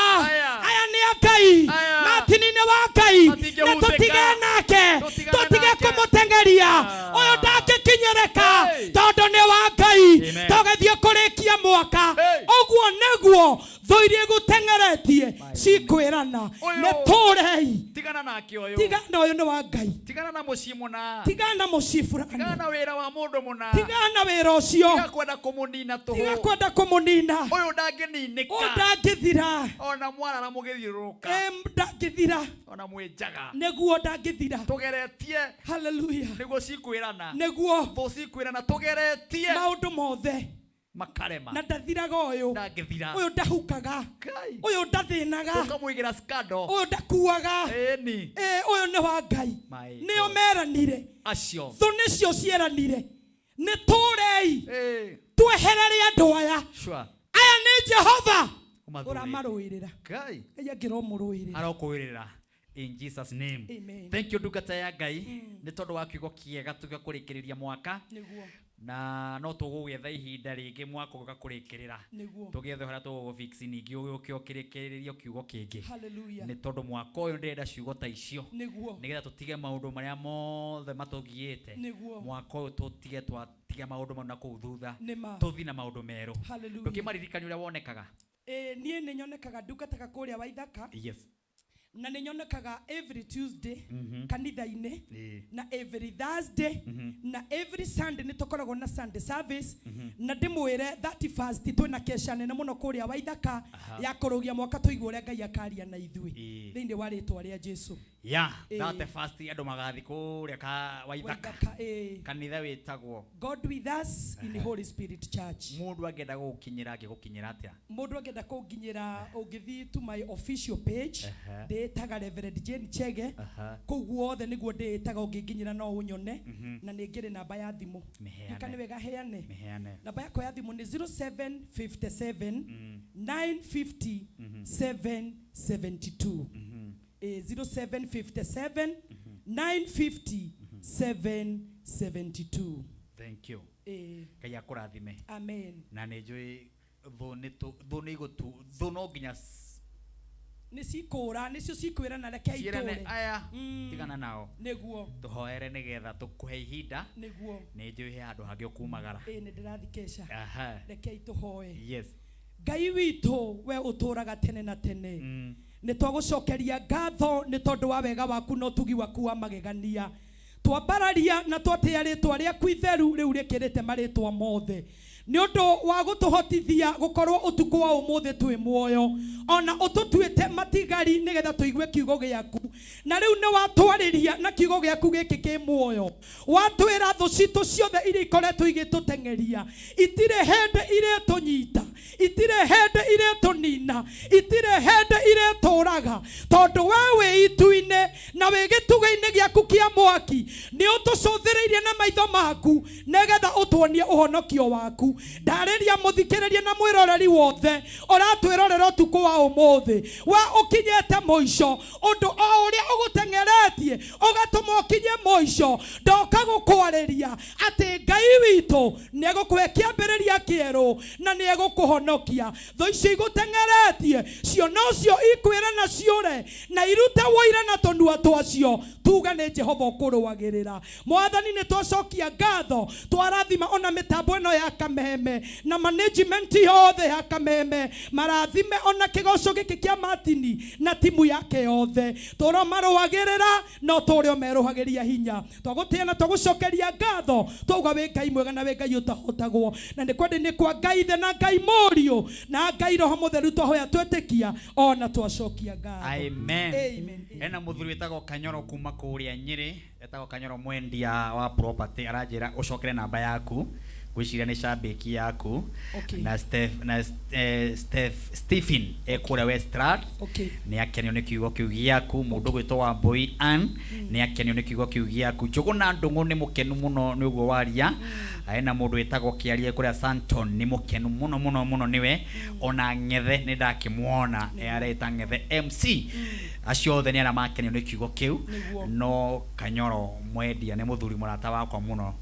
aya nĩ a Ngai matinine wa Ngai nĩ tũtige nake tũtige kũmũteng'eria ũyũ ndangĩkinyĩrĩka tondũ nĩ wa Ngai tũgĩthiĩ kũrĩkia mwaka ũguo nĩguo thũ iria igũteng'eretie cikwĩrana nĩ tũrei tigana nake ũyũ tigana ũyũ nĩ wa Ngai tigana na mũciĩ mũna tigana na mũciĩ fulani tigana na wĩra wa mũndũ mũna tigana na wĩra ũcio tiga kwenda kũmũnina tũhũ tiga kwenda kũmũnina ũyũ ndangĩninĩka ũyũ ndangĩthira ona mwarara mũgĩthiũrũrũka ndangĩthira ona mwĩnjaga nĩguo ndangĩthira tũgeretie haleluya nĩguo cikwĩrana nĩguo thũ cikwĩrana tũgeretie maũndũ mothe makarema na ndathiraga ũyũ ndangĩthira ũyũ ndahukaga ũyũ ndathĩnaga tũkamũigĩra scandal ũyũ ndakuaga ĩni ũyũ nĩ wa Ngai nĩo meranire acio thũ nĩcio cieranire nĩ tũrei tweherere andũ aya aya nĩ Jehova ũramarũĩrĩra Ngai Ngai angĩromũrũĩrĩra arokũĩrĩra in Jesus name. Amen. Thank you ndungata ya Ngai nĩ tondũ wa kiugo kĩega tuge kũrĩkĩrĩria mwaka nĩguo na no tũgũgĩetha ihinda rĩngĩ mwaka ũgũka kũrĩkĩrĩra nĩguo tũgĩethe harĩa tũgũgũfix ningĩ ũgĩũke ũkĩrĩkĩrĩrio kiugo kĩngĩ haleluya nĩ tondũ mwaka ũyũ ndĩrenda ciugo ta icio nĩguo nĩgetha tũtige maũndũ marĩa mothe matũgiĩte nĩguo mwaka ũyũ tũtige twatige maũndũ mau na kũu thutha Nĩma. tũthiĩ na maũndũ merũ Hallelujah. ndũkĩmaririkania ũrĩa wonekaga Niĩ nĩ nyonekaga ndungataga kũrĩa Waithaka yes na nĩ nyonekaga every Tuesday kanitha-inĩ Ĩĩ. na every Thursday na every Sunday nĩ tũkoragwo na Sunday service na ndĩmwĩre 31st twĩna kesha nene mũno kũrĩa Waithaka ya kũrũgia mwaka tũigue ũrĩa Ngai akaria na ithuĩ Ĩĩ. thĩinĩ wa rĩtwa rĩa Jesu ya Ĩĩ. thate fast andũ magathi kũrĩa ka Waithaka Waithaka ĩĩ. kanitha wĩtagwo God with us in the Holy Spirit Church mũndũ angĩenda gũgũkinyĩra angĩgũkinyĩra atĩa mũndũ angĩenda kũnginyĩra ũngĩthiĩ to my official page ndĩĩtaga Reverend Jane Chege kũu guothe nĩguo ndĩĩtaga ũngĩnginyĩra no ũnyone na nĩ ngĩrĩ namba ya thimũ Mĩheane. Nĩka nĩ wega heane mĩheane namba yakwa ya thimũ nĩ 0757 950 772 0757 950 772 thank you Eh, Ngai akũrathime amen na nĩ njũĩ thũ nĩ igũtu thũ no nginya Nĩ cikũra nĩcio cikwĩrana reke Ciĩrane itũre. Aya tigana nao. Nĩguo. Tũhoere nĩgetha tũkũhe ihinda. Nĩguo. Nĩ njũĩ he handũ hangĩ ũkumagara. Ĩĩ, nĩ ndĩrathikĩca. Rekei tũhoe. Yes. Ngai witũ, we ũtũraga tene na tene, nĩ twagũcokeria ngatho nĩ tondũ wa wega waku na ũtugi waku wa magegania. Twambararia na twatĩa rĩtwa rĩaku itheru rĩu rĩkĩrĩte marĩtwa mothe, nĩ ũndũ wa gũtũhotithia gũkorwo ũtukũ wa ũmũthĩ twĩ muoyo, ona ũtũtuĩte matigari nĩgetha tũigue kiugo gĩaku. Na rĩu nĩ watwarĩria na kiugo gĩaku gĩkĩ kĩ muoyo, watwĩra thũ citũ ciothe iria ikoretwo igĩtũteng'eria itirĩ hĩndĩ irĩtũnyita, itirĩ hĩndĩ irĩtũnina, itirĩ hĩndĩ irĩtũraga, tondũ we wĩ itu-inĩ na wĩ gĩtugĩ-inĩ gĩaku kĩa mwaki, nĩ ũtũcũthĩrĩirie na maitho maku nĩgetha ũtuonie ũhonokio waku. Ndarĩria mũthikĩrĩria na mwĩroreri wothe ũratwĩrorera ũtukũ wa ũmũthĩ, we ũkinyĩte mũico, ũndũ o ũrĩa ũgũteng'eretie ũgatũma ũkinye mũico, ndoka gũkwarĩria atĩ Ngai witũ nĩ egũkũhe kĩambĩrĩria kĩerũ na nĩ egũkũhonokia. Thũ icio igũteng'eretie cio nocio ikwĩra na ciũre na irute wũira na tũnua twacio, tuga nĩ Jehova ũkũrũagĩrĩra. Mwathani, nĩ twacokia ngatho, twarathima ona mĩtambo ĩno ya Kameme na management yothe ya Kameme, marathime ona kĩgoco gĩkĩ kĩa Martini na timu yake yothe, tũro marũagĩrĩra no tũrĩ o merũhagĩria hinya. Twagũtĩa na twagũcokeria ngatho, twauga wĩ Ngai mwega na wĩ Ngai ũtahotagwo, na nĩ kwenda nĩ kwa Ngai Ithe na Ngai Mũriũ na Ngai Roho Mũtheru twahoya, twetĩkia ona twacokia ngatho. Amen. Amen. Ena mũthuri wĩtagwo Kanyoro kuma kũrĩa Nyĩrĩ, etagwo Kanyoro, mwendia wa property, aranjĩra ũcokere namba yaku, ngwĩciria nĩ cambĩki yaku. Na Steph, na Steph, Stephen ekũrĩa Westland. Nĩ akenio nĩ kiugo kĩu gĩaku. Mũndũ gwĩtwo Wambui Ann nĩ akenio nĩ kiugo kĩu gĩaku. Njũgũna Ndũng'ũ nĩ mũkenu mũno nĩ ũguo waria. Ena mũndũ wĩtagwo Kĩarie kũrĩa Santon, nĩ mũkenu mũno mũno mũno nĩwe. Ona Ng'ethe nĩ ndakĩmuona, nĩ areta Ng'ethe MC. Acio othe nĩ arĩa makenio nĩ kiugo kĩu. No Kanyoro mwendia nĩ mũthuri mũrata wakwa mũno,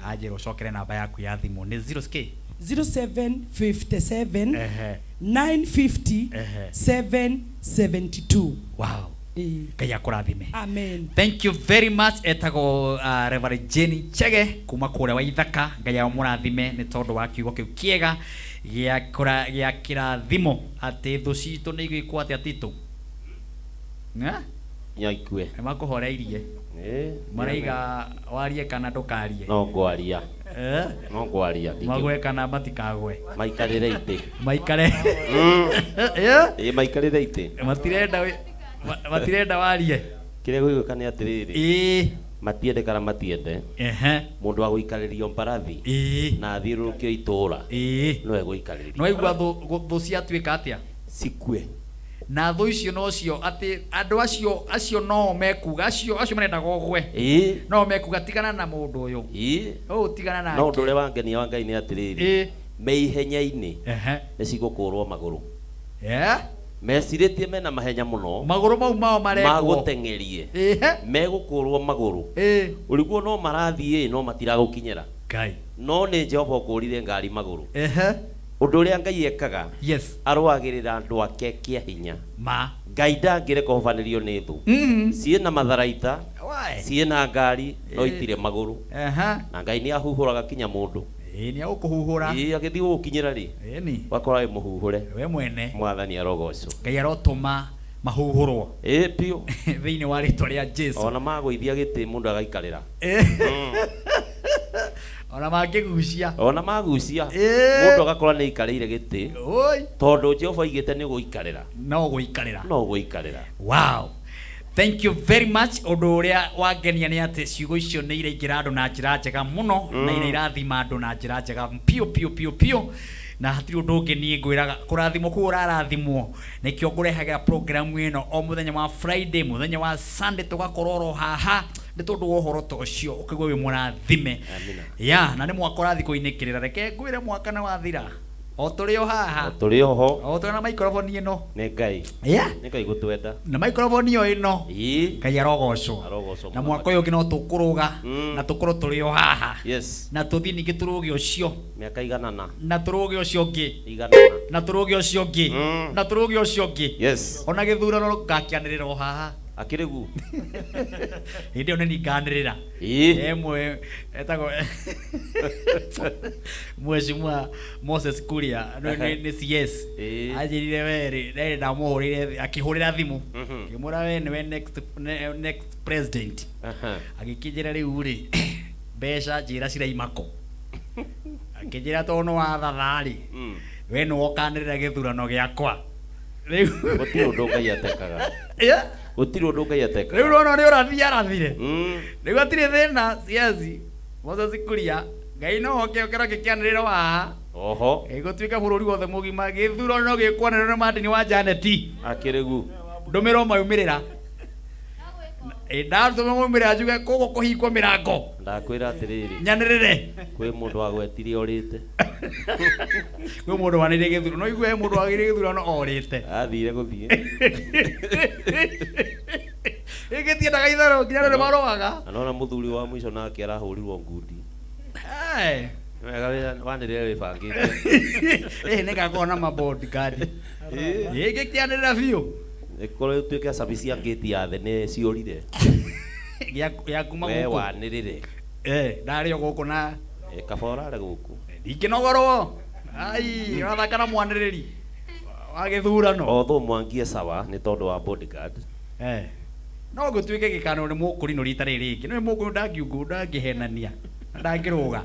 anjĩra ũcokere namba yaku ya thimũ nĩ 0 k 0757 950 772. Wow, Ngai akũrathime. Amen. Thank you very much. Etagwo Reverend Jane Chege kuma kũrĩa Waithaka. Ngai amũrathime nĩ tondũ wa kiugo kĩu kĩega gĩa gĩa kĩrathimo, atĩ thũ citũ nĩ igwĩkwo atĩa titũ? Eh? Nyaikue. Nĩ makũhoreirie. Maraiga warie kana ndũkarie. No ngwaria. Eh? No ngwaria. Magwe kana matikagwe. Maikarĩre itĩ. Maikare. Ĩ, maikarĩre itĩ. Matirenda matirenda warie. Kĩrĩa gũgĩũka nĩ atĩrĩrĩ, matiende kana matiende, mũndũ wa gũikarĩrio mbarathi na athiũrũrũkio itũũra no egũikarĩrio. No aigua thũ ciatuĩka atĩa? Cikue. Na thũ icio nocio atĩ andũ acio no mekuga, acio marendaga ũgwe, no mekuga tigana na mũndũ ũyũ, ũũ tigana nake. No ũndũ ũrĩa wangenia wa Ngai nĩ atĩrĩrĩ, me ihenya-inĩ nĩ cigũkũrwo magũrũ. Mecirĩtie mena mahenya mũno. Magũrũ mau mao marekwo. Magũteng'erie. Megũkũrwo magũrũ. Ũriguo no marathiĩ no matiragũkinyĩra. Ngai. No nĩ Jehova ũkũrire ngari magũrũ. Ũndũ ũrĩa Ngai ekaga, arũagĩrĩra andũ ake kĩa hinya. Ma. Ngai ndangĩreka ũhobanĩrio nĩ thũ. Ciĩna matharaita, Why? Ciĩna ngari, no itirĩ magũrũ. Na Ngai nĩ ahuhũraga kinya mũndũ. Ĩĩ, nĩ agũkũhuhũra. Ĩĩ, agĩthiĩ gũgũkinyĩra rĩ, Ĩni. Ũgakora wĩ mũhuhũre. We mwene. Mwathani arogocwo. Ngai arotũma mahuhũrwo. Ĩĩ biũ. Thĩinĩ wa rĩtwa rĩa Jesu. Ona magũithia gĩtĩ mũndũ agaikarĩra. Ona mangĩgucia. Ona magucia. Mũndũ agakora nĩ aikarĩire gĩtĩ. Oi. Tondũ Jehova aigĩte nĩ ũgũikarĩra. No gũikarĩra. No gũikarĩra. Wow. Thank you very much. Ũndũ ũrĩa wangenia nĩ atĩ ciugo icio nĩ iraingĩra andũ na njĩra njega mũno na irathima andũ na njĩra njega piũ piũ piũ piũ, na hatirĩ ũndũ ũngĩ niĩ ngwĩraga kũrathimwo kũu ũrarathimwo nĩkĩo ngũrehagĩra programu ĩno o mũthenya wa Friday, mũthenya wa Sunday tũgakorwo oro haha nĩ tondũ wa ũhoro ta ũcio, ũkaigua wĩ mũrathime. Amina. Ya na nĩ mwaka ũrathiĩ kũinĩkĩrĩra, reke ngwĩre mwaka nĩ wathira. O tũrĩ o haha. Tũrĩ oho. O tũrĩ na microphone ĩno. Nĩ Ngai. Yeah. Nĩ Ngai gũtwenda. Na microphone ĩyo ĩno. Ĩĩ. Ngai arogocwo. Arogocwo. Na mwaka ũyũ ũngĩ no tũkũrũga na tũkorwo tũrĩ o haha. Yes. Na tũthiĩ ningĩ tũrũge ũcio. Mĩaka iganana. Na tũrũge ũcio ũngĩ. Iganana. Na tũrũge ũcio ũngĩ. Na tũrũge ũcio ũngĩ. Yes. Ona gĩthurano ngakĩanĩrĩra o haha. Akĩrĩ gu. Hĩndĩ ĩyo nĩ niĩ nganĩrĩra. Ĩĩ. Ĩmwe etagwo Mheshimiwa Moses Kuria nĩ CS. Anjĩrire we rĩ, rĩ ndamũhũrĩire akĩhũrĩra thimũ. Ngĩmwĩra we nĩwe next president. Agĩkĩnjĩra rĩu rĩ, mbeca njĩra ciraima kũ. Akĩnjĩra tondũ nĩ wathatha rĩ, we nĩwe ũkanĩrĩra gĩthurano gĩakwa. Rĩu Gũtirĩ ũndũ Ngai atekaga. Yeah. Gũtirĩ ũndũ Ngai atekaga. Rĩu nona nĩ ũrathi arathire. Rĩu hatirĩ thĩna CS Moses Kuria Ngai no oke ũkĩra gĩkĩanĩrĩrwo haha. Oho. Gĩgũtuĩka bũrũri wothe mũgima gĩthurano gĩkwanĩrĩrwo nĩ Martin wa Janet. Akĩrĩ gu. Ndũmĩrwo maumĩrĩra. Ndatũma maumĩrĩra njuge kũgũ kũhingwo mĩrango. Ndakwĩra atĩrĩrĩ. Nyanĩrĩre. Kwĩ mũndũ wagwetire orĩte. Kwĩ mũndũ wanĩrĩire gĩthurano. No igue he mũndũ wagĩrĩire gĩthurano orĩte. Athire gũthiĩ. Ĩgĩtiendaga itherũ nginya rĩrĩ marũaga. Na nona mũthuri wa mũico nake arahũrirwo ngundi. Aye. Nĩ wega wanĩrĩre wĩbangĩte. Ĩ nĩngakorwo na mabodyguard. Ĩgĩkĩanĩrĩra biũ. Ĩkorwo ĩtuĩke cabi cia ngĩti ya thĩ nĩ ciũrire. Ya kuma We gũkũ. wanĩrĩre. Ndarĩ o gũkũ na Kaba ũrare gũkũ. Ndingĩnogorwo. Ai, ũrathaka na mwanĩrĩri wa gĩthurano. Although Mwangi e sawa nĩ tondũ wa bodyguard. No gũtuĩke gĩkano nĩ mũkũrinũ rita rĩrĩ rĩngĩ. Nĩ mũkũrinũ ndangiungu ndangĩhenania. Ndangĩrũga.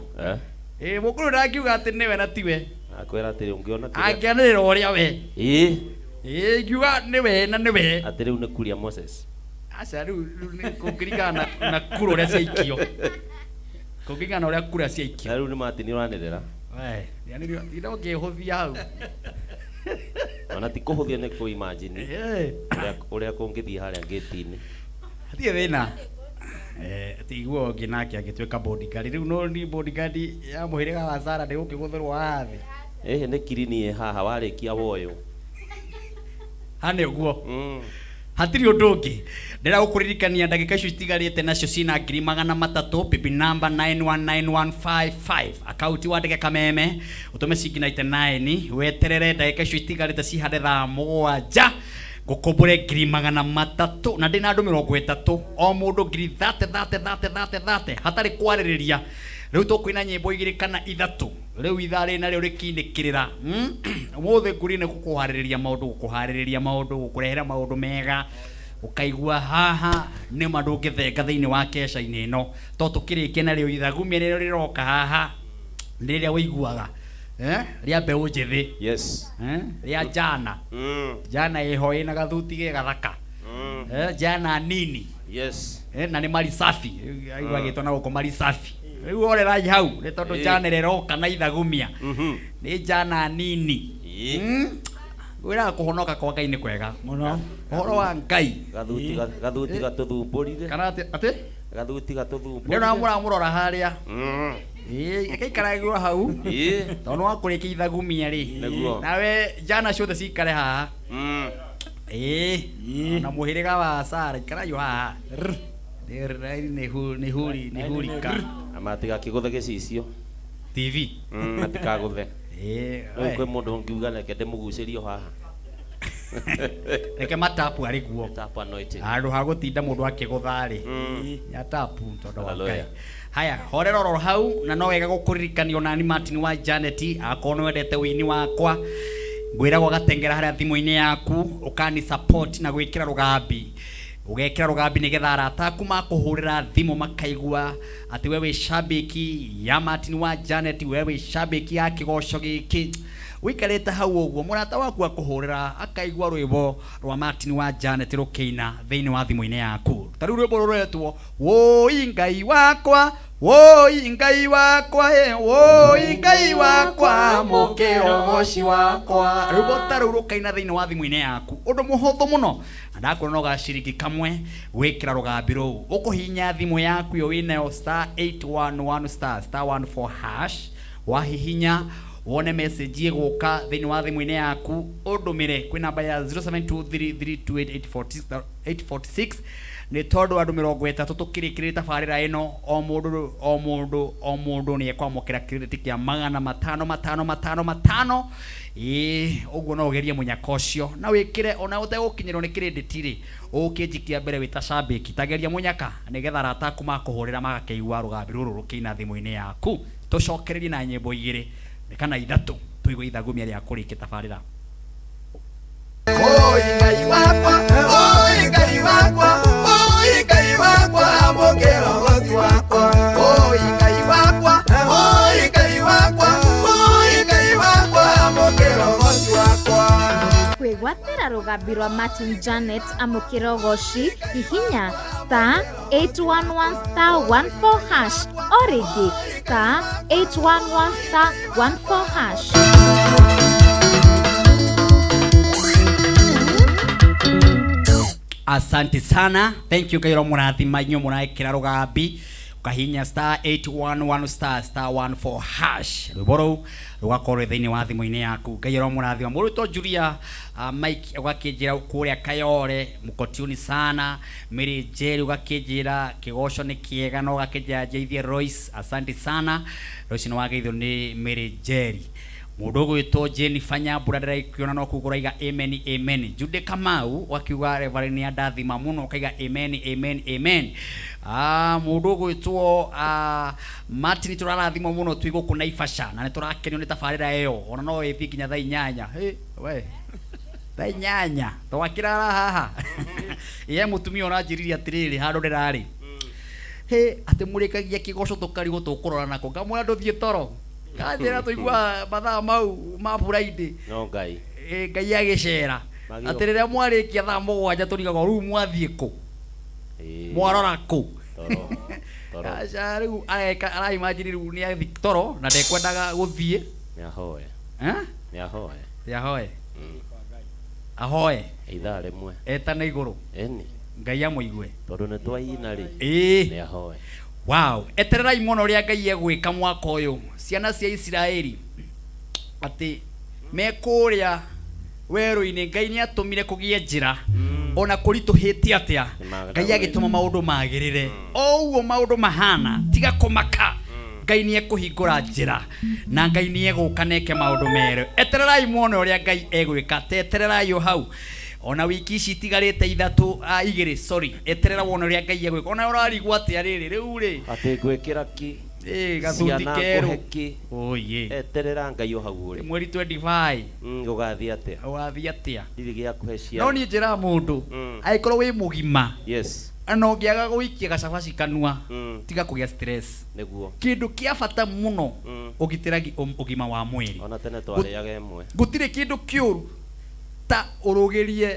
Mũkũrinũ ndangiuga atĩ nĩwe na tiwe. Akwĩra atĩrĩ ũngĩona kĩrĩa- Angĩanĩrĩra ũrĩa we. Ĩĩ. Ingiuga nĩwe na nĩwe. Atĩ rĩu nĩ Kuria Moses. Aca rĩu nĩ kũngĩringana na kura ũrĩa ciaikio. Kũngĩringana na ũrĩa kura ciaikio. Na rĩu nĩ Martin ũranĩrĩra. We, ndianĩrĩra, tinda ũkĩhũthia hau. Ona ti kũhũthia nĩ kũ imagine. Ũrĩa kũngĩthiĩ harĩa ngĩti-inĩ. Hatirĩ thĩna. Tiguo ũngĩ nake angĩtuĩka bodyguard. Rĩu no ni bodyguard ya mũhĩrĩga wa Sara ndĩgũkĩgũthĩrwo haha thĩ. Ĩhĩ nĩ kirini ĩ haha warĩkia woyũ. Hana ũguo. Hatirĩ ũndũ ũngĩ. Ndĩrenda gũkũririkania ndagĩka icio itigarĩte nacio cina 300,000 pipi namba 919155 akaunti wandĩke kameme ũtũme ciringi 99 weterere ndagĩka icio itigarĩte cihande thaa 7 ngũkũmbũre 300,000 na ndĩna andũ 30 o mũndũ ngiri 30 30 30 30 30 hatarĩ kwarĩrĩria. Rĩu tũkũina nyĩmbo 2 kana 3 rĩu ithaa rĩrĩ narĩo rĩkinĩkĩrĩra. Ũmũthĩ ngũri nĩ gũkũharĩrĩria maũndũ, gũkũharĩrĩria maũndũ, gũkũrehera maũndũ mega ũkaigua haha nĩ ma ndũngĩthenga thĩinĩ wa keca-inĩ ĩno to tũkĩrĩkie narĩo ithagumia rĩrĩa rĩroka haha nĩ rĩrĩa ũiguaga rĩa mbeũ njĩthĩ. Yes. Rĩa njana. Njana ĩho ĩna gathuti ge gathaka. Njana nini. Yes. Na nĩ marisafi. Aigua agĩtwo na gũkũ marisafi. Rĩu orerai hau nĩ tondũ njana ĩrĩa ĩroka na ithagumia nĩ njana nini. Gwĩraga kũhonoka kwa Ngai nĩ kwega mũno. Ũhoro wa Ngai. Gathuti gathuti gatũthumbũrire. Kana atĩ? Gathuti gatũthumbũrire. Nĩ ũrona mũramũrora harĩa. Gaikaragĩrwo hau. Tondũ nĩ wakũrĩkia ithagumia rĩ. Nĩguo. Nawe njana ciothe cikare haha. Na mũhĩrĩga wa Sara ikarayo haha. Nĩ huri, nĩ hurika. Na matigakĩgũthe gĩcicio. TV. Matikagũthe. Rĩu kwĩ mũndũ ũngiuga reke ndĩmũgucĩrie haha. Reke matapu arĩ guo. Tapu anointing. Handũ ha gũtinda mũndũ akĩgũtha rĩ. Ya tapu tondũ wa Ngai. Hallelujah. Haya, horera oro hau na no wega gũkũririkania onani Martin wa Janet akorwo nĩ wendete wĩini wakwa ngwĩragwo gatengera harĩa thimũ-inĩ yaku ũkani support na gwĩkĩra rũgambi. Ũgekĩra rũgambi nĩgetha arata aku makũhũrĩra thimũ makaigua atĩ we wĩ shabiki ya Martin wa Janet, we wĩ shabiki ya kĩgoco gĩkĩ. Ũikarĩte hau ũguo mũrata waku akũhũrĩra akaigua rwĩmbo rwa Martin wa Janet rũkĩina thĩinĩ wa thimũ-inĩ yaku. Ta rĩu rwĩmbo rũretwo Woi Ngai wakwa, Woi Ngai wakwa, Woi Ngai wakwa, mũkĩrogoci wakwa. Rwĩmbo ta rũu rũkaina thĩinĩ wa thimũ-inĩ yaku. Ũndũ mũhũthũ mũno. Na ndakwĩra no gaciriki kamwe gwĩkĩra rũgambi rũu. Ũkũhihinya thimũ yaku ĩyo wĩnayo star 811 star star 14 hash. Wahihinya Wone message ĩgũka thĩinĩ wa thimũ-inĩ yaku, ũndũmĩre kwĩ namba ya 0723328846 846 nĩ tondũ andũ 30 tũkĩrĩkĩrĩria tabarĩra ĩno, o mũndũ o mũndũ o mũndũ nĩ ekwamũkĩra credit kĩa 500 500 500 500. Ĩĩ, ũguo no ũgerie mũnyaka ũcio na wĩkĩre ona ũtegũkinyĩrwo nĩ credit rĩ, ũkĩnjikia mbere wĩ ta cambĩki, tageria mũnyaka nĩgetha arata aku makũhũrĩra magakĩigua rũgambi rũrũ rũkĩina thimũ-inĩ yaku. Tũcokererie na nyĩmbo 2 kana 3 tũigue ithagumia rĩa kũrĩkia tabarĩra. Oi Ngai wakwa, oi Ngai wakwa, oi Ngai wakwa, amũkĩra ũhoti wakwa. Oi Ngai wakwa, oi Ngai wakwa, oi Ngai wakwa, amũkĩra ũhoti wakwa. Kwĩgwatĩra rũgambi rwa Martin Janet amũkĩra ũgoci, hihinya star 811 star 14 hash o rĩngĩ star 811 star 14 hash. Asante sana, thank you. Ngai mũrathima inyuĩ mũraĩkĩra rũgambi, ũkahihinya star 811 star star 14 hash, rwĩmbo rũu rũgakorwo rwĩ thĩinĩ wa thimũ-inĩ yaku. Ngai mũrathima. Mũrutwo Julia Mike ũgakĩnjĩra kũrĩa Kayore mkotiuni sana. Mary Jerry ũgakĩnjĩra kĩgoco nĩ kĩega, na ũgakĩnjĩra njeithie Royce, asante sana. Royce nĩ wageithio nĩ Mary Jerry. Mũndũ ũgwĩtwo Jennifer Nyambura ndĩrakiona no kuga ũraiga amen amen. Jude Kamau wakiuga Reverend nĩ andathima mũno, ũkaiga amen amen amen. Mũndũ ũgwĩtwo Martin tũrarathimwo mũno twĩ gũkũ Naivasha na nĩ tũrakenio nĩ tabarĩra ĩyo, ona no ĩthiĩ nginya thaa 8. Hey, we thaa 8 twakĩrara haha. Ye mũtumia ũranjĩrire atĩrĩrĩ, handũ ndĩrarĩ he atĩ mũrĩkagia kĩgoco tũkarigwo tũkũrora nako, ngamwĩra ndũthiĩ toro, kanjĩra tũigua mathaa mau ma Friday no Ngai Ngai agĩcera atĩ rĩrĩa mwarĩkia thaa 7 tũrigagwo rĩu mwathiĩ kũ, mwarora kũ. Toro. Aca rĩu areka araimagine rĩu nĩ athiĩ toro na ndekwendaga gũthiĩ. Nĩ ahoe. Eh? Nĩ ahoe. Nĩ ahoe. Ahoe. Ithaa rĩmwe. Etane igũrũ. Ĩni. Ngai amũigue. Tondũ nĩ twaina rĩ. Ĩĩ. Nĩ ahoe. Wow, etererai mũno ũrĩa Ngai egwĩka mwaka ũyũ. Ciana cia Isiraeli atĩ me kũrĩa werũ-inĩ, Ngai nĩ atũmire kũgĩe njĩra ona kũritũhĩte atĩa, Ngai agĩtũma maũndũ magĩrĩre. O ũguo maũndũ mahana, tiga kũmaka, Ngai nĩ ekũhingũra njĩra na Ngai nĩ egũka na eke maũndũ merũ. Etererai muone ũrĩa Ngai egwĩka, tetererai o hau. Ona wiki ici itigarĩte 3 2, sorry, eterera wone ũrĩa Ngai egwĩka. Ona ũrarigwo atĩa rĩrĩ rĩu rĩ, atĩ ngwĩkĩra ki gathuti ciana kerũ. ngũhe ki. Oye. Eterera Ngai o hau ũrĩ. Mweri 25. Gũgathiĩ atĩa? Gũgathiĩ atĩa? Ndirĩ gĩa kũhe ciana. No niĩ njĩraga mũndũ, angĩkorwo wĩ mũgima, Yes. na ũngĩaga gũikia gacabaci kanua, tiga kũgĩa stress. Nĩguo. Kĩndũ kĩa bata mũno, ũgitĩra ũgima wa mwĩrĩ. Ona tene twarĩaga ĩmwe. Gũtirĩ kĩndũ kĩũru ta ũrũgĩrie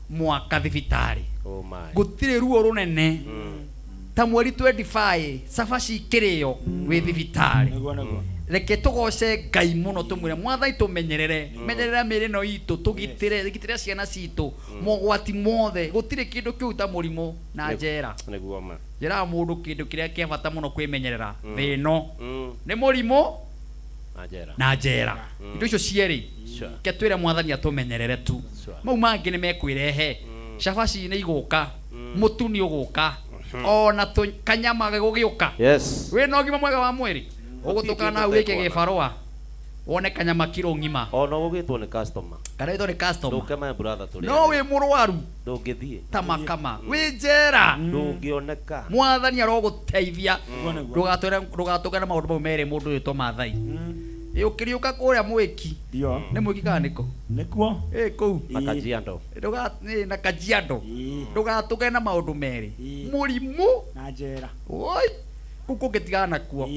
mwaka thibitarĩ. Oh my. Gũtirĩ ruo rũnene ta mweri 25 cabaci ikĩrĩo wĩ thibitarĩ. Reke tũgoce Ngai mũno, tũmwĩre Mwathani tũmenyerere, menyerera mĩĩrĩ ĩno itũ, tũgitĩre, gitĩra ciana citũ mogwati mothe. Gũtirĩ kĩndũ kĩu ta mũrimũ na njera. Nĩguo ma. Njĩraga mũndũ kĩndũ kĩrĩa kĩa bata mũno kwĩmenyerera thĩ ĩno nĩ mũrimũ Na njera. na njera. Indo icio cierĩ Sure. ke twĩre Mwathani atũmenyerere tu. Sure. Mau mangĩ nĩ mekwĩrehe. Cabaci nĩ igũka, mũtu nĩ ũgũka, ona kanyama gũgĩũka. Yes. Wĩna ũgima mwega wa mwĩrĩ, ũgũtũkana na wĩke Gũtirĩ gĩbarũa wone kanyama kiro ng'ima. Ona ũgĩtwo nĩ customer. Kana wĩtwo nĩ customer. Ndũke my brother tũrĩ. No wĩ mũrwaru. Ndũngĩthiĩ. Ta makama. Wĩ njera. Ndũngĩoneka. Mwathani arogũteithia. Ndũgatũgane maũndũ mau merĩ mũndũ ũyũ Maathai. Ĩ ũkĩriũka kũrĩa mwĩki. Nĩ mwĩki kana nĩkũ? Nĩkuo. Ĩ kũu. Na Kajiado. Na Kajiado. Ndũgatũgane na maũndũ merĩ. Mũrimũ na njera. Oi. Kũu kũngĩtigana nakuo.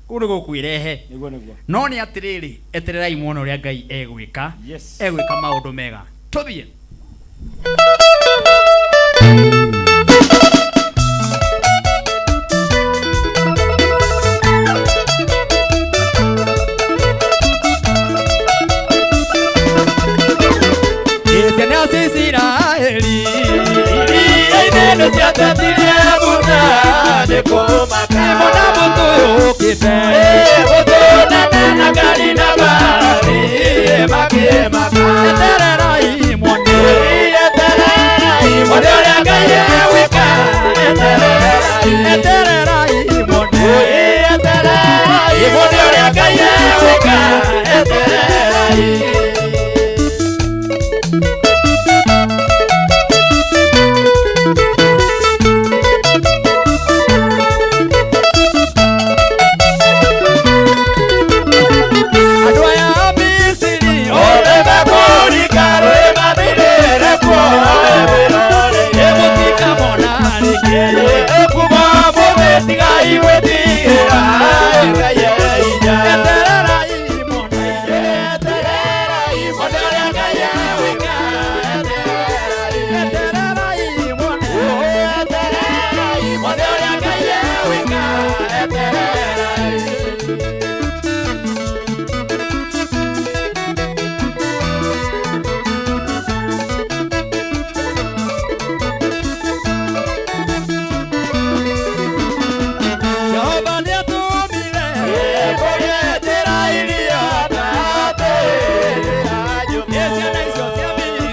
Kũu nĩ gũkwĩrehe. Nĩguo nĩguo. No nĩ atĩrĩrĩ, etererai muone ũrĩa Ngai egwĩka. Yes. Egwĩka maũndũ mega. Tũthiĩ. Ciana cia Isiraeli iria inene ciatetirie Musa nĩ kũmaka. Nĩmona mũtũ ũyũ ũkĩte. Mũtũ Anene na ngari na mbarathi makĩmaka. Etererai muone, etererai muone ũrĩa Ngai egwĩka. Etererai, etererai muone, etererai muone ũrĩa Ngai egwĩka. Etererai. Andũ aya a Misiri othe mekũrika rũũĩ mathirĩre kuo ĩmũtikamona rĩngĩ ĩkuuma ũmũthĩ tigai gwĩtigĩra Ngai e hinya. Etererai muone, etererai muone ũrĩa Ngai egwĩka. Etererai muone, etererai muone ũrĩa Ngai egwĩka. Etererai. Jehova nĩatũmire kũrĩ njĩra iria tate. Ĩ ciana icio cia Misiri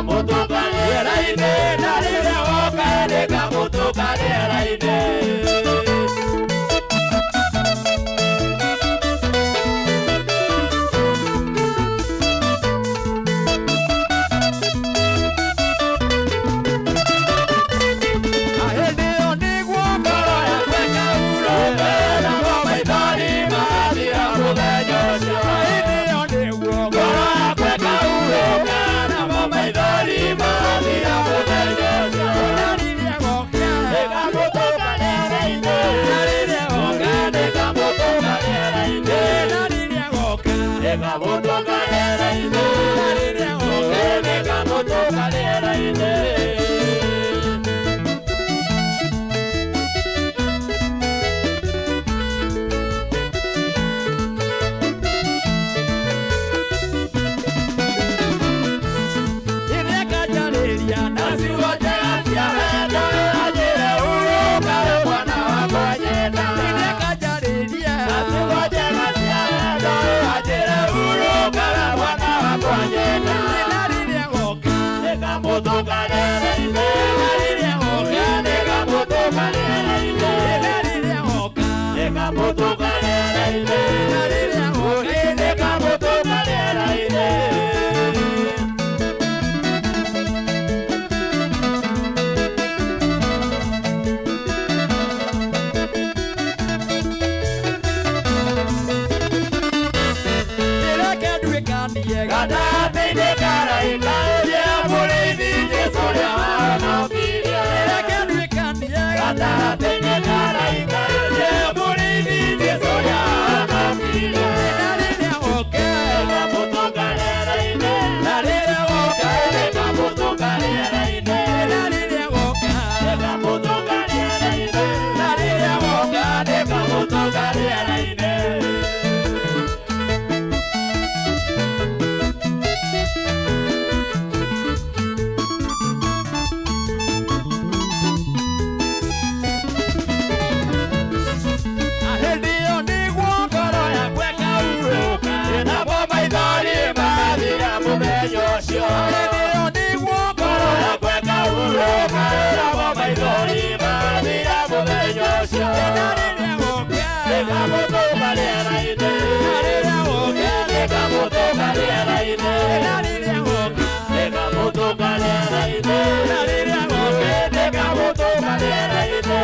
Nĩkamũtũnga rĩera-inĩ, na rĩrĩa woka nĩkamũtũnga rĩera-inĩ. Hĩndĩ ĩyo nĩguo ngoro yakwa ĩkahurũka, namo maithori magathira mũthenya ũcio. Hĩndĩ ĩyo nĩguo ngoro yakwa ĩkahurũka, namo maithori magathira mũthenya ũcio. Na rĩrĩa goka nĩkamũtũnga rĩera-inĩ, na rĩrĩa goka nĩkamũtũnga rĩera-inĩ, na rĩrĩa goka nĩkamũtũnga rĩera-inĩ, na rĩrĩa goka nĩkamũtũnga rĩera-inĩ. Nĩakanjarĩria na ciugo njega cia wendo, anjĩre hurũka we mwana wakwa nyenda. Nĩakanjarĩria na ciugo njega cia wendo, anjĩre hurũka we mwana wakwa nyenda. Na rĩrĩa goka nĩkamũtũnga rĩera-inĩ, na rĩrĩa goka nĩkamũtũnga rĩera-inĩ, na rĩrĩa goka nĩkamũtũnga rĩera-inĩ, na rĩrĩa goka nĩkamũtũnga rĩera-inĩ. Gatagatĩ-inĩ ka araika ũrĩa mũrĩithi Jesũ ũrĩa wahonokirie. Reke nduĩkanie gatagatĩ-inĩ ka araika ũrĩa mũrĩithi Jesũ ũrĩa wahonokirie. Na rĩrĩa woka nĩkamũtũnga rĩera-inĩ, na rĩrĩa woka nĩkamũtũnga rĩera-inĩ, na rĩrĩa woka nĩkamũtũnga rĩera-inĩ, na rĩrĩa woka nĩkamũtũnga rĩera-inĩ. Hĩndĩ ĩyo nĩguo ngoro yakwa ĩkahurũka, namo maithori magathira mũthenya ũcio. Hĩndĩ ĩyo nĩguo ngoro yakwa ĩkahurũka, namo maithori magathira mũthenya ũcio. Na rĩrĩa goka nĩkamũtũnga rĩera-inĩ, na rĩrĩa goka nĩkamũtũnga rĩera-inĩ, na rĩrĩa goka nĩkamũtũnga rĩera-inĩ, na rĩrĩa goka nĩkamũtũnga rĩera-inĩ.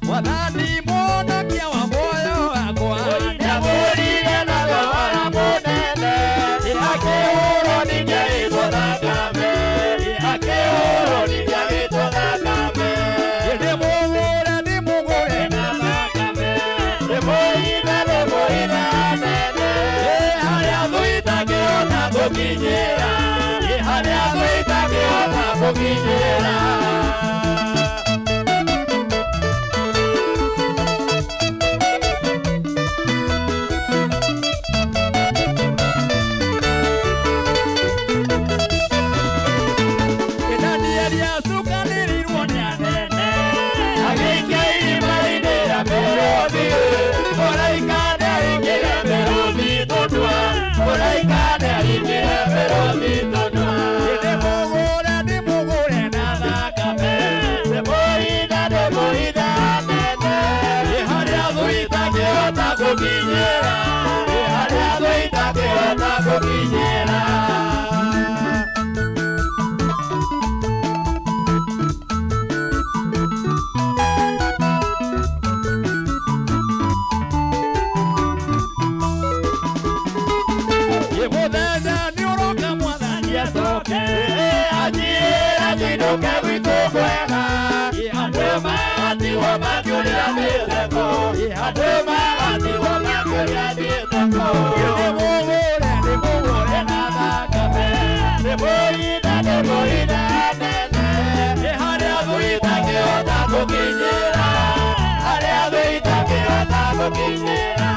Mwathani mwonokia wa muoyo wakwa, nĩamũrire na thogora mũnene, akĩhũrwo ningĩitwo thakame, akĩhũrwo ningĩitwo thakame. Ndĩmũgũre, ndĩmũgũre na thakame, ndĩmũhithe, ndĩmũhithe hanene, harĩa thũ itangĩhota gũkinyĩra, harĩa thũ itangĩhota gũkinyĩra. Danieli acukanĩrĩirwo nĩ anene, agĩikia irima-inĩ rĩa mĩrũthi. Mũraika nĩaringire mĩrũthi tũnua, mũraika nĩaringire mĩrũthi tũnua. Ndĩmũgũre, ndĩmũgũre na thakame, ndĩmũhithe, ndĩmũhithe hanene, harĩa thũ itangĩhota gũkinyĩra, harĩa thũ itangĩhota gũkinyĩra. Mũthenya nĩũroka mwathani acoke, anjĩre njinũke gwitũ kwega. Andũ magatigwo makĩũrĩra mĩtheko, andũ magatigwo makĩũrĩra mĩtheko. Ndĩmũgũre, ndĩmũgũre na thakame, ndĩmũhithe, ndĩmũhithe hanene, harĩa thũ itangĩhota gũkinyĩra, harĩa thũ itangĩhota gũkinyĩra.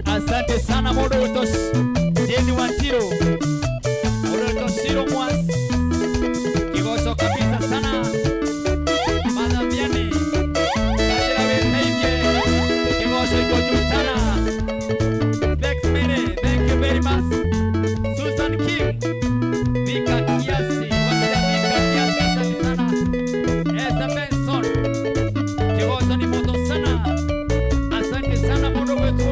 Asante sana Morotos Jeni Wantiro Morotos Siro Mwas Kigoso kabisa sana Madamiani Kajira Benheike Kigoso iko juu sana. Thanks Mary, thank you very much. Susan Kim Vika Kiasi Wasija Vika Kiasi, asante sana. Esther Benson Kigoso ni moto sana. Asante sana Moro wetu.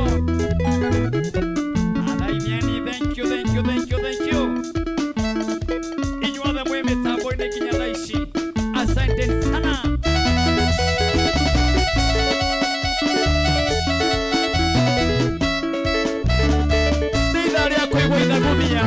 Thank you, thank you, thank you, thank you. Inyuothe mwĩ mĩtambo-inĩ nginya thaa ici. Asante sana. Nĩ ithaa rĩa kũigua ithagumia.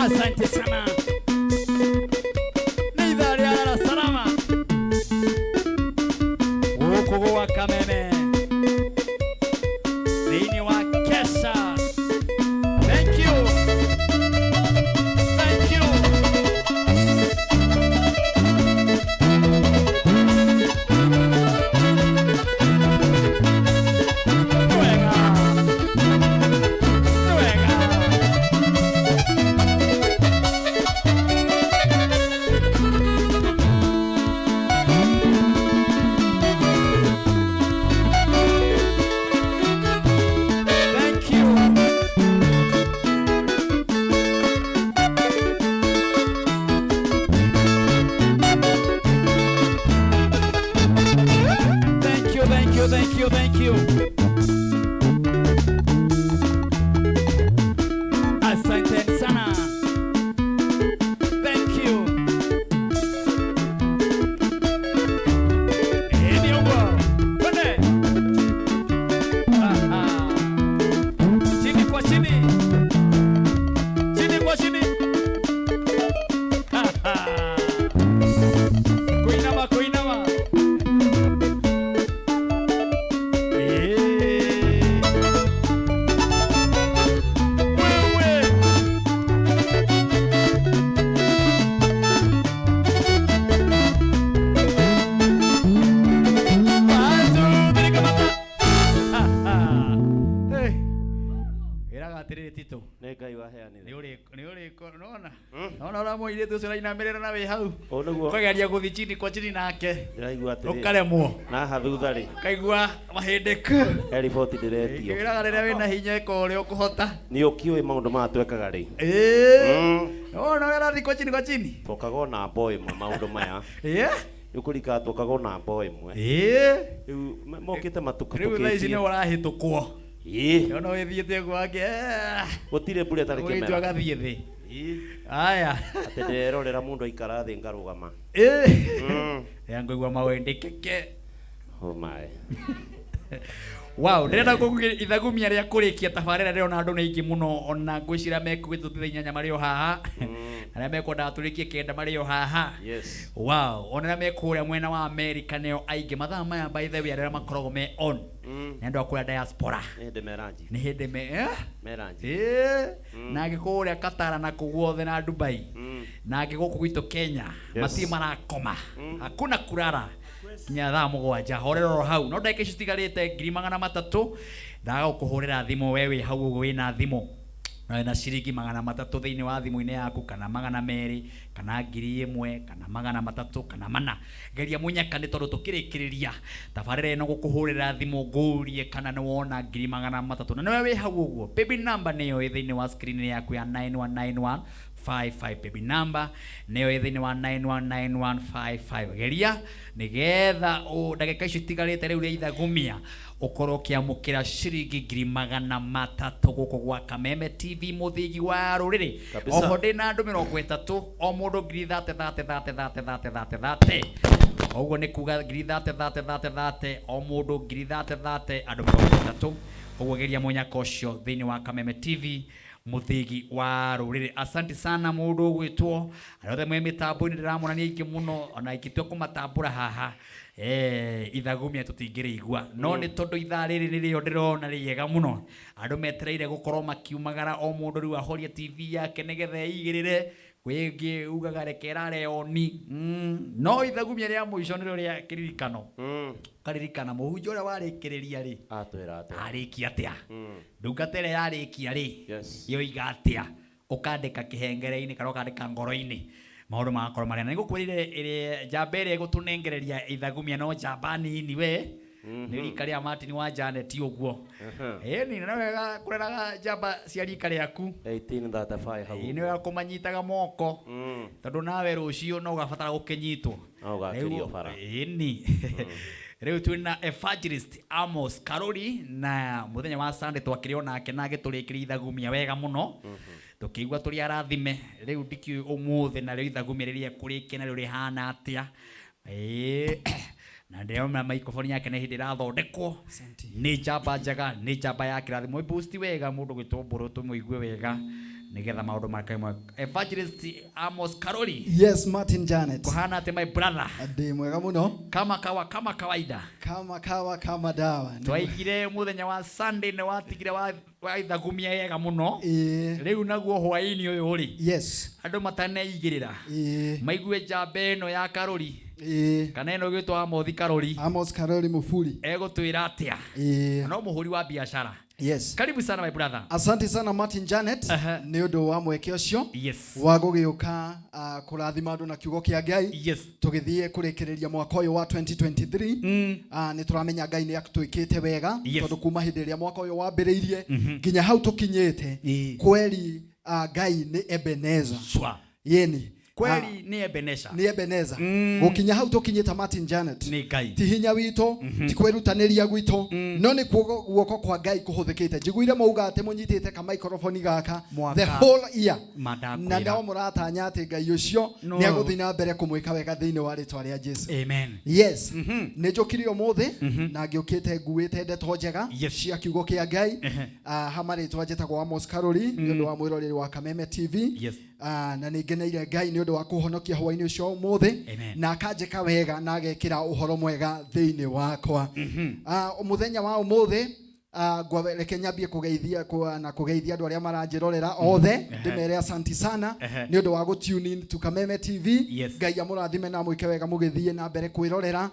Asante sana. Nĩ ithaa rĩa Lala Salama gũkũ gwa Kameme thĩinĩ wa Kesha. Thank you. Thank you. Wega. Wega. Nona nona ũrĩa mũirĩtu ũcio ũrainamĩrĩra na wĩ hau Ũũ nĩguo ũkageria gũthiĩ chini kwa chini nake ndĩraigua atĩrĩrĩ. Ũkaremwo. Na haha thutha rĩ ũkaigua mahĩndĩ he riboti ndĩretio. Kwĩraga rĩrĩa wĩna hinya ĩka ũrĩa ũkũhota. Nĩ ũkĩũĩ maũndũ maya twekaga rĩ. Ĩĩ. Nona ũrĩa arathiĩ kwa chini kwa chini. Twokaga o na mbo ĩmwe maũndũ maya. Ĩĩ. Rĩu kũrikaga twokaga o na mbo ĩmwe. Ĩĩ. Rĩu mokĩte Rĩu thaa ici nĩ matukatũkĩtie. ũrahĩtũkwo. Ĩĩ. Nona wĩthiĩte ũguo wake. Gũtirĩ mbura ĩtarĩ Mũirĩtu kĩmera. agathiĩ thĩ. Ĩĩ. Aya. Atĩ ndĩrerorera mũndũ aikara thĩ ngarũgama. Ĩĩ. Ya ngũigua mawĩndĩ keke. Oh my. Wow, ndĩrenda kũgugia ithagumia rĩa kũrĩkia tabarĩra ndĩrona andũ nĩ aingĩ mũno ona ngwĩciria mekugĩte thaa inyanya marĩ o haha arĩa mekwendaga tũrĩkie kenda marĩ o haha Yes. Wow, ona arĩa me kũrĩa mwena wa America nĩo aingĩ mathaa maya by the way arĩa makoragwo me on nĩ andũ a kũrĩa diaspora. Nĩ hĩndĩ meranji. Nĩ hĩndĩ me eh? Meranji. Ĩĩ. Na angĩ kũrĩa Qatar na kũu guothe na Dubai na angĩ gũkũ gwitũ Kenya. Yes. Matirĩ marakoma, hakuna kurara nginya thaa mũgwanja. Horera oro hau no ndagĩka icio citigarĩte 300,000 ndaga gũkũhũrĩra thimũ we wĩ hau ũguo wĩna thimũ na wĩna ciringi 300 thĩinĩ wa thimũ-inĩ yaku kana 200 kana 1000 kana 300 kana 400. Geria mũnyaka nĩ tondũ tũkĩrĩkĩrĩria tabarĩra ĩno gũkũhũrĩra thimũ ngũrie kana nĩ wona 300,000 na nĩwe wĩ hau ũguo. Baby number nĩyo ĩ thĩinĩ wa screen yaku ya 919155. Baby number nĩyo ĩ thĩinĩ wa 919155. Geria nĩgetha ndagĩka icio itigarĩte rĩu rĩa ithagumia ũkorwo ũkĩamũkĩra ciringi 300,000 gũkũ gwa Kameme TV mũthingi wa rũrĩrĩ. Kabisa. Oho ndĩna andũ 30 o mũndũ ngiri thate thate thate thate thate thate thate. Ũguo nĩ kuga ngiri thate thate thate thate o mũndũ ngiri thate thate andũ 30. Ũguo geria mũnyaka ũcio thĩinĩ wa Kameme TV mũthĩgi wa rũrĩrĩ. Asante sana mũndũ ũgwĩtwo arĩa othe mwĩ mĩtambo-inĩ ndĩramona nĩ aingĩ mũno ona ingĩtua kũmatambũra haha ithagumia tũtingĩrĩigua no nĩ tondũ ithaa rĩrĩ nĩrĩo ndĩrona rĩega mũno andũ metereire gũkorwo makiumagara o mũndũ rĩu ahorie TV yake nĩgetha eigĩrĩre kwĩngĩ ugaga reke ĩrare oni. No ithagumia rĩa mũico nĩrĩo rĩa kĩririkano. Ũkaririkana mũhunjia ũrĩa warĩkĩrĩria rĩ Atwĩra atĩa? Arĩkia atĩa? Ndungata ĩrĩa yarĩkia rĩ yoiga atĩa? Ũkandĩka kĩhengere-inĩ kana ũkandĩka ngoro-inĩ maũndũ magakorwo marĩa na nĩngũkwĩrire ĩrĩa njamba ĩrĩa ĩgũtũnengereria ithagumia no njamba nini we nĩ rika rĩa Martin wa Janet ũguo. Ĩni na wega kũreraga njamba cia rika rĩaku. 1835 hau. Ĩĩ nĩ wega kũmanyitaga moko tondũ nawe rũciũ no ũgabatara gũkĩnyitwo. No ũgakĩrio bara. Ĩni rĩu twĩna evangelist Amos Karori na mũthenya wa Sunday twakĩrĩ onake na agĩtũrĩkĩria ithagumia wega mũno tũkĩigua tũrĩ arathime. Rĩu ndikĩũĩ ũmũthĩ narĩo ithagumia rĩrĩa ekũrĩkia narĩo rĩhana atĩa. Ĩĩ na ndĩrona microphone yake nĩ hĩndĩ ĩrathondekwo nĩ njamba njega nĩ njamba ya kĩrathimo. Boost wega mũndũ gwĩtwo Mbũrũ tũmũigue wega nĩgetha maũndũ make mwe. Evangelist Amos Karori. Yes, Martin Janet. Kuhana atĩ my brother? Ndĩ mwega mũno. Kama kawa kama kawaida. Kama kawa kama dawa. Twaigire mũthenya wa Sunday nĩ watigire wa ithagumia wega mũno. Ĩĩ. Rĩu naguo hwaĩ-inĩ ũyũ rĩ. Yes. Andũ mataneigĩrĩra. Ĩĩ. Maigue njamba ĩno ya Karori. Ĩĩ. Kana ĩno ĩgwĩtwo Amothi Karori. Amos Karori Mufuri. Egũtwĩra atĩa? Ĩĩ. No mũhũri wa biacara. Yes. Karibu sana my brother. Asante sana Martin Janet nĩ ũndũ wa mweke ũcio Yes. wa gũgĩũka kũrathima andũ na kiugo kĩa Ngai. Yes. Tũgĩthiĩ kũrĩkĩrĩria mwaka ũyũ wa 2023. Nĩ tũramenya Ngai nĩ atwĩkĩte wega Yes. tondũ kuma hĩndĩ ĩrĩa mwaka ũyũ wambĩrĩirie nginya hau tũkinyĩte kweli Ngai nĩ Ebenezer. Sure. Yeni. Kweli nĩ Ebenezer. Nĩ Ebenezer. Gũkinya hau tũkinyĩte Martin Janet. Nĩ Ngai. Ti hinya witũ, ti kwĩrutanĩria gwitũ, no nĩ guoko kwa Ngai kũhũthĩkĩte. Njiguire mauga atĩ mũnyitĩte ka microphone gaka Mwaka. the whole year. Mandakwĩra. Na no mũratanya atĩ Ngai ũcio No. nĩ agũthiĩ na mbere kũmwĩka wega thĩinĩ wa rĩtwa rĩa Jesu. Amen. Yes. Nĩ njũkire ũmũthĩ na ngĩũkĩte nguĩte ndeto njega cia kiugo kĩa Ngai. Hama rĩtwa njĩtagwo Amos Karori nĩ ũndũ wa mwĩroreri wa Kameme TV. Yes. Na nĩ ngeneire Ngai nĩ ũndũ wa kũhonokia hwaĩ-inĩ ũcio ũmũthĩ Amen. na akanjĩka wega na agekĩra ũhoro mwega thĩinĩ wakwa. Mũthenya wa ũmũthĩ Reke nyambie kũgeithia na kũgeithia andũ arĩa maranjĩrorera othe. Ndĩmere asanti sana nĩ ũndũ wa gũ tune in to Kameme TV. Ngai amũrathime na amwĩke wega mũgĩthiĩ na mbere kwĩrorera.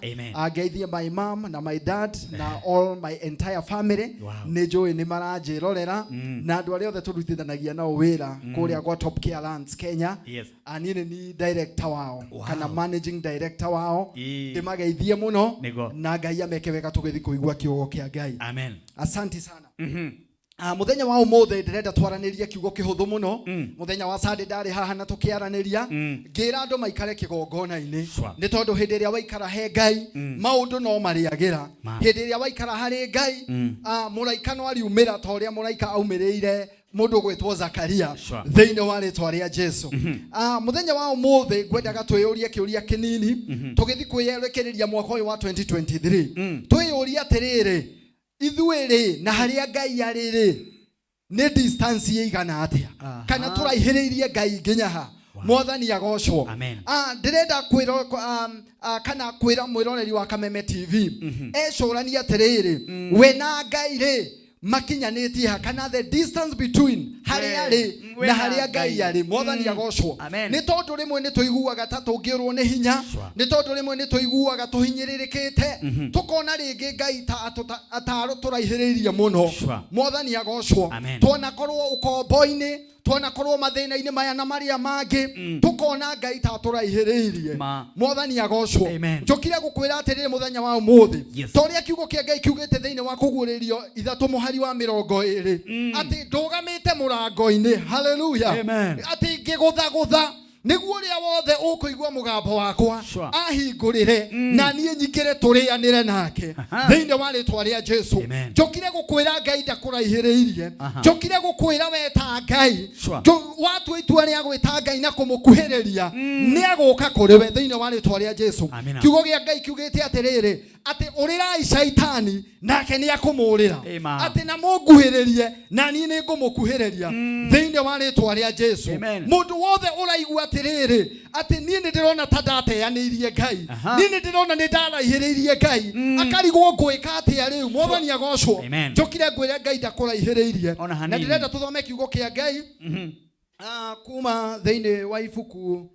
Ngeithie my mom na my dad na all my entire family. Nĩ njũĩ nĩ maranjĩrorera na andũ arĩa othe tũrutithanagia nao wĩra kũrĩa gwa Top Care Lands Kenya. Niĩ nĩ ni director wao kana managing director wao. Ndĩmageithie mũno na Ngai ameke wega tũgĩthiĩ kũigua kiugo kĩa Ngai. Amen. Asanti sana. Mũthenya wa ũmũthĩ ndĩrenda twaranĩrie kiugo kĩhũthũ mũno. Mũthenya wa Sunday ndarĩ haha na tũkĩaranĩria, ngĩra andũ maikare kĩgongona-inĩ, nĩ tondũ hĩndĩ ĩrĩa waikara he Ngai, maũndũ no marĩagĩra. Hĩndĩ ĩrĩa waikara harĩ Ngai, mũraika no ariumĩra ta ũrĩa mũraika aumĩrĩire mũndũ ũgwĩtwo Zakaria thĩinĩ wa rĩtwa rĩa Jesu. Mũthenya wa ũmũthĩ ngwendaga twĩyũrie kĩũria kĩnini tũgĩthiĩ kwĩyerekereria mwaka ũyũ wa 2023. Twĩyũrie atĩrĩrĩ, ithuĩ rĩ na harĩa Ngai arĩ rĩ, nĩ distance ĩigana atĩa, kana tũraihĩrĩirie Ngai nginya ha? Mwathani agocwo. Amen. Ndĩrenda kwĩra kana kwĩra mwĩroreri wa Kameme TV ecũranie atĩrĩrĩ, we na Ngai rĩ makinyanĩtie ha, kana the distance between harĩa arĩ we na na harĩa Ngai Ngai. arĩ. Mwathani agocwo. Amen. Nĩ tondũ rĩmwe nĩ tũiguaga ta tũngĩũrwo nĩ hinya, nĩ tondũ rĩmwe nĩ tũiguaga tũhinyĩrĩrĩkĩte, tũkona rĩngĩ Ngai ta tũraihĩrĩirie mũno. Mwathani agocwo. Amen. Twanakorwo ũkombo-inĩ, twanakorwo mathĩna-inĩ maya na marĩa mangĩ, tũkona Ngai ta tũraihĩrĩirie. Mwathani agocwo. Amen. Njũkire gũkwĩra atĩrĩrĩ mũthenya wa ũmũthĩ, ta ũrĩa kiugo kĩa Ngai kiugĩte thĩinĩ wa Kũguũrĩrio 3 mũhari wa 20, atĩ ndũgamĩte mũrango-inĩ, haleluya, Amen. atĩ ngĩgũthagũtha nĩguo ũrĩa wothe ũkũigua mũgambo wakwa ahingũrĩre, na niĩ nyingĩre tũrĩanĩre nake thĩinĩ wa rĩtwa rĩa Jesu. Amen. Njũkire gũkwĩra Ngai ndakũraihĩrĩirie. Njũkire gũkwĩra we ta Ngai, watua itua rĩa gwĩta Ngai na kũmũkuhĩrĩria, nĩ agũka kũrĩ we thĩinĩ wa rĩtwa rĩa Jesu. Amina. Kiugo kĩa Ngai kiugĩte atĩrĩrĩ, atĩ ũrĩrai Shaitani nake nĩ akũmũrĩra, Amen. atĩ na mũnguhĩrĩrie na niĩ nĩ ngũmũkuhĩrĩria thĩinĩ wa rĩtwa rĩa Jesu. Amen. Mũndũ wothe ũraigua atĩrĩrĩ, atĩ niĩ nĩ ndĩrona ta ndateanĩirie Ngai, niĩ nĩ ndĩrona nĩ ndaraihĩrĩirie Ngai, akarigwo ngwĩka atĩa rĩu. Mwathani agocwo. Amen. Njũkire ngwĩre Ngai ndakũraihĩrĩirie. Ona Na hanini. ndĩrenda tũthome kiugo kĩa Ngai kuma thĩinĩ wa ibuku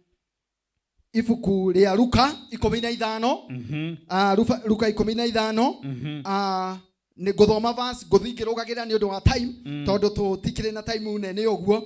rĩa Luka 15. Luka 15, nĩ ngũthoma verse, ngũthiĩ ngĩrũgagĩrĩra nĩ ũndũ wa time, tondũ tũtikĩrĩ na time nene ũguo.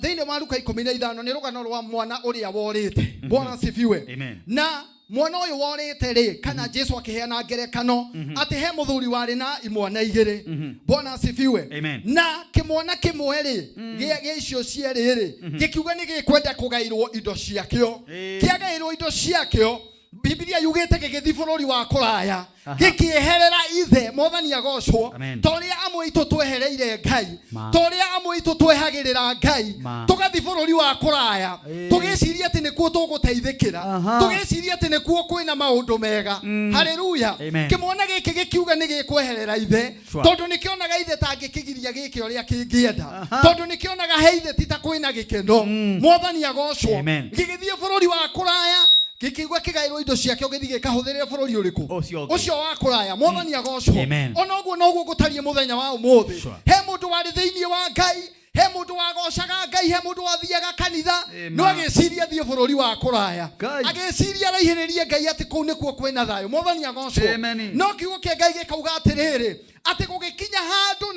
Thĩinĩ wa Luka 15 nĩ rũgano rwa mwana ũrĩa worĩte. Bwana asifiwe. Amen. Na mwana ũyũ worĩte rĩ, kana Jesu akĩheana ngerekano atĩ he mũthuri warĩ na imwana igĩrĩ. Bwana asifiwe. Amen. Na kĩmwana kĩmwe rĩ, gĩa icio cierĩ rĩ, gĩkiuga nĩ gĩkwenda kũgaĩrwo indo ciakĩo. Kĩagaĩrwo indo ciakĩo, Bibilia yugĩte gĩgĩthiĩ bũrũri wa kũraya, gĩkĩeherera ithe. Mwathani agocwo. Amen. Ta ũrĩa amwe aitũ twehereire Ngai, ta ũrĩa amwe aitũ twehagĩrĩra Ngai, tũgathiĩ bũrũri wa kũraya, tũgĩciria atĩ nĩkuo tũgũteithĩkĩra, tũgĩciria atĩ nĩkuo kwĩna maũndũ mega. Haleluya. Amen. Kĩmwana gĩkĩ gĩkiuga nĩ gĩkweherera ithe, tondũ nĩkĩonaga ithe tangĩkĩgiria gĩke ũrĩa kĩngĩenda, tondũ nĩkĩonaga he ithe ti ta kwĩna gĩkeno. Mwathani agocwo. Amen. Gĩgĩthiĩ bũrũri wa kũraya, gĩkĩigua kĩgaĩrwo indo ciakĩo, gĩthiĩ gĩkahũthĩrĩre bũrũri ũrĩkũ? Ũcio ũngĩ. Ũcio wa kũraya. Mwathani agocwo. Amen. Ona ũguo noguo gũtariĩ mũthenya wa ũmũthĩ. He mũndũ warĩ thĩinĩ wa Ngai, he mũndũ wagocaga Ngai, he mũndũ wathiaga kanitha, no agĩciria thiĩ bũrũri wa kũraya, agĩciria araihĩrĩrie Ngai atĩ kũu nĩkuo kwĩna thayũ. Mwathani agocwo. Amen. No kiugo kĩa Ngai gĩkauga atĩrĩrĩ, atĩ gũgĩkinya handũ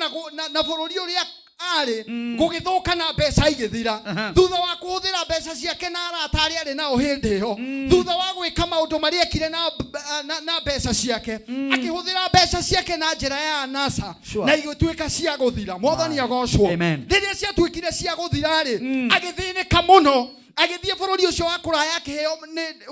na bũrũri ũrĩa arĩ gũgĩthũka na mbeca igĩthira. Thutha wa kũhũthĩra mbeca ciake na arata arĩa arĩ nao hĩndĩ ĩyo, thutha wa gwĩka maũndũ marĩa ekire na mbeca ciake, akĩhũthĩra mbeca ciake na njĩra ya anasa, na igĩtuĩka cia gũthira. Mwathani agocwo. Amen. Rĩrĩa ciatuĩkire cia gũthira rĩ, agĩthĩnĩka mũno, agĩthiĩ bũrũri ũcio wa kũraya, akĩheo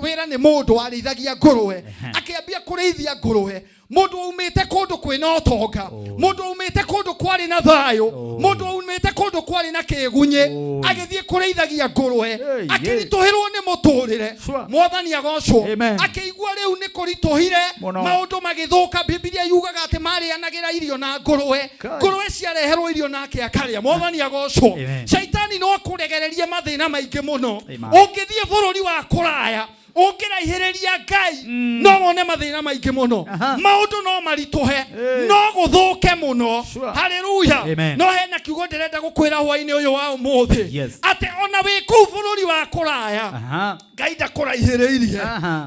wĩra nĩ mũndũ warĩithagia ngũrwe, akĩambia kũrĩithia ngũrwe. Mũndũ aumĩte kũndũ kwĩna ũtonga, mũndũ aumĩte kũndũ kwarĩ na thayũ, mũndũ aumĩte kũndũ kwarĩ na kĩgunyĩ, agĩthiĩ kũrĩithagia ngũrwe, akĩritũhĩrwo nĩ mũtũrĩre. Mwathani agocwo. Amen. Akĩigua rĩu nĩ kũritũhire, Mũno. maũndũ magĩthũka. Bibilia yugaga atĩ marĩanagĩra irio na ngũrwe, ngũrwe ciareherwo irio nake akarĩa. Mwathani agocwo. Amen. Shaitani no akũregererie mathĩna maingĩ mũno. Amen. Ũngĩthiĩ bũrũri wa kũraya, Ũngĩraihĩrĩria Ngai no wone mathĩna maingĩ mũno, maũndũ no maritũhe, no gũthũke mũno. Haleluya. Amen. No hena kiugo ndĩrenda gũkwĩra hwainĩ ũyũ wa ũmũthĩ, atĩ ona wĩ kũu bũrũri wa kũraya, Ngai ndakũraihĩrĩirie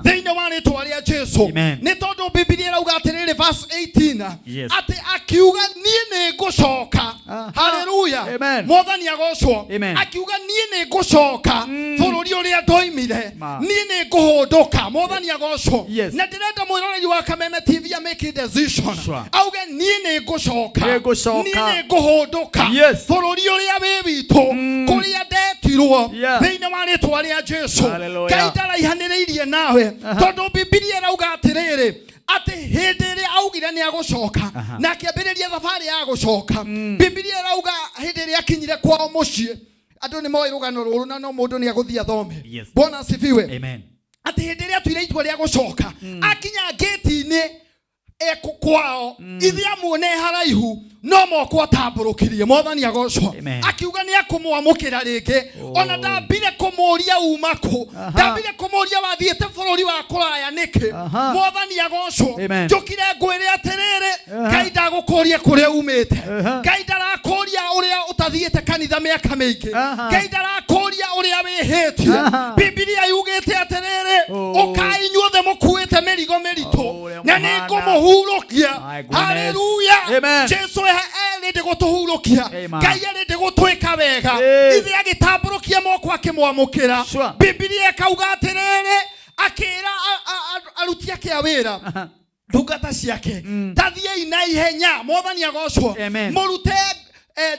thĩinĩ wa rĩtwa rĩa Jesu. Amen. Nĩ tondũ Bibilia ĩrauga atĩrĩrĩ, verse 18, Yes. atĩ akiuga, niĩ nĩ ngũcoka. Haleluya. Amen. Mwathani agocwo. Amen. Akiuga, niĩ nĩ ngũcoka bũrũri ũrĩa ndoimire, Ma. niĩ nĩ ngũhũndũka. Mwathani agocwo. Yes. Na ndĩrenda mwĩroreri wa Kameme TV a make decision, Sure. auge, niĩ nĩ ngũcoka, Nĩ ngũcoka. niĩ nĩ ngũhũndũka Yes. bũrũri ũrĩa wĩ witũ, kũrĩa ndetirwo, Yeah. thĩinĩ wa rĩtwa rĩa Jesu. Hallelujah. Ngai ndaraihanĩrĩirie nawe, tondũ Bibilia ĩrauga atĩrĩrĩ, atĩ hĩndĩ ĩrĩa augire nĩ agũcoka na akĩambĩrĩria thabarĩ ya gũcoka, Bibilia ĩrauga hĩndĩ ĩrĩa akinyire kwao mũciĩ, andũ nĩ moĩ rũgano rũrũ na no mũndũ nĩ agũthiĩ athome. Yes. Bwana asifiwe. Amen. Atĩ hĩndĩ ĩrĩa atuire itua rĩa gũcoka, akinya ngĩti-inĩ kwao, ithe amuone haraihu no moko atambũrũkirie. Mwathani agocwo. Amen. Akiuga nĩ akũmwamũkĩra rĩngĩ. Ona ndambire kũmũria uma kũ, ndambire kũmũria wathiĩte bũrũri wa kũraya nĩkĩ. Mwathani agocwo. Amen. Njũkire ngwĩre atĩrĩrĩ, Ngai ndagũkũria kũrĩa umĩte. Ngai ndarakũria ũrĩa ũtathiĩte kanitha mĩaka mĩingĩ. Ngai ndarakũria ũrĩa wĩhĩtie. Bibilia yugĩte atĩrĩrĩ, ũkai inyuothe mũkuĩte mĩrigo mĩritũ, na nĩ ngũmũhurũkia. My goodness. Haleluya. Amen. Jesu erĩndĩ gũtũhurũkia. Amen. Ngai erĩndĩ gũtwĩka wega. Hey. Ithe agĩtambũrũkia moko akĩmwamũkĩra. Sure. Bibilia ĩkauga atĩrĩrĩ, akĩra aruti ake a wĩra, ndungata ciake, tathiĩi na ihenya. Mwathani agocwo. Amen. Mũrute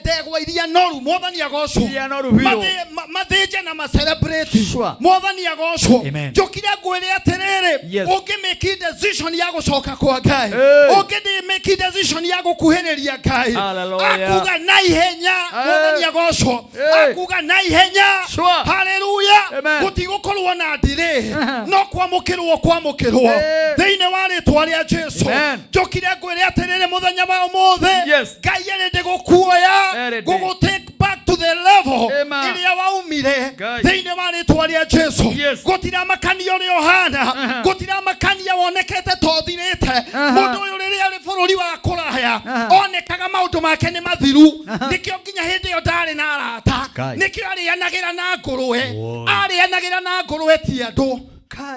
ndegwa iria noru. Mwathani agocwo. Iria noru biũ. Mathĩnje na macelebrate. Sure. Mwathani agocwo. Amen. Njũkire ngwĩre atĩrĩrĩ, Yes. ũngĩ make decision ya gũcoka kwa Ngai, Hey. ũngĩ make decision ya gũkuhĩrĩria Ngai, Hallelujah. akuga na ihenya. Hey. Mwathani agocwo. Hey. Akuga na ihenya. Sure. Haleluya. Amen. Gũtigũkorwo na ndirĩ, no kwamũkĩrwo kwamũkĩrwo Hey. thĩinĩ wa rĩtwa rĩa Jesu. Amen. Njũkire ngwĩre atĩrĩrĩ, mũthenya wa ũmũthĩ, Yes. Ngai erĩndĩ gũkuoya, Erĩndĩ. gũgũ take back to the level Amen. ĩrĩa waumire, Ngai. thĩinĩ wa rĩtwa rĩa Jesu. Yes. Gũtiramakania ũrĩa ũhana, gũtiramakania wonekete ta ũthirĩte. Mũndũ ũyũ rĩrĩa arĩ bũrũri wa kũraya onekaga maũndũ make nĩ mathiru, nĩkĩo nginya hĩndĩ ĩyo ndarĩ na arata. Ngai. Nĩkĩo arĩanagĩra na ngũrwe, arĩanagĩra na ngũrwe ti andũ.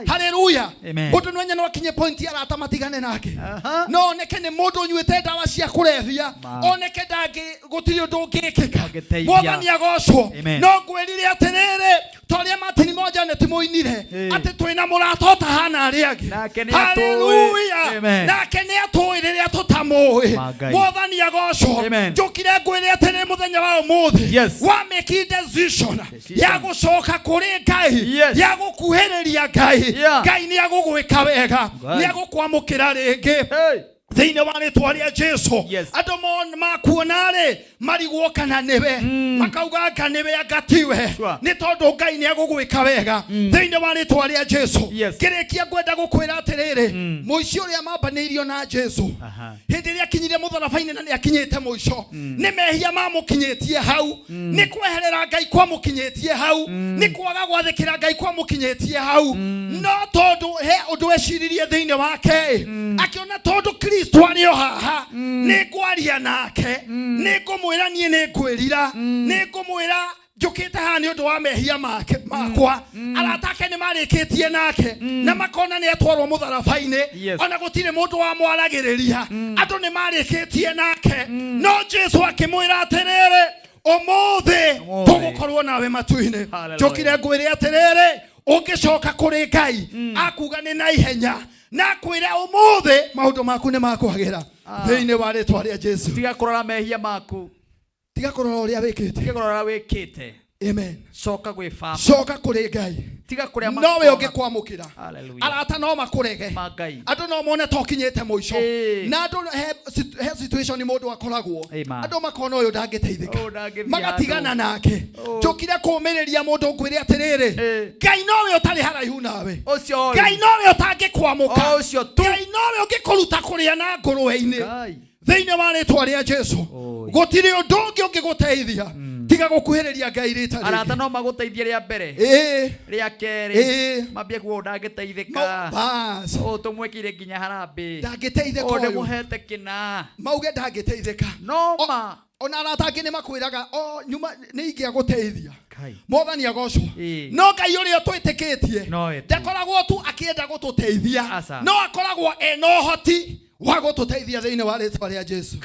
Haleluya. Amen. Mũndũ nĩ no akinye point arata matigane nake, no oneke nĩ mũndũ ũnyuĩte ndawa cia kũrebia, oneke ndangĩ, gũtirĩ ũndũ ũngĩkĩka. Ũngĩteithia. Mwathani agocwo. Amen. No ngwĩrire atĩrĩrĩ, ta ũrĩa Martin Moja nĩ timũinire, Ĩĩ. atĩ twĩna mũrata ũtahana arĩa angĩ. Nake nĩ atũĩ. Haleluya. Amen. Nake nĩ atũĩ rĩrĩa tũtamũĩ. Ma Ngai. Mwathani agocwo. Amen. Njũkire ngwĩre atĩrĩ, mũthenya wa ũmũthĩ, Yes. wa make decision ya gũcoka kũrĩ Ngai, Yes. ya gũkuhĩrĩria Ngai, Yeah. Ngai nĩ agũgwĩka wega, Ngai. nĩ agũkwamũkĩra rĩngĩ Hey. thĩinĩ wa rĩtwa rĩa Jesu. Yes. Andũ makuona rĩ, marigwo kana nĩwe, makauga anga nĩwe, anga tiwe. Sure. Nĩ tondũ Ngai nĩ agũgwĩka wega thĩinĩ wa rĩtwa rĩa Jesu. Yes. Ngĩrĩkia ngwenda gũkwĩra atĩrĩrĩ, mũici ũrĩa mambanĩirio na Jesu, hĩndĩ ĩrĩa akinyire mũtharaba-inĩ na nĩ akinyĩte mũico, nĩ mehia mamũkinyĩtie hau, nĩ kweherera Ngai kwamũkinyĩtie hau, nĩ kwaga gwathĩkĩra Ngai kwamũkinyĩtie hau. No tondũ he ũndũ eciririe thĩinĩ wake, akĩona tondũ Kristo arĩ o haha, nĩ ngwaria nake, nĩ ngũmwĩra niĩ nĩ ngwĩrira, nĩ ngũmwĩra njũkĩte haha nĩ ũndũ wa mehia make makwa. Arata ake nĩ marĩkĩtie nake na makona nĩ atwarwo mũtharaba-inĩ. Yes. Ona gũtirĩ mũndũ wamwaragĩrĩria, andũ nĩ marĩkĩtie nake, no Jesu akĩmwĩra atĩrĩrĩ, ũmũthĩ Ũmũthĩ. tũgũkorwo nawe matu-inĩ. Hallelujah. Njũkire ngwĩre atĩrĩrĩ, ũngĩcoka kũrĩ Ngai, akuga nĩ na ihenya, na akwĩre ũmũthĩ maũndũ maku nĩ makwagĩra thĩinĩ wa rĩtwa rĩa Jesu. Tiga kũrora mehia maku. Tiga kũrora ũrĩa wĩkĩte. Tiga kũrora ũrĩa wĩkĩte. Amen. Coka gwĩ Baba. Coka kũrĩ Ngai. Tiga kũrĩa Nowe ũngĩkwamũkĩra. Hallelujah. Arata no makũrege. Ma Ngai. Andũ no mone ta ũkinyĩte mũico. Ĩĩ. Na andũ he situation mũndũ akoragwo. Amen. Andũ makona ũyũ ndangĩteithĩka. Ũyũ ndangĩthiĩ Magatigana handũ. nake. Oh. Njũkire kũũmĩrĩria mũndũ ngwĩre atĩrĩrĩ, Ĩĩ. Ngai nowe ũtarĩ haraihu nawe. Ũcio Ngai nowe ũtangĩkwamũka. O ũcio tu. Ngai nowe ũngĩkũruta kũrĩa na ngũrwe-inĩ Ngai. thĩinĩ wa rĩtwa rĩa Jesu. Oi. Gũtirĩ ũndũ ũngĩ ũngĩgũteithia. Tiga gũkuhĩrĩria Ngai rita Arata rĩngĩ. no magũteithie rĩa mbere. Ĩĩ. Rĩa kerĩ. Ĩĩ. Mambie kuo ndangĩteithĩka. No, bas. Ũũ tũmwĩkĩire nginya harambĩ. Ndangĩteithĩka Ũũ ũyũ. ndĩmũhete kĩna. Mauge ndangĩteithĩka. No ma. Ona arata angĩ nĩ makwĩraga o nyuma nĩ ingĩagũteithia. Mwathani agocwo. Ĩĩ. No Ngai ũrĩa twĩtĩkĩtie No etu. ndakoragwo tu akĩenda gũtũteithia Aca. no akoragwo ena ũhoti wa gũtũteithia thĩinĩ wa rĩtwa rĩa Jesu.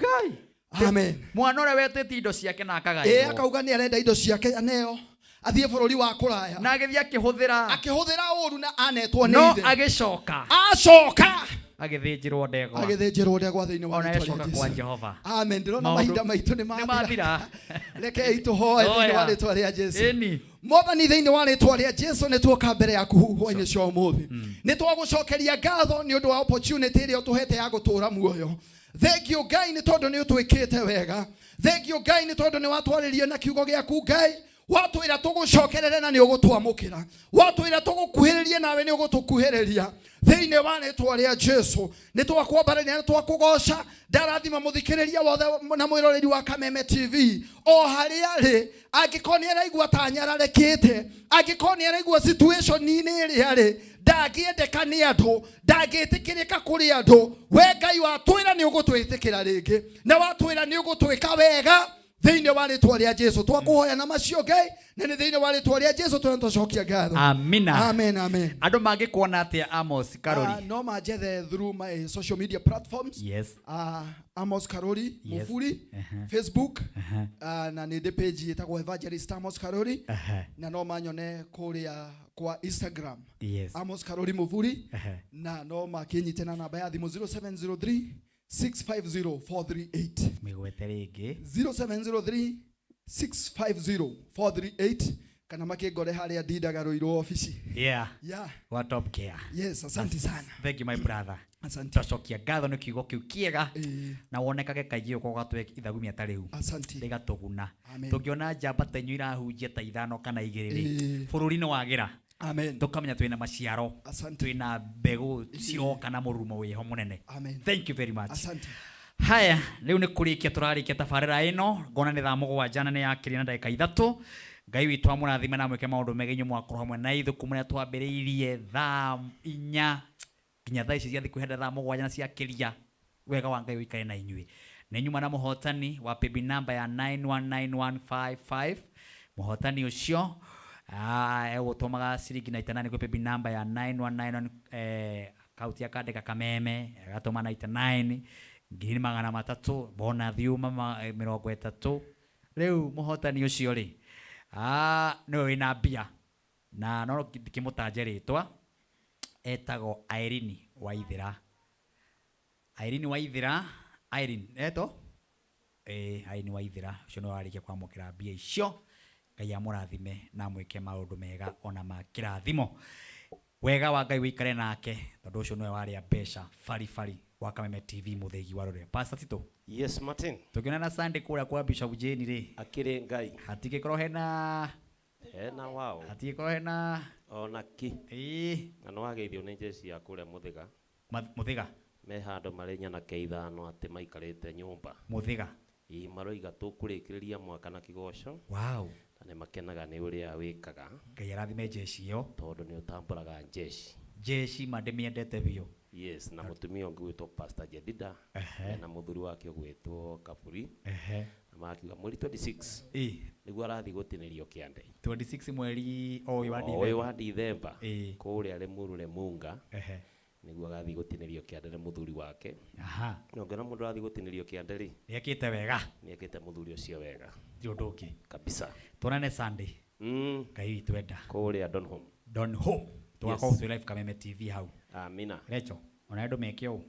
Amen. Mwana ũrĩa wetĩtie indo ciake na Ĩĩ akagaĩrwo. akauga nĩ arenda indo ciake aneo athiĩ bũrũri wa kũraya. Na agĩthiĩ akĩhũthĩra. Akĩhũthĩra ũru na anetwo nĩ No ithe. agĩcoka. Acoka Agĩthĩnjĩrwo ndegwa. agĩthĩnjĩrwo ndegwa thĩinĩ wa Ona rĩtwa rĩa ecoka kwa Jesu. Jehova. Amen. Ndĩrona Maũndũ- mahinda maitũ nĩ Nĩ mathira. mathira. Rekei tũhoe thĩinĩ wa Hoya. rĩtwa rĩa Jesu. Ĩni. Mwathani thĩinĩ wa rĩtwa rĩa Jesu nĩ tuoka mbere yaku hwainĩ cia ũmũthĩ. Nĩ twagũcokeria ngatho nĩ ũndũ wa opportunity ĩrĩa ũtũhete ya gũtũũra muoyo. Thank you Ngai nĩ tondũ nĩ ũtwĩkĩte wega. Thank you Ngai nĩ tondũ nĩ watwarĩria na kiugo gĩaku Ngai. Watwĩra tũgũcokerere na nĩ ũgũtwamũkĩra. Watwĩra tũgũkuhĩrĩrie nawe nĩ ũgũtũkuhĩrĩria. Thĩinĩ wa rĩtwa rĩa Jesu nĩ twakwambarĩria nĩ twakũgoca. Ndarathima mũthikĩrĩria wothe na mwĩroreri wa Kameme TV o harĩa arĩ, angĩkorwo nĩ araigua ta anyararekĩte, angĩkorwo nĩ araigua situation-inĩ ĩrĩa arĩ ndangĩendeka nĩ andũ, ndangĩtĩkĩrĩka kũrĩ andũ, we Ngai watwĩra nĩ ũgũtwĩtĩkĩra rĩngĩ na watwĩra nĩ ũgũtwĩka wega thĩinĩ wa rĩtwa rĩa Jesu. Twakũhoya na macio Ngai, na nĩ thĩinĩ wa rĩtwa rĩa Jesu tũrĩa twacokia ngatho. Amina. Amen, amen. Andũ mangĩkuona atĩa Amos Karori? No manjethe through my social media platforms. Yes. Amos Karori Yes. Mufuri Uh-huh. Facebook. Uh-huh. Na nĩ ndĩ page ĩtagwo Evangelist Amos Karori. Uh-huh. Na no manyone kũrĩa kwa Instagram. Yes. Amos Karori Mufuri. Uh-huh. Na no makĩnyite na namba ya thimũ 0703 650 438. Mĩgwete rĩngĩ. 0703 650 438 kana makĩngore harĩa ndindaga Ruiru obici. Yeah. Yeah. Wa Top Care. Yes, asante sana. Thank you my brother. Asante. Twacokia ngatho nĩ kiugo kĩu kĩega na wonekage kaingĩ ũka ũgatũhe ithagumia ta rĩu. Asante. Rĩgatũguna. Amen. Tũngĩona njamba ta inyuĩ irahunjia ta ithano kana igĩrĩ rĩ, Ĩĩ. bũrũri nĩ wagĩra. Amen. Tũkamenya twĩna maciaro. Asante. Twĩna mbegũ ciroka na mũrurumo wĩho mũnene. Amen. Thank you very much. Asante. Haya, rĩu nĩ kũrĩkia tũrarĩkia tabarĩra ĩno, ngona nĩ thaa 7 na nĩ yakĩria na ndagĩka 3. Ngai witũ amũrathime na amwĩke maũndũ mega inyuĩ mwakorwo hamwe na ithuĩ kuma rĩrĩa twambĩrĩirie thaa 4 nginya thaa ici cia thikũ henda thaa 7 na ciakĩria. Wega wa Ngai ũikare na inyuĩ. Nĩ nyuma na mũhotani wa paybill number ya 919155. Mũhotani ũcio egũtũmaga ciringi 99 kwĩ paybill number ya 9191, akaunti akandĩka Kameme agatũma 99 ngiri magana matatũ, bona thiuma 30. Rĩu mũhotani ũcio rĩ, nĩwe wĩna mbia na no ndikĩmũtanje rĩtwa, etagwo Irene Waithera. Irene Waithera, Irene eto? Irene Waithera ũcio nĩwe warĩkia kwamũkĩra mbia icio. Ngai amũrathime na amwĩke maũndũ mega ona ma kĩrathimo. Wega wa Ngai wĩikare nake tondũ ũcio nĩwe warĩa mbeca baribari wa Kameme TV mũthĩgi wa rũrĩa. Pastor Tito. Yes, Martin. Tũngĩonana Sunday kũrĩa kwa Bishop Jane rĩ. Akĩrĩ Ngai. Hatingĩkorwo hena Hena wao. Hatingĩkorwo hena ona ki. Ĩĩ. Na nĩ wageithio nĩ jeshi ya kũrĩa Mũthĩga. Mũthĩga. Me handũ marĩ nyanake 5 atĩ maikarĩte nyũmba. Mũthĩga. Ĩĩ, maroiga tũkũrĩkĩrĩria mwaka na kĩgoco. Wow. Na nĩ makenaga nĩ ũrĩa wĩkaga. Ngai arathime jeshi ĩyo. Tondũ nĩ ũtambũraga jeshi. Jeshi ma ndĩmĩendete biũ. Yes, na mũtumia ũngĩ gwĩtwo Pastor Jedida. Na mũthuri wake ũgwĩtwo Kaburi. Na makiuga mweri 26. Ĩĩ. Nĩguo arathiĩ gũtinĩrio kĩande. 26 mweri o ũyũ wa O ũyũ Dithemba. wa Dithemba. Kũrĩa Limuru Lemunga. Nĩguo agathiĩ gũtinĩrio kĩande nĩ mũthuri wake. Aha. Na ũngĩona mũndũ arathiĩ gũtinĩrio kĩande rĩ, Nĩekĩte wega. Nĩekĩte mũthuri ũcio wega. Ti ũndũ ũngĩ. Kabisa. Tuonane Sunday. Ngai witũ enda. Kũrĩa Donholm. Donholm. Tũgakorwo twĩ live Kameme TV hau. Amina. Recho, ona andũ meke ũũ.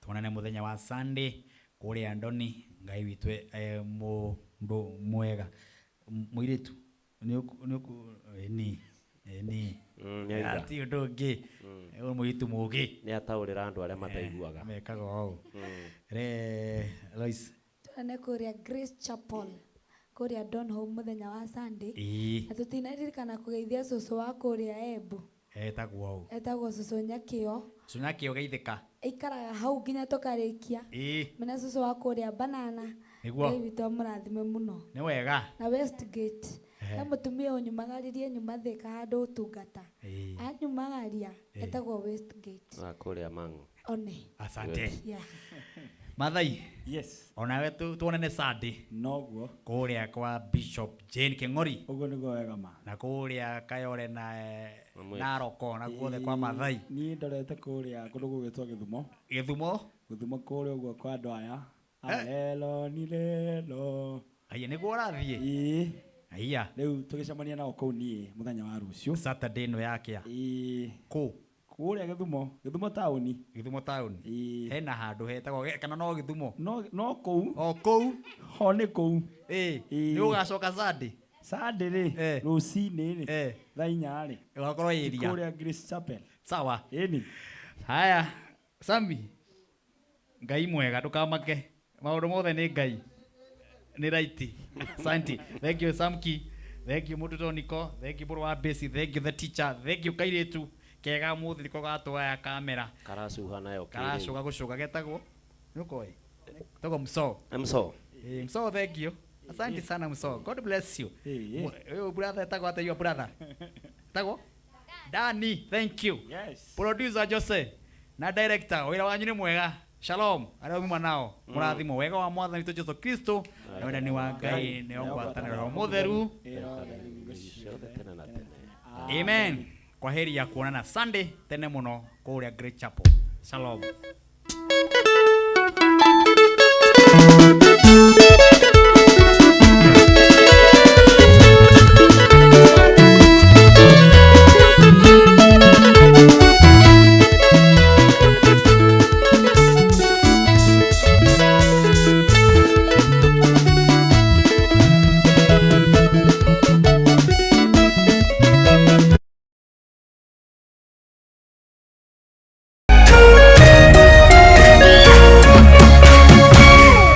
Tuonane mũthenya wa Sunday kũrĩa Ndoni. Ngai witũ mũndũ mwega. Mũirĩtu, nĩ ĩni. Nĩ Ti ũndũ ũngĩ. Ũyũ mũirĩtu mũũgĩ. Nĩ ataũrĩra andũ arĩa mataiguaga. Mekaga ũũ. Re Lois. Tuonane kũrĩa Grace Chapel kũrĩa Donholm mũthenya wa Sunday. Ĩĩ. Na tũtinaririkana kũgeithia cũcũ wa kũrĩa Embu. Etagwo ũũ. Etagwo cũcũ Nyakĩo. Cũcũ Nyakĩo geithĩka. Aikaraga hau nginya tũkarĩkia. Ĩĩ. Mena cũcũ wa kũrĩa Banana. Nĩguo. Ngai witũ amũrathime mũno. Nĩ wega. Na Westgate. Ehe. He mũtumia ũnyumagaririe nyuma Thĩka handũ ũtungata. Anyumagaria etagwo Westgate. Na kũrĩa Mang'u. One. Asante. Yeah. Mathai. Yes. Onawe tuonane Sunday. Noguo. Kũrĩa kwa Bishop Jane Kĩng'ori. Ũguo nĩguo wega ma. Na kũrĩa Kayore na Naroko na guothe kwa Mathai. Niĩ ndorete kũrĩa kũndũ gũgwĩtwo Gĩthumo. Gĩthumo? Gĩthumo kũrĩa ũguo kwa andũ aya. Alelo ni lelo. Aya nĩguo ũrathiĩ? Ĩĩ. Aya. Rĩu tũgĩcemania nao kũu niĩ mũthenya wa rũciũ. Saturday ĩno yakĩa. Ĩĩ. Kũ? Kũrĩa Gĩthumo, Gĩthumo taũni. Gĩthumo taũni. Ĩĩ. Hena handũ hetagwo kana no Gĩthumo? No kũu. O kũu. Ho nĩ kũu. Ĩĩ. Nĩ ũgacoka Sunday? Sunday rĩ, rũcinĩ rĩ, thaa inya rĩ. Ũgakorwo area. Kũrĩa Grace Chapel. Sawa. Ĩni. Haya, Sami. Ngai mwega ndũkamake. Maũndũ mothe nĩ Ngai. Nĩ right. Asante. Thank you Samki. Thank you Mũtutoniko. Thank you mũrũ wa Besi. Thank you the teacher. Thank you kairĩtu kega mũthĩ nĩko gatwaya kamera. Karacuha nayo kĩrĩu. Karacuga gũcuga getagwo. Nĩũkoĩ? Getagwo Msoo. Msoo. Msoo, thank you. Asante sana Msoo. God bless you. Ũyũ brother etagwo atĩa your brother? Etagwo? Dani, thank you. Yes. Producer Jose na director wĩra wanyu nĩ mwega. Shalom arĩa muma nao mũrathimwo wega wa mwathani witũ Jesu Kristo na wendani wa Ngai nĩ ngwatanĩro Roho Mũtheru. Ciothe tene na tene. Amen. Kwa heri ya kuonana Sunday tene mũno kũrĩa Great Chapel. Shalom.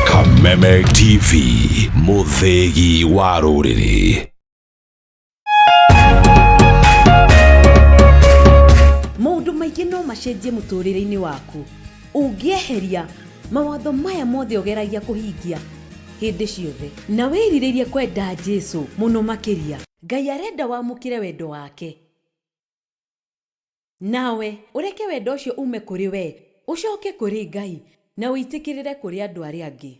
Kameme TV mũthĩgi wa rũrĩrĩ. Maũndũ maingĩ no macenjie mũtũrĩre-inĩ waku ũngĩeheria mawatho maya mothe ũgeragia kũhingia hĩndĩ ciothe na wĩrirĩrie kwenda Jesu mũno makĩria. Ngai arenda wamũkĩre wendo wake nawe ũreke wendo ũcio ume kũrĩ we ũcoke kũrĩ Ngai na ũitĩkĩrĩre kũrĩ andũ arĩa angĩ.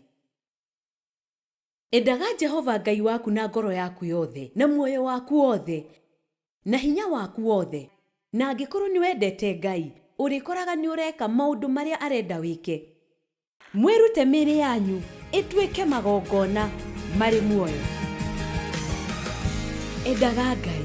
Endaga Jehova Ngai waku na ngoro yaku yothe na muoyo waku wothe na hinya waku wothe, na angĩkorwo nĩ wendete Ngai ũrĩkoraga nĩ ũreka maũndũ marĩa arenda wĩke. Mwĩrute mĩĩrĩ yanyu ĩtuĩke magongona marĩ muoyo. Endaga Ngai.